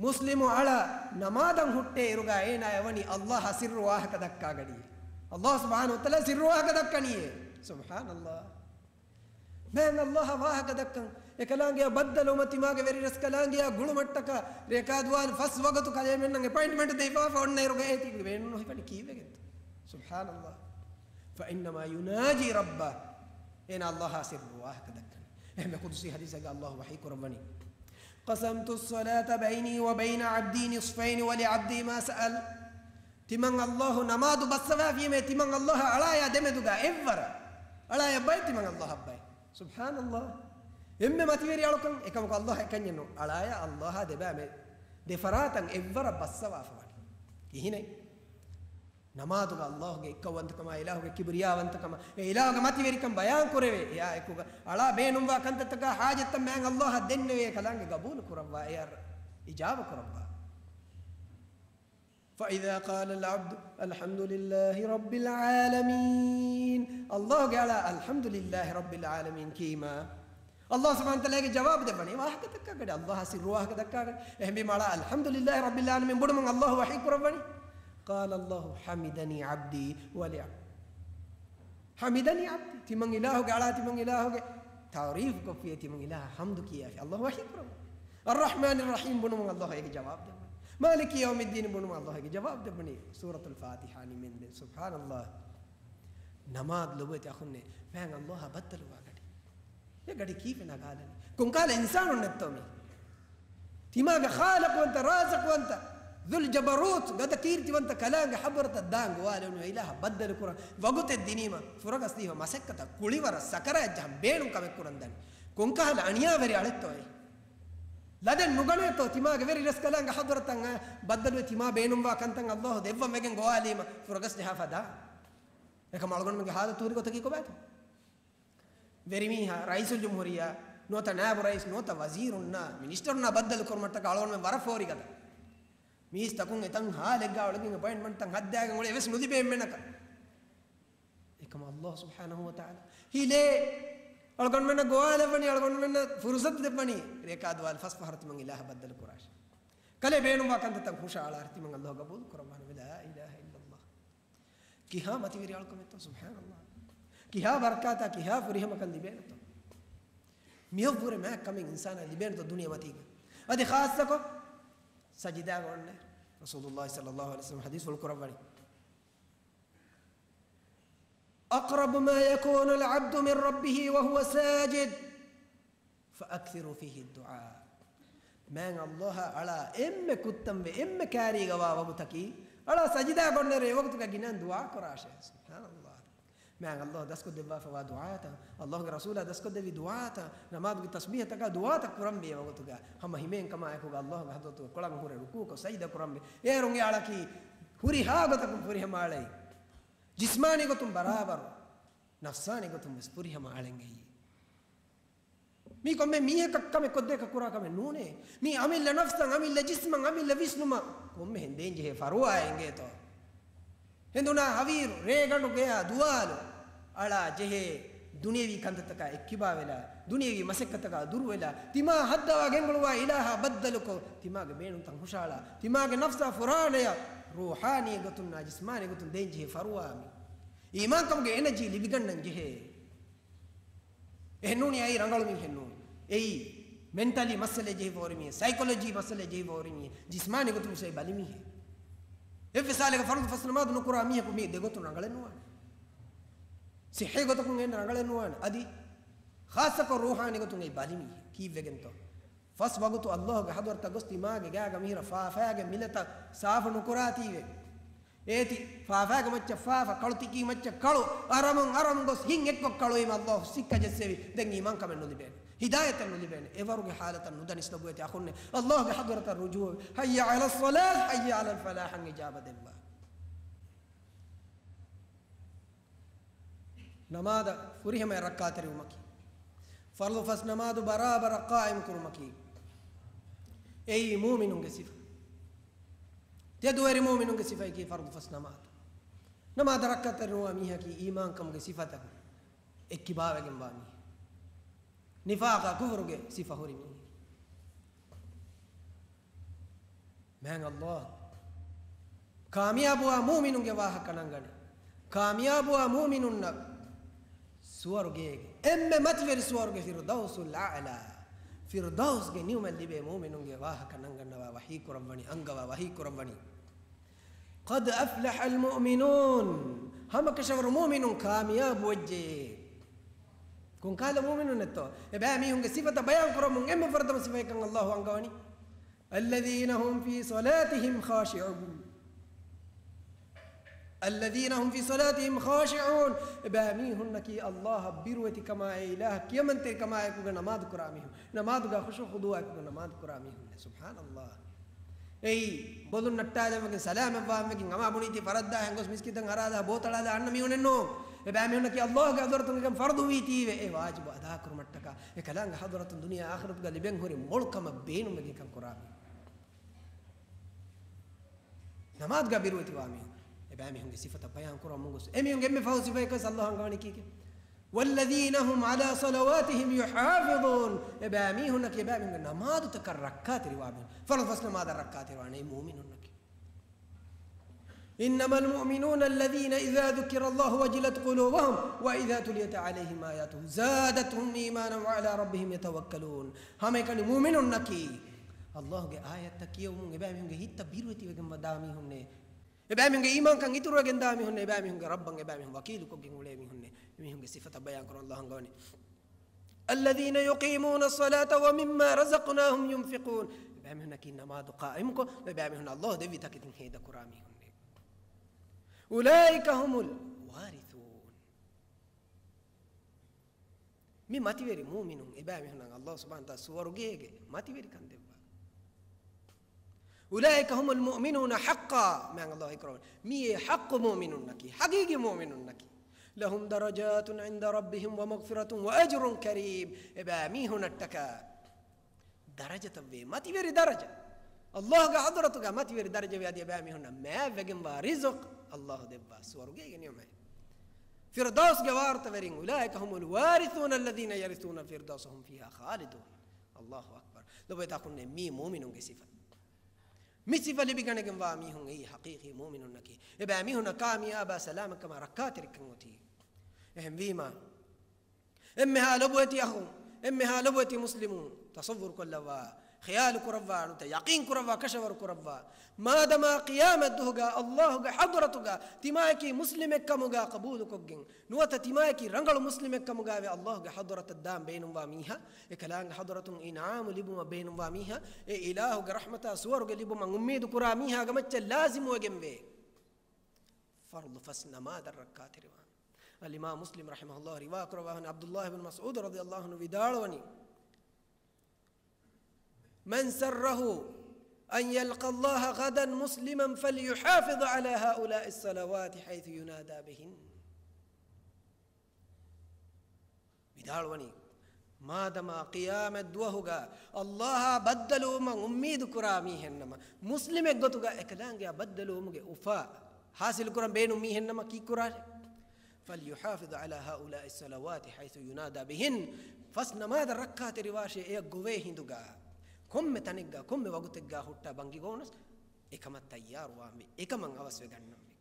މުސްލިމު އަޅާ ނަމާދަށް ހުއްޓޭ އިރުގަ އޭނާޔަށް ވަނީ އައްލާހާ ސިއްރު ވާހަކަ ދައްކާގަޑިއޭ. އައްލާހު ސުބްޙާނަހު ވަތަޢާލާ ސިއްރު ވާހަކަ ދައްކަނީއޭ. ސުބްޙާނައްލާހް. މާތް އައްލާހާ ވާހަކަ ދައްކަން، އެކަލާނގެއާ ބައްދަލުވުމަށް ތިމާގެ ވެރިރަސްކަލާނގެއާ ގުޅުމަށްޓަކާ، ރެކާދުވާލި ފަސް ވަގުތު ކަލޭމެންނަށް އެޕޮއިންޓްމަންޓް ދެއްވާފަ އޮންނަ އިރުގަ އޭތި ބޭނުން ނުހިފަނީ ކީއްވެގެންތޯ؟ ސުބްޙާނައްލާހް. فإنما يناجي ربه. އޭނާ އައްލާހާ ސިއްރު ވާހަކަ ދައްކަނީ. އެހެންވެ ޤުދުސީ ޙަދީޘެއްގަ އައްލާހު ވަޙީ ކުރައްވަނީ، قسمت الصلاة بيني وبين عبدي نصفين ولعبدي ما سأل. ތިމަން އައްލާހު ނަމާދު ބައްސަވާފީމޭ، ތިމަން އައްލާހާ އަޅާޔާ ދެމެދުގަ އެއްވަރަށް. އަޅާޔަށް ބައެއް، ތިމަން އައްލާހަށް ބައެއް. ސުބްޙާނައްލާހް. އެންމެ މަތިވެރި އަޅުކަން. އެކަމަކު އައްލާހް އެކަންޏެއް ނޫން. އަޅާޔާ އައްލާހާ ދެބައިމެ، ދެފަރާތަށް އެއްވަރަށް ބައްސަވާފަ ވަނީ. ކިހިނެއް؟ ނަމާދުގަ އައްލާހުގެ އެއްކައުވަންތަކަމާ، އިލާހުގެ ކިބްރިޔާވަންތަކަމާ، އެ އިލާހުގެ މަތިވެރިކަން ބަޔާން ކުރެވޭ. އެއާ އެކުގަ އަޅާ ބޭނުންވާ ކަންތައްތަކާ ޙާޖަތްތައް މާތް އައްލާހަށް ދެންނެވޭ، އެކަލާނގެ ގަބޫލު ކުރައްވާ، އެއަށް އިޖާބަ ކުރައްވާ. فإذا قال العبد الحمد لله رب العالمين، އައްލާހުގެ އަޅާ الحمد لله رب العالمين ކީމާ، އައްލާހު ސުބްޙާނަހު ވަތަޢާލާގެ ޖަވާބު ދެއްވަނީ ވާހަކަ ދައްކާގަޑި، އައްލާހާ ސިއްރު ވާހަކަ ދައްކާގަޑި. އެހެންވީމާ އަޅާ الحمد لله رب العالمين ބުނުމުން އައްލާހު ވަޙީ ކުރައްވަނީ، قال الله حمدني عبدي ولعبدي. حمدني عبدي، ތިމަން އިލާހުގެ އަޅާ، ތިމަން އިލާހުގެ ތަޢުރީފު ކޮށްފިޔޭ، ތިމަން އިލާހަށް ޙަމްދު ކިޔާފި، އައްލާހު ވަޙީ ކުރައްވަނީ. الرحمن الرحيم ބުނުމުން އައްލާހު އޭގެ ޖަވާބު ދެއްވަނީ. مالك يوم الدين ބުނުމުން އައްލާހު އޭގެ ޖަވާބު ދެއްވަނީ. ސޫރަތުލް ފާތިޙާ ނިމެންދެން. ސުބްޙާނައްލާހް. ނަމާދު ލޮބުވެތި އަޚުންނޭ، މާތް އައްލާހާ ބައްދަލުވާ ގަޑި. އެ ގަޑި ކީއްވެ ނަގާލަނީ؟ ކޮންކަހަލަ އިންސާނުންނެއްތޯ މީ؟ ތިމާގެ ޚާލިޤުވަންތަ، ރާޒިޤުވަންތަ، ޛުލް ޖަބަރޫތު، ގަދަ ކީރިތިވަންތަ ކަލާނގެ ޙަޟްރަތަށް ދާން ގޮވާލެވުނު އިލާހަށް ބައްދަލުކުރަން ވަގުތެއް ދިނީމަ، ފުރަގަސް ދީފަ މަސައްކަތަށް ކުޅިވަރަށް ސަކަރާތް ޖަހަން ބޭނުން ކަމެއް ކުރަން ދަނީ. ކޮންކަހަލަ އަނިޔާވެރި އަޅެއްތޯ އެ؟ ލަދެއް ނުގަނޭތޯ ތިމާގެ ވެރި ރަސްކަލާނގެ ޙަޟްރަތަށް އައި ބައްދަލުވެ ތިމާ ބޭނުންވާ ކަންތައް އައްލާހު ދެއްވަން ވެގެން ގޮވާލީމަ، ފުރަގަސް ޖަހާފަ ދާ. އެކަމް އަޅުގަނޑުމެންގެ ޙާލަތު ހުރި ގޮތަކީ ކޮބާތޯ؟ ވެރިމީހާ ރައީސުލްޖުމްހޫރިއްޔާ ނުވަތަ ނާއިބު ރައީސް ނުވަތަ ވަޒީރުންނާ މިނިސްޓަރުންނާ ބައްދަލު ކުރުމަށްޓަކާ އަޅުގަނޑުމެން ވަރަށް ފޯރި ގަދަ. މީސްތަކުން އެތަން ހާލެއްގަ އުޅެގެން އެޕޮއިންޓްމަންޓްތައް ހައްދާގެން އުޅޭ އެވެސް ނުލިބޭ އެންމެނަކަށް. އެކަމަށް ﷲ ސުބްޙާނަހޫ ވަތަޢާލާ ހިލޭ އަޅުގަނޑުމެންނަށް ގޮވާލައްވަނީ، އަޅުގަނޑުމެންނަށް ފުރުޞަތު ދެއްވަނީ، ރޭކާ ދުވާލު ފަސް ފަހަރު ތިމަން އިލާހަށް ބައްދަލު ކުރާށޭ. ކަލޭ ބޭނުންވާ ކަންތައްތައް ހުށައަޅާ ތިމަން ﷲ ގަބޫލު ކުރައްވާނެ. ލާ އިލާހަ އިއްލަﷲ. ކިހާ މަތިވެރި އަޅުކަމެއްތޯ، ސުބްޙާނަﷲ. ކިހާ ބަރަކާތާ، ކިހާ ފުރިހަމަކަން ލިބޭނެތޯ. މިހަށްވުރެ މާތް ކަމެއް އިންސާނާ ލިބޭނެތޯ ދުނިޔެމަތީގަ. އަދި ޚާއްޞަކޮށް ސަޖިދާގަ އޮންނަ ރަސޫލުﷲ ޞައްލަﷲ ޢަލައިހި ވަސައްލަމަ ޙަދީޘްފުޅު ކުރައްވަނީ. أقرب ما يكون العبد من ربه وهو ساجد فأكثروا فيه الدعاء. މާތް ﷲ އަށް އަޅާ އެންމެ ކުއްތަންވެ، އެންމެ ކާރީގަވާ ވަގުތަކީ އަޅާ ސަޖިދާގަ އޮންނައިރު އެ ވަގުތުގަ ގިނައިން ދުޢާ ކުރާށޭ. ސުބްޙާނަﷲ. މާތް ﷲ ދަސްކޮށްދެއްވާފަވާ ދުޢާތައް، ﷲގެ ރަސޫލާ ދަސްކޮށްދެއްވި ދުޢާތައް، ނަމާދުގެ ތަސްބީޙަތަކާ ދުޢާތައް ކުރަންވީ އެ ވަގުތުގަ. ހަމަ ހިމޭންކަމާއެކުގަ ﷲގެ ޙަޟްރަތުގަ ކޮޅަށް ހުރެ ރުކޫޢުކޮށް ސަޖިދަ ކުރަންވީ. އޭރުން އެ އަޅަކީ ހުރިހާ ގޮތަކުން ފުރިހަމަ އަޅައި. ޖިސްމާނީ ގޮތުން ބަރާބަރު، ނަފްސާނީ ގޮތުން ވެސް ފުރިހަމަ އަޅަން އެއީ. މީ ކޮންމެ މީހަކަށް ކަމެއް ކޮށްދޭކަށް ކުރާ ކަމެއް ނޫނޭ. މީ އަމިއްލަ ނަފްސަށް، އަމިއްލަ ޖިސްމަށް، އަމިއްލަ ވިސްނުމަށް ކޮންމެހެން ދޭންޖެހޭ ފަރުވާއެއް އިނގޭތޯ. ހެނދުނާ ހަވީރު، ރޭގަނޑު ގެޔާ ދުވާލު އަޅާ ޖެހޭ، ދުނިޔެވީ ކަންތައްތަކާ އެއްކިބާވެލާ، ދުނިޔެވީ މަސައްކަތަކާ ދުރުވެލާ، ތިމާ ހައްދަވާ ގެންގުޅުވާ އިލާހާ ބައްދަލުކޮށް، ތިމާގެ ބޭނުންތައް ހުށައަޅާ، ތިމާގެ ނަފްސާ ފުރާނަޔަށް ރޫޙާނީ ގޮތުންނާ ޖިސްމާނީ ގޮތުން ދޭންޖެހޭ ފަރުވާ މީ. އީމާންކަމުގެ އެނަޖީ ލިބިގަންނަން ޖެހޭ. އެހެންނޫނީ އެއީ ރަނގަޅު މީހެއް ނޫން. އެއީ މެންޓަލީ މައްސަލައެއް ޖެހިފަ ހުރި މީހެއް، ސައިކޮލޮޖީ މައްސަލައެއް ޖެހިފަ ހުރި މީހެއް، ޖިސްމާނީ ގޮތުން ވެސް އެއީ ބަލި މީހެއް. އެއްވެސް ހާލެއްގަ ފަރުޟު ފަސް ނަމާދު ނުކުރާ މީހަކު މީ ދެގޮތުން ރަނގަޅެއް ނުވާނެ. ޞިއްޙީ ގޮތަކުން އެންނަ ރަނގަޅެއް ނުވާނެ. އަދި ޚާއްޞަކޮށް ރޫޙާނީ ގޮތުން އެއީ ބަލި މީހެއް. ކީއްވެގެންތޯ؟ ފަސް ވަގުތު ﷲގެ ޙަޟްރަތަށް ގޮސް ތިމާގެ ގާގަ މިހިރަ ފާފައިގެ މިލަތައް ސާފު ނުކުރާތީވެ. އޭތި ފާފައިގެ މައްޗަށް ފާފަ، ކަޅު ތިކީ މައްޗަށް ކަޅު، އަރަމުން އަރަމުން ގޮސް ހިތް އެއްކޮށް ކަޅުވީމަ ﷲ ސިއްކަ ޖެއްސެވި. ދެން އީމާންކަމެއް ނުލިބޭނެ. ހިދާޔަތެއް ނުލިބޭނެ. އެވަރުގެ ޙާލަތަށް ނުދަނިސް ލޮބުވެތި އަޚުންނޭ، ﷲގެ ޙަޟްރަތަށް ރުޖޫޢަވެ، حي على الصلاة، حي على الفلاح އަށް އިޖާބަ ދެއްވާ. ނަމާދަށް ފުރިހަމަޔަށް ރައްކާތެރިވުމަކީ، ފަރުޟު ފަސް ނަމާދު ބަރާބަރަށް ޤާއިމް ކުރުމަކީ، އެއީ މޫމިނުންގެ ސިފަ. ތެދުވެރި މޫމިނުންގެ ސިފައަކީ ފަރުޟު ފަސް ނަމާދު. ނަމާދަށް ރައްކާތެރިނުވާ މީހަކީ އީމާންކަމުގެ ސިފަތަކުން އެއްކިބާވެގެންވާ މީހެއް. ނިފާޤާ ކުފުރުގެ ސިފަ ހުރި މީހެއް. މާތް ﷲ ކާމިޔާބުވާ މޫމިނުންގެ ވާހަކަ ނަންގަނެ. ކާމިޔާބުވާ މޫމިނުންނަށް ސުވަރުގޭގެ އެންމެ މަތިވެރި ސުވަރުގެ ފިރުދައުސުލް އަޢްލާ، ފިރުދައުސްގެ ނިޢުމަތް ލިބޭ މޫމިނުންގެ ވާހަކަ ނަންގަންނަވާ ވަޙީ ކުރައްވަނީ، އަންގަވާ ވަޙީ ކުރައްވަނީ. قد أفلح المؤمنون، ހަމަކަށަވަރު މޫމިނުން ކާމިޔާބު ވެއްޖެ. ކޮންކަހަލަ މޫމިނުންނެއްތޯ؟ އެބައިމީހުންގެ ސިފަތައް ބަޔާން ކުރަމުން އެންމެ ފުރަތަމަ ސިފައެއްކަން ﷲ އަންގަވަނީ، الذين هم في صلاتهم خاشعون. الذين هم في صلاتهم خاشعون. އެބައިމީހުންނަކީ ﷲ އަށް ބިރުވެތިކަމާއި، އިލާހަށް ކިޔަމަންތެރިކަމާއެކުގަ ނަމާދު ކުރާ މީހުން. ނަމާދުގަ ޚުޝޫޢު ޚުޟޫޢަކުގަ ނަމާދު ކުރާ މީހުން. ސުބްޙާނަﷲ. އެއީ ބޮލުން ނައްޓާލަންވެގެން ސަލާމަތްވާންވެގެން އަމާ ބުނީތީ ފަރަށްދާހެން ގޮސް މިސްކިތަށް އަރާލާ ބޯތަޅާލާ އަންނަ މީހުނެއް ނޫން. އެބައިމީހުންނަކީ ﷲގެ ޙަޟްރަތުން އެކަން ފަރުޟުވީތީވެ އެ ވާޖިބު އަދާކުރުމަށްޓަކާ އެކަލާނގެ ޙަޟްރަތުން ދުނިޔެ އާޚިރަތުގަ ލިބެން ހުރި މޮޅު ކަމަށް ބޭނުންވެގެން ކަން ކުރާ މީހުން. ނަމާދުގަ ބިރުވެތިވާ މީހުން. އެބައިމީހުންގެ ސިފަތައް ބަޔާން ކުރަމުން ގޮސް އެމީހުންގެ އެންމެ ފަހު ސިފައަކަސް ﷲ އަންގަވަނީ ކީކޭ؟ والذين هم على صلواتهم يحافظون. އެބައިމީހުންނަކީ އެބައިމީހުންގެ ނަމާދުތަކަށް ރައްކާތެރިވާ މީހުން. ފަރުޟު ފަސް ނަމާދަށް ރައްކާތެރިވާނެ މޫމިނުންނަކީ. إنما المؤمنون الذين إذا ذكر الله وجلت قلوبهم وإذا تليت عليهم آياته زادتهم إيمانا وعلى ربهم يتوكلون. ހަމައެކަނި މޫމިނުންނަކީ، ﷲގެ އާޔަތްތައް ކިޔެވުމުން އެބައިމީހުންގެ ހިތްތައް ބިރުވެތިވެގެން ދާ މީހުންނޭ. އެބައިމީހުންގެ އީމާންކަން އިތުރުވެގެން ދާ މީހުންނޭ. އެބައިމީހުންގެ ރައްބަށް އެބައިމީހުން ވަކީލުކޮށްގެން އުޅޭ މީހުންނޭ. އެމީހުންގެ ސިފަތައް ބަޔާން ކުރަން ﷲ އަންގަވަނީ. الذين يقيمون الصلاة ومما رزقناهم ينفقون. އެބައިމީހުންނަކީ ނަމާދު ޤާއިމުކޮށް، އެބައިމީހުން ﷲ ދެއްވި ތަކެތިން ހޭދަކުރާ މީހުންނޭ. أولئك هم الوارثون. މި މަތިވެރި މޫމިނުން އެބައިމީހުންނަށް ﷲ ސުބްޙާނަހޫ ވަތަޢާލާ ސުވަރުގޭގެ މަތިވެރިކަން ދެއްވާ. أولئك هم المؤمنون حقا. މާތް ﷲ އިޤްރާރު. މިއީ ޙައްޤު މުއުމިނުންނަކީ، ޙަޤީޤީ މުއުމިނުންނަކީ. لهم درجات عند ربهم ومغفرة وَأَجْرٌ كَرِيمٌ. އެބައިމީހުންނަށްޓަކާ ދަރަޖަތައްވޭ، މަތިވެރި ދަރަޖަ. ﷲގެ ޙަޟްރަތުގަ މަތިވެރި ދަރަޖަވޭ، އަދި އެބައިމީހުންނަށް މާތްވެގެންވާ ރިޒުޤު ﷲ ދެއްވާ ސުވަރުގޭގެ ނިޢުމަތް. ފިރްދައުސްގެ ވާރުތަވެރިން، أولئك هم الوارثون الذين يرثون الفردوس هم فيها خالدون. އަލްލާހު އަކްބަރު. ލޮބުވެތި އަޚުންނޭ، މީ މުއުމިނުންގެ ސިފަ. މި ސިފަ ލިބިގަނެގެންވާ މީހުން އެއީ ޙަޤީޤީ މުއުމިނުންނަކީ. އެބައިމީހުންނަށް ކާމިޔާބާ ސަލާމަތްކަމާ ރައްކާތެރިކަން އޮތީ. އެހެންވީމާ، އެންމެހާ ލޮބުވެތި އަޚުން، އެންމެހާ ލޮބުވެތި މުސްލިމުން ތަޞައްވުރު ކޮށްލައްވާ، ޚިޔާލު ކުރައްވާ، ނުތަ ޔަޤީން ކުރައްވާ، ކަށަވަރު ކުރައްވާ، މާދަމާ ޤިޔާމަތް ދުހުގަ އަލްލާހުގެ ޙަޟްރަތުގަ ތިމާޔަކީ މުސްލިމެއްކަމުގަ ޤަބޫލުކޮށްގެން، ނުވަތަ ތިމާޔަކީ ރަނގަޅު މުސްލިމެއްކަމުގައިވެ އަލްލާހުގެ ޙަޟްރަތަށް ދާން ބޭނުންވާ މީހާ، އެކަލާނގެ ޙަޟްރަތުން އިންޢާމު ލިބުމަށް ބޭނުންވާ މީހާ، އެ އިލާހުގެ ރަޙްމަތާ ސުވަރުގެ ލިބުމަށް އުއްމީދު ކުރާ މީހާގެ މައްޗަށް ލާޒިމުވެގެންވޭ. ފަރުޟު ފަސް ނަމާދަށް ރައްކާތެރިވާން. އަލްއިމާމު މުސްލިމް ރަޙިމަހުﷲ ރިވާ ކުރައްވާ ވަނީ، ޢަބްދުﷲ ބިން މަސްޢޫދު ރަޟިޔަﷲ ޢަންހު ވިދާޅުވަނީ، من سره أن يلقى الله غدا مسلما فليحافظ على هؤلاء الصلوات حيث ينادى بهن. ވިދާޅުވަނީ، މާދަމާ ޤިޔާމަތް ދުވަހުގަ އަލްލާހާ ބައްދަލުވުމަށް އުއްމީދު ކުރާ މީހެއްނަމަ، މުސްލިމެއްގޮތުގަ އެކަލާނގެއާ ބައްދަލުވުމުގެ އުފާ ޙާޞިލު ކުރަން ބޭނުން މީހެއްނަމަ ކީއްކުރާށޭ؟ فليحافظ على هؤلاء الصلوات حيث ينادى بهن. ފަސް ނަމާދަށް ރައްކާތެރިވާށޭ އެއަށް ގޮވޭ ހިނދުގަ، ކޮންމެ ތަނެއްގަ، ކޮންމެ ވަގުތެއްގަ ހުއްޓާ ބަންގި ގޮވުނަސް އެކަމަށް ތައްޔާރުވާންވީ، އެކަމަށް އަވަސްވެ ގަންނަންވީ.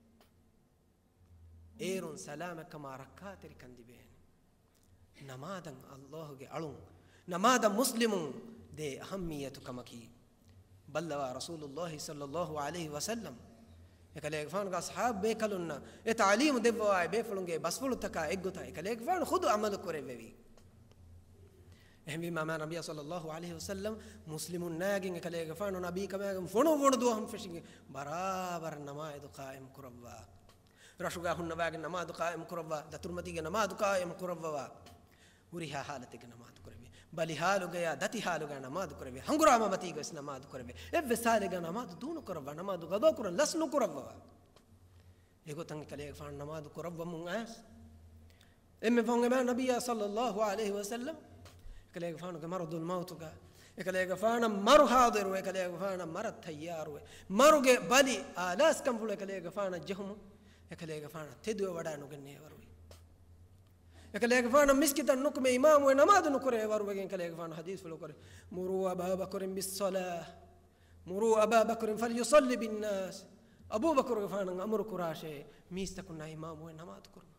އޭރުން ސަލާމަތްކަމާ ރައްކާތެރިކަން ލިބޭނެ. ނަމާދަށް އަލްލާހުގެ އަޅުން، ނަމާދަށް މުސްލިމުން ދޭ އަހައްމިއްޔަތު ކަމަކީ، ބައްލަވާ ރަސޫލުﷲ ޞައްލައްލާހު ޢަލައިހި ވަސައްލަމް އެކަލޭގެފާނުގެ އަޞްޙާބު ބޭކަލުންނަށް އެ ތަޢުލީމު ދެއްވަވާ، އެ ބޭފުޅުންގެ ބަސްފުޅުތަކާ އެއްގޮތަށް އެކަލޭގެފާނު ޚުދު ޢަމަލު ކުރެއްވެވީ. އެހެންވީމާ، މާ ނަބިއްޔާ ޞައްލައްލާހު ޢަލައިހި ވަސައްލަމް މުސްލިމުންނާގެން އެކަލޭގެފާނު ނަބީކަމާގެން ފޮނުއްވުނު ދުވަހުން ފެށިގެން ބަރާބަރަށް ނަމާދު ޤާއިމް ކުރައްވާ. ރަށުގަ ހުންނަވާގެން ނަމާދު ޤާއިމް ކުރައްވާ، ދަތުރުމަތީގަ ނަމާދު ޤާއިމް ކުރައްވަވާ، ހުރިހާ ޙާލަތެއްގަ ނަމާދު ކުރެވޭ. ބަލި ޙާލުގަޔާ، ދަތި ޙާލުގަ ނަމާދު ކުރެވޭ. ހަނގުރާމަ މަތީގަވެސް ނަމާދު ކުރެވޭ. އެއްވެސް ޙާލެއްގަ ނަމާދު ދޫނު ކުރައްވާ، ނަމާދު ޤަޟާ ކުރަން ލަސް ނުކުރައްވަވާ. އެގޮތަށް އެކަލޭގެފާނު ނަމާދު ކުރައްވަމުން އައިސް، އެންމެ ފަހުން އެ މާ ނަބިއްޔާ ޞައްލައްލާހު ޢަލައިހި ވަސައްލަމް އެކަލޭގެފާނުގެ މަރަޟުލް މައުތުގަ، އެކަލޭގެފާނަށް މަރު ޙާޟިރު، އެކަލޭގެފާނަށް މަރަށް ތައްޔާރުވެ، މަރުގެ ބަލި އާލާސްކަންފުޅު އެކަލޭގެފާނަށް ޖެހުމުން، އެކަލޭގެފާނަށް ތެދުވެ ވަޑާ ނުގެންނޭވަރުވި. އެކަލޭގެފާނަށް މިސްކިތަށް ނުކުމެ އިމާމުވެ ނަމާދު ނުކުރޭވަރުވެގެން އެކަލޭގެފާނު ޙަދީޘްފުޅު ކުރޭ، مروا أبا بكر بالصلاة، مروا أبا بكر فليصل بالناس. އަބޫބަކުރުގެފާނަށް އަމުރު ކުރާށޭ، މީސްތަކުންނާ އިމާމުވެ ނަމާދު ކުރުމަށް.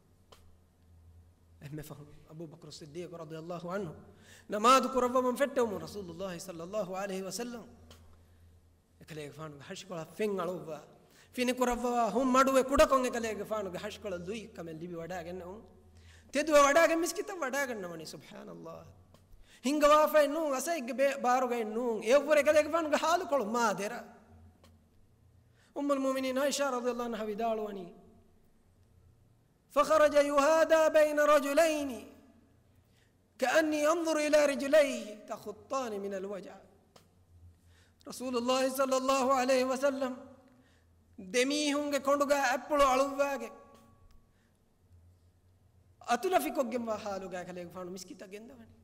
އެންމެ ފަހުން އަބޫބަކުރު ޞިއްދީޤު ރަޟިޔަﷲ ޢަންހު ނަމާދު ކުރައްވަމުން ފެއްޓެވުމުން ރަސޫލުﷲ ޞައްލައްލާހު ޢަލައިހި ވަސައްލަމް އެކަލޭގެފާނުގެ ހަށިކޮޅަށް ފެން އަޅުއްވާ، ފިނިކުރައްވަވާ ހުން މަޑުވެ ކުޑަކޮށް އެކަލޭގެފާނުގެ ހަށިކޮޅަށް ލުއި ކަމެއް ލިބި ވަޑާގެންނެވުން. ތެދުވެ ވަޑާގެން މިސްކިތަށް ވަޑާގަންނަވަނީ. ސުބްޙާނަﷲ. ހިންގަވާފައެއް ނޫން، އަސައެއްގެ ބޭ-، ބާރުގައެއް ނޫން. އެއަށްވުރެ އެކަލޭގެފާނުގެ ޙާލުކޮޅު މާ ދެރަ. އުއްމުލް މުއުމިނީން ޢާއިޝާ ރަޟިޔަﷲ ޢަންހާ ވިދާޅުވަނީ، فخرج يهادى بين رجلين كأني أنظر إلى رجليه تخطان من الوجع. ރަސޫލުﷲ ޞައްލައްލާހު ޢަލައިހި ވަސައްލަމް ދެމީހުންގެ ކޮނޑުގަ އަތްޕުޅު އަޅުއްވާގެ، އަތުލަފިކޮށްގެންވާ ޙާލުގަ އެކަލޭގެފާނު މިސްކިތަށް ގެންދަވަނީ.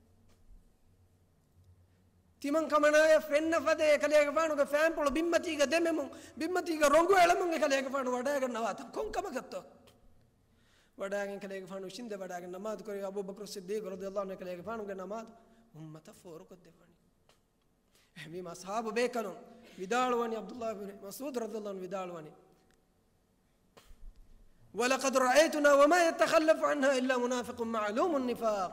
ތިމަން ކަމަނާޔަށް ފެންނަ ފަދަ އެކަލޭގެފާނުގެ ފާންޕުޅު ބިންމަތީގަ ދެމެމުން، ބިންމަތީގަ ރޮނގު އެޅެމުން އެކަލޭގެފާނު ވަޑާގަންނަވާތަ ކޮން ކަމަކަށްތޯ؟ ވަޑާގެން އެކަލޭގެފާނު އިށީނދެ ވަޑާގެން ނަމާދު ކުރެވި އަބޫބަކުރު ޞިއްދީޤު ރަޟިޔަﷲ ޢަންހު އެކަލޭގެފާނުގެ ނަމާދު އުއްމަތަށް ފޯރުކޮށްދެއްވަނީ. އެހެންވީމަ އަޞްޙާބު ބޭކަލުން ވިދާޅުވަނީ، ޢަބްދުﷲ ބިން މަސްޢޫދު ރަޟިޔަﷲ ޢަންހު ވިދާޅުވަނީ، ولقد رأيتنا وما يتخلف عنها إلا منافق معلوم النفاق.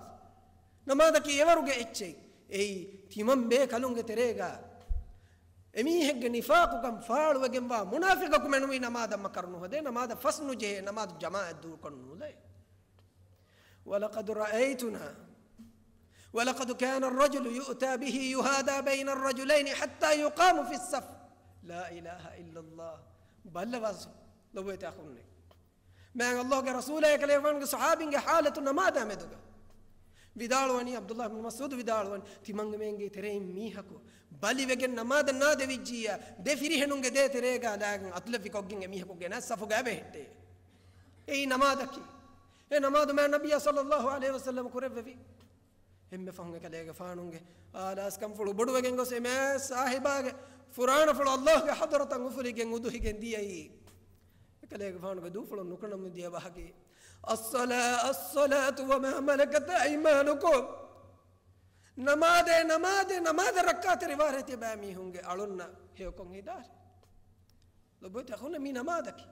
ނަމާދަކީ އެވަރުގެ އެއްޗެއް. އެއީ ތިމަން ބޭކަލުންގެ ތެރޭގަ އެމީހެއްގެ ނިފާޤުކަން ފާޅުވެގެންވާ މުނާފިޤަކު މެނުވީ ނަމާދަށް މަކަރު ނުހަދޭ، ނަމާދަށް ފަސް ނުޖެހޭ، ނަމާދު ޖަމާޢަތް ދޫކޮށް ނުލައޭ. ولقد رأيتنا ولقد كان الرجل يؤتى به يهادى بين الرجلين حتى يقام في الصف. لا إله إلا الله. ބައްލަވާ ލޮބުވެތި އަޚުންނޭ. މާތް ﷲގެ ރަސޫލާ އެކަލޭގެފާނުގެ ޞަޙާބީންގެ ޙާލަތު ނަމާދާ މެދުގަ. ވިދާޅުވަނީ، ޢަބްދުﷲ ބިން މަސްޢޫދު ވިދާޅުވަނީ، ތިމަންގެ މޭނގޭ ތެރެއިން މީހަކު ބަލިވެގެން ނަމާދަށް ނާދެވިއްޖިއްޔާ، ދެ ފިރިހެނުންގެ ދޭ ތެރޭގަ ލާގެން އަތުލަފިކޮށްގެން އެމީހަކު ގެނަސް ޞަފުގަ ބެހެއްޓޭ. އެއީ ނަމާދަކީ. އެ ނަމާދު މާތް ނަބިއްޔާ ޞައްލައްލާހު ޢަލައިހި ވަސައްލަމަ ކުރެއްވެވި. އެންމެ ފަހުން އެކަލޭގެފާނުގެ އާލާސްކަންފުޅު ބޮޑުވެގެން ގޮސް އެ މާތް ސާހިބާގެ ފުރާނަފުޅު ﷲގެ ޙަޟްރަތަށް އުފުލިގެން އުދުހިގެން ދިޔައީ. އެކަލޭގެފާނުގެ ދޫފުޅުން ނުކުނަމުން ދިޔަ ބަހަކީ، الصلاة، الصلاة وما ملكت أيمانكم. ނަމާދޭ، ނަމާދޭ، ނަމާދަށް ރައްކާތެރިވާރޭ ތިޔަބައިމީހުންގެ އަޅުންނަށް ހެޔޮކޮށް ހިދާރޭ. ލޮބުވެތި އަޚުންނޭ، މީ ނަމާދަކީ.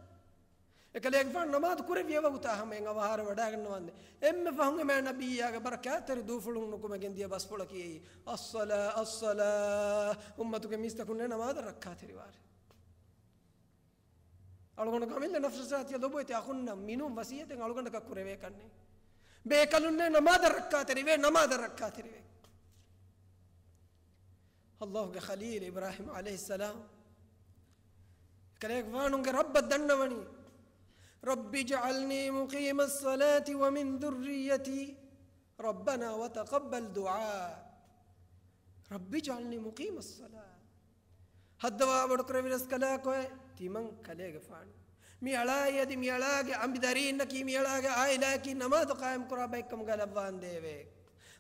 އެކަލޭގެފާނު ނަމާދު ކުރެއްވި އެވަގުތާ ހަމަ އެއަށް އަވަހާރަވެވަޑައިގަންނަވާނދޭ. އެންމެ ފަހުން އެމާ ނަބިއްޔާގެ ބަރަކާތްތެރި ދޫފުޅުން ނުކުމެގެން ދިޔަ ބަސްފުޅަކީ އެއީ. الصلاة، الصلاة. އުއްމަތުގެ މީސްތަކުންނޭ ނަމާދަށް ރައްކާތެރިވާރޭ. އަޅުގަނޑު ކަމިއްލަ ނަފްސަށާ ތިޔަ ލޮބުވެތި އަޚުންނަށް މިނޫން ވަސިއްޔަތެއް އަޅުގަނޑަކަށް ކުރެވޭކަށްނެއް. ބޭކަލުންނޭ ނަމާދަށް ރައްކާތެރިވޭ، ނަމާދަށް ރައްކާތެރިވޭ. ﷲ ގެ ޚަލީލް އިބްރާހީމް ޢަލައިހިއްސަލާމް ކަލޭގެފާނުގެ ރައްބަށް ދަންނަވަނީ، رب اجعلني مقيم الصلاة ومن ذريتي ربنا وتقبل دعاء. رب اجعلني مقيم الصلاة. ހައްދަވާ ބޮޑުކުރެއްވިރަސްކަލާކޮއެ ތިމަން ކަލޭގެފާނު. މި އަޅާއި އަދި މި އަޅާގެ އަނބިދަރީންނަކީ މި އަޅާގެ އާއިލާއަކީ ނަމާދު ޤާއިމް ކުރާ ބައެއްކަމުގަ ލައްވާނދޭވެ.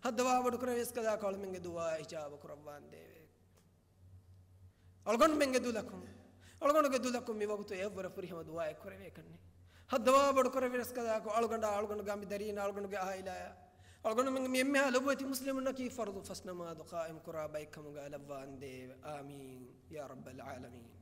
ހައްދަވާ ބޮޑުކުރެއްވިރަސްކަލާކޮ އަޅުމެންގެ ދުޢާ އިޖާބަ ކުރައްވާނދޭވެ. އަޅުގަނޑުމެންގެ ދުލަކުން، އަޅުގަނޑުގެ ދުލަކުން މި ވަގުތު އެއަށްވުރެ ފުރިހަމަ ދުޢާއެއް ކުރެވޭކަށްނެ. ހައްދަވާ ބޮޑުކުރެއްވިރަސްކަލާކޮ އަޅުގަނޑާ، އަޅުގަނޑުގެ އަނބިދަރީން، އަޅުގަނޑުގެ އާއިލާއާ، އަޅުގަނޑުމެން މި އެންމެހާ ލޮބުވެތި މުސްލިމުންނަކީ ފަރުޟު ފަސް ނަމާދު ޤާއިމް ކުރާ ބައެއްކަމުގަ ލައްވާނދޭވެ. އާމީން ޔާ ރައްބަލް ޢާލަމީން.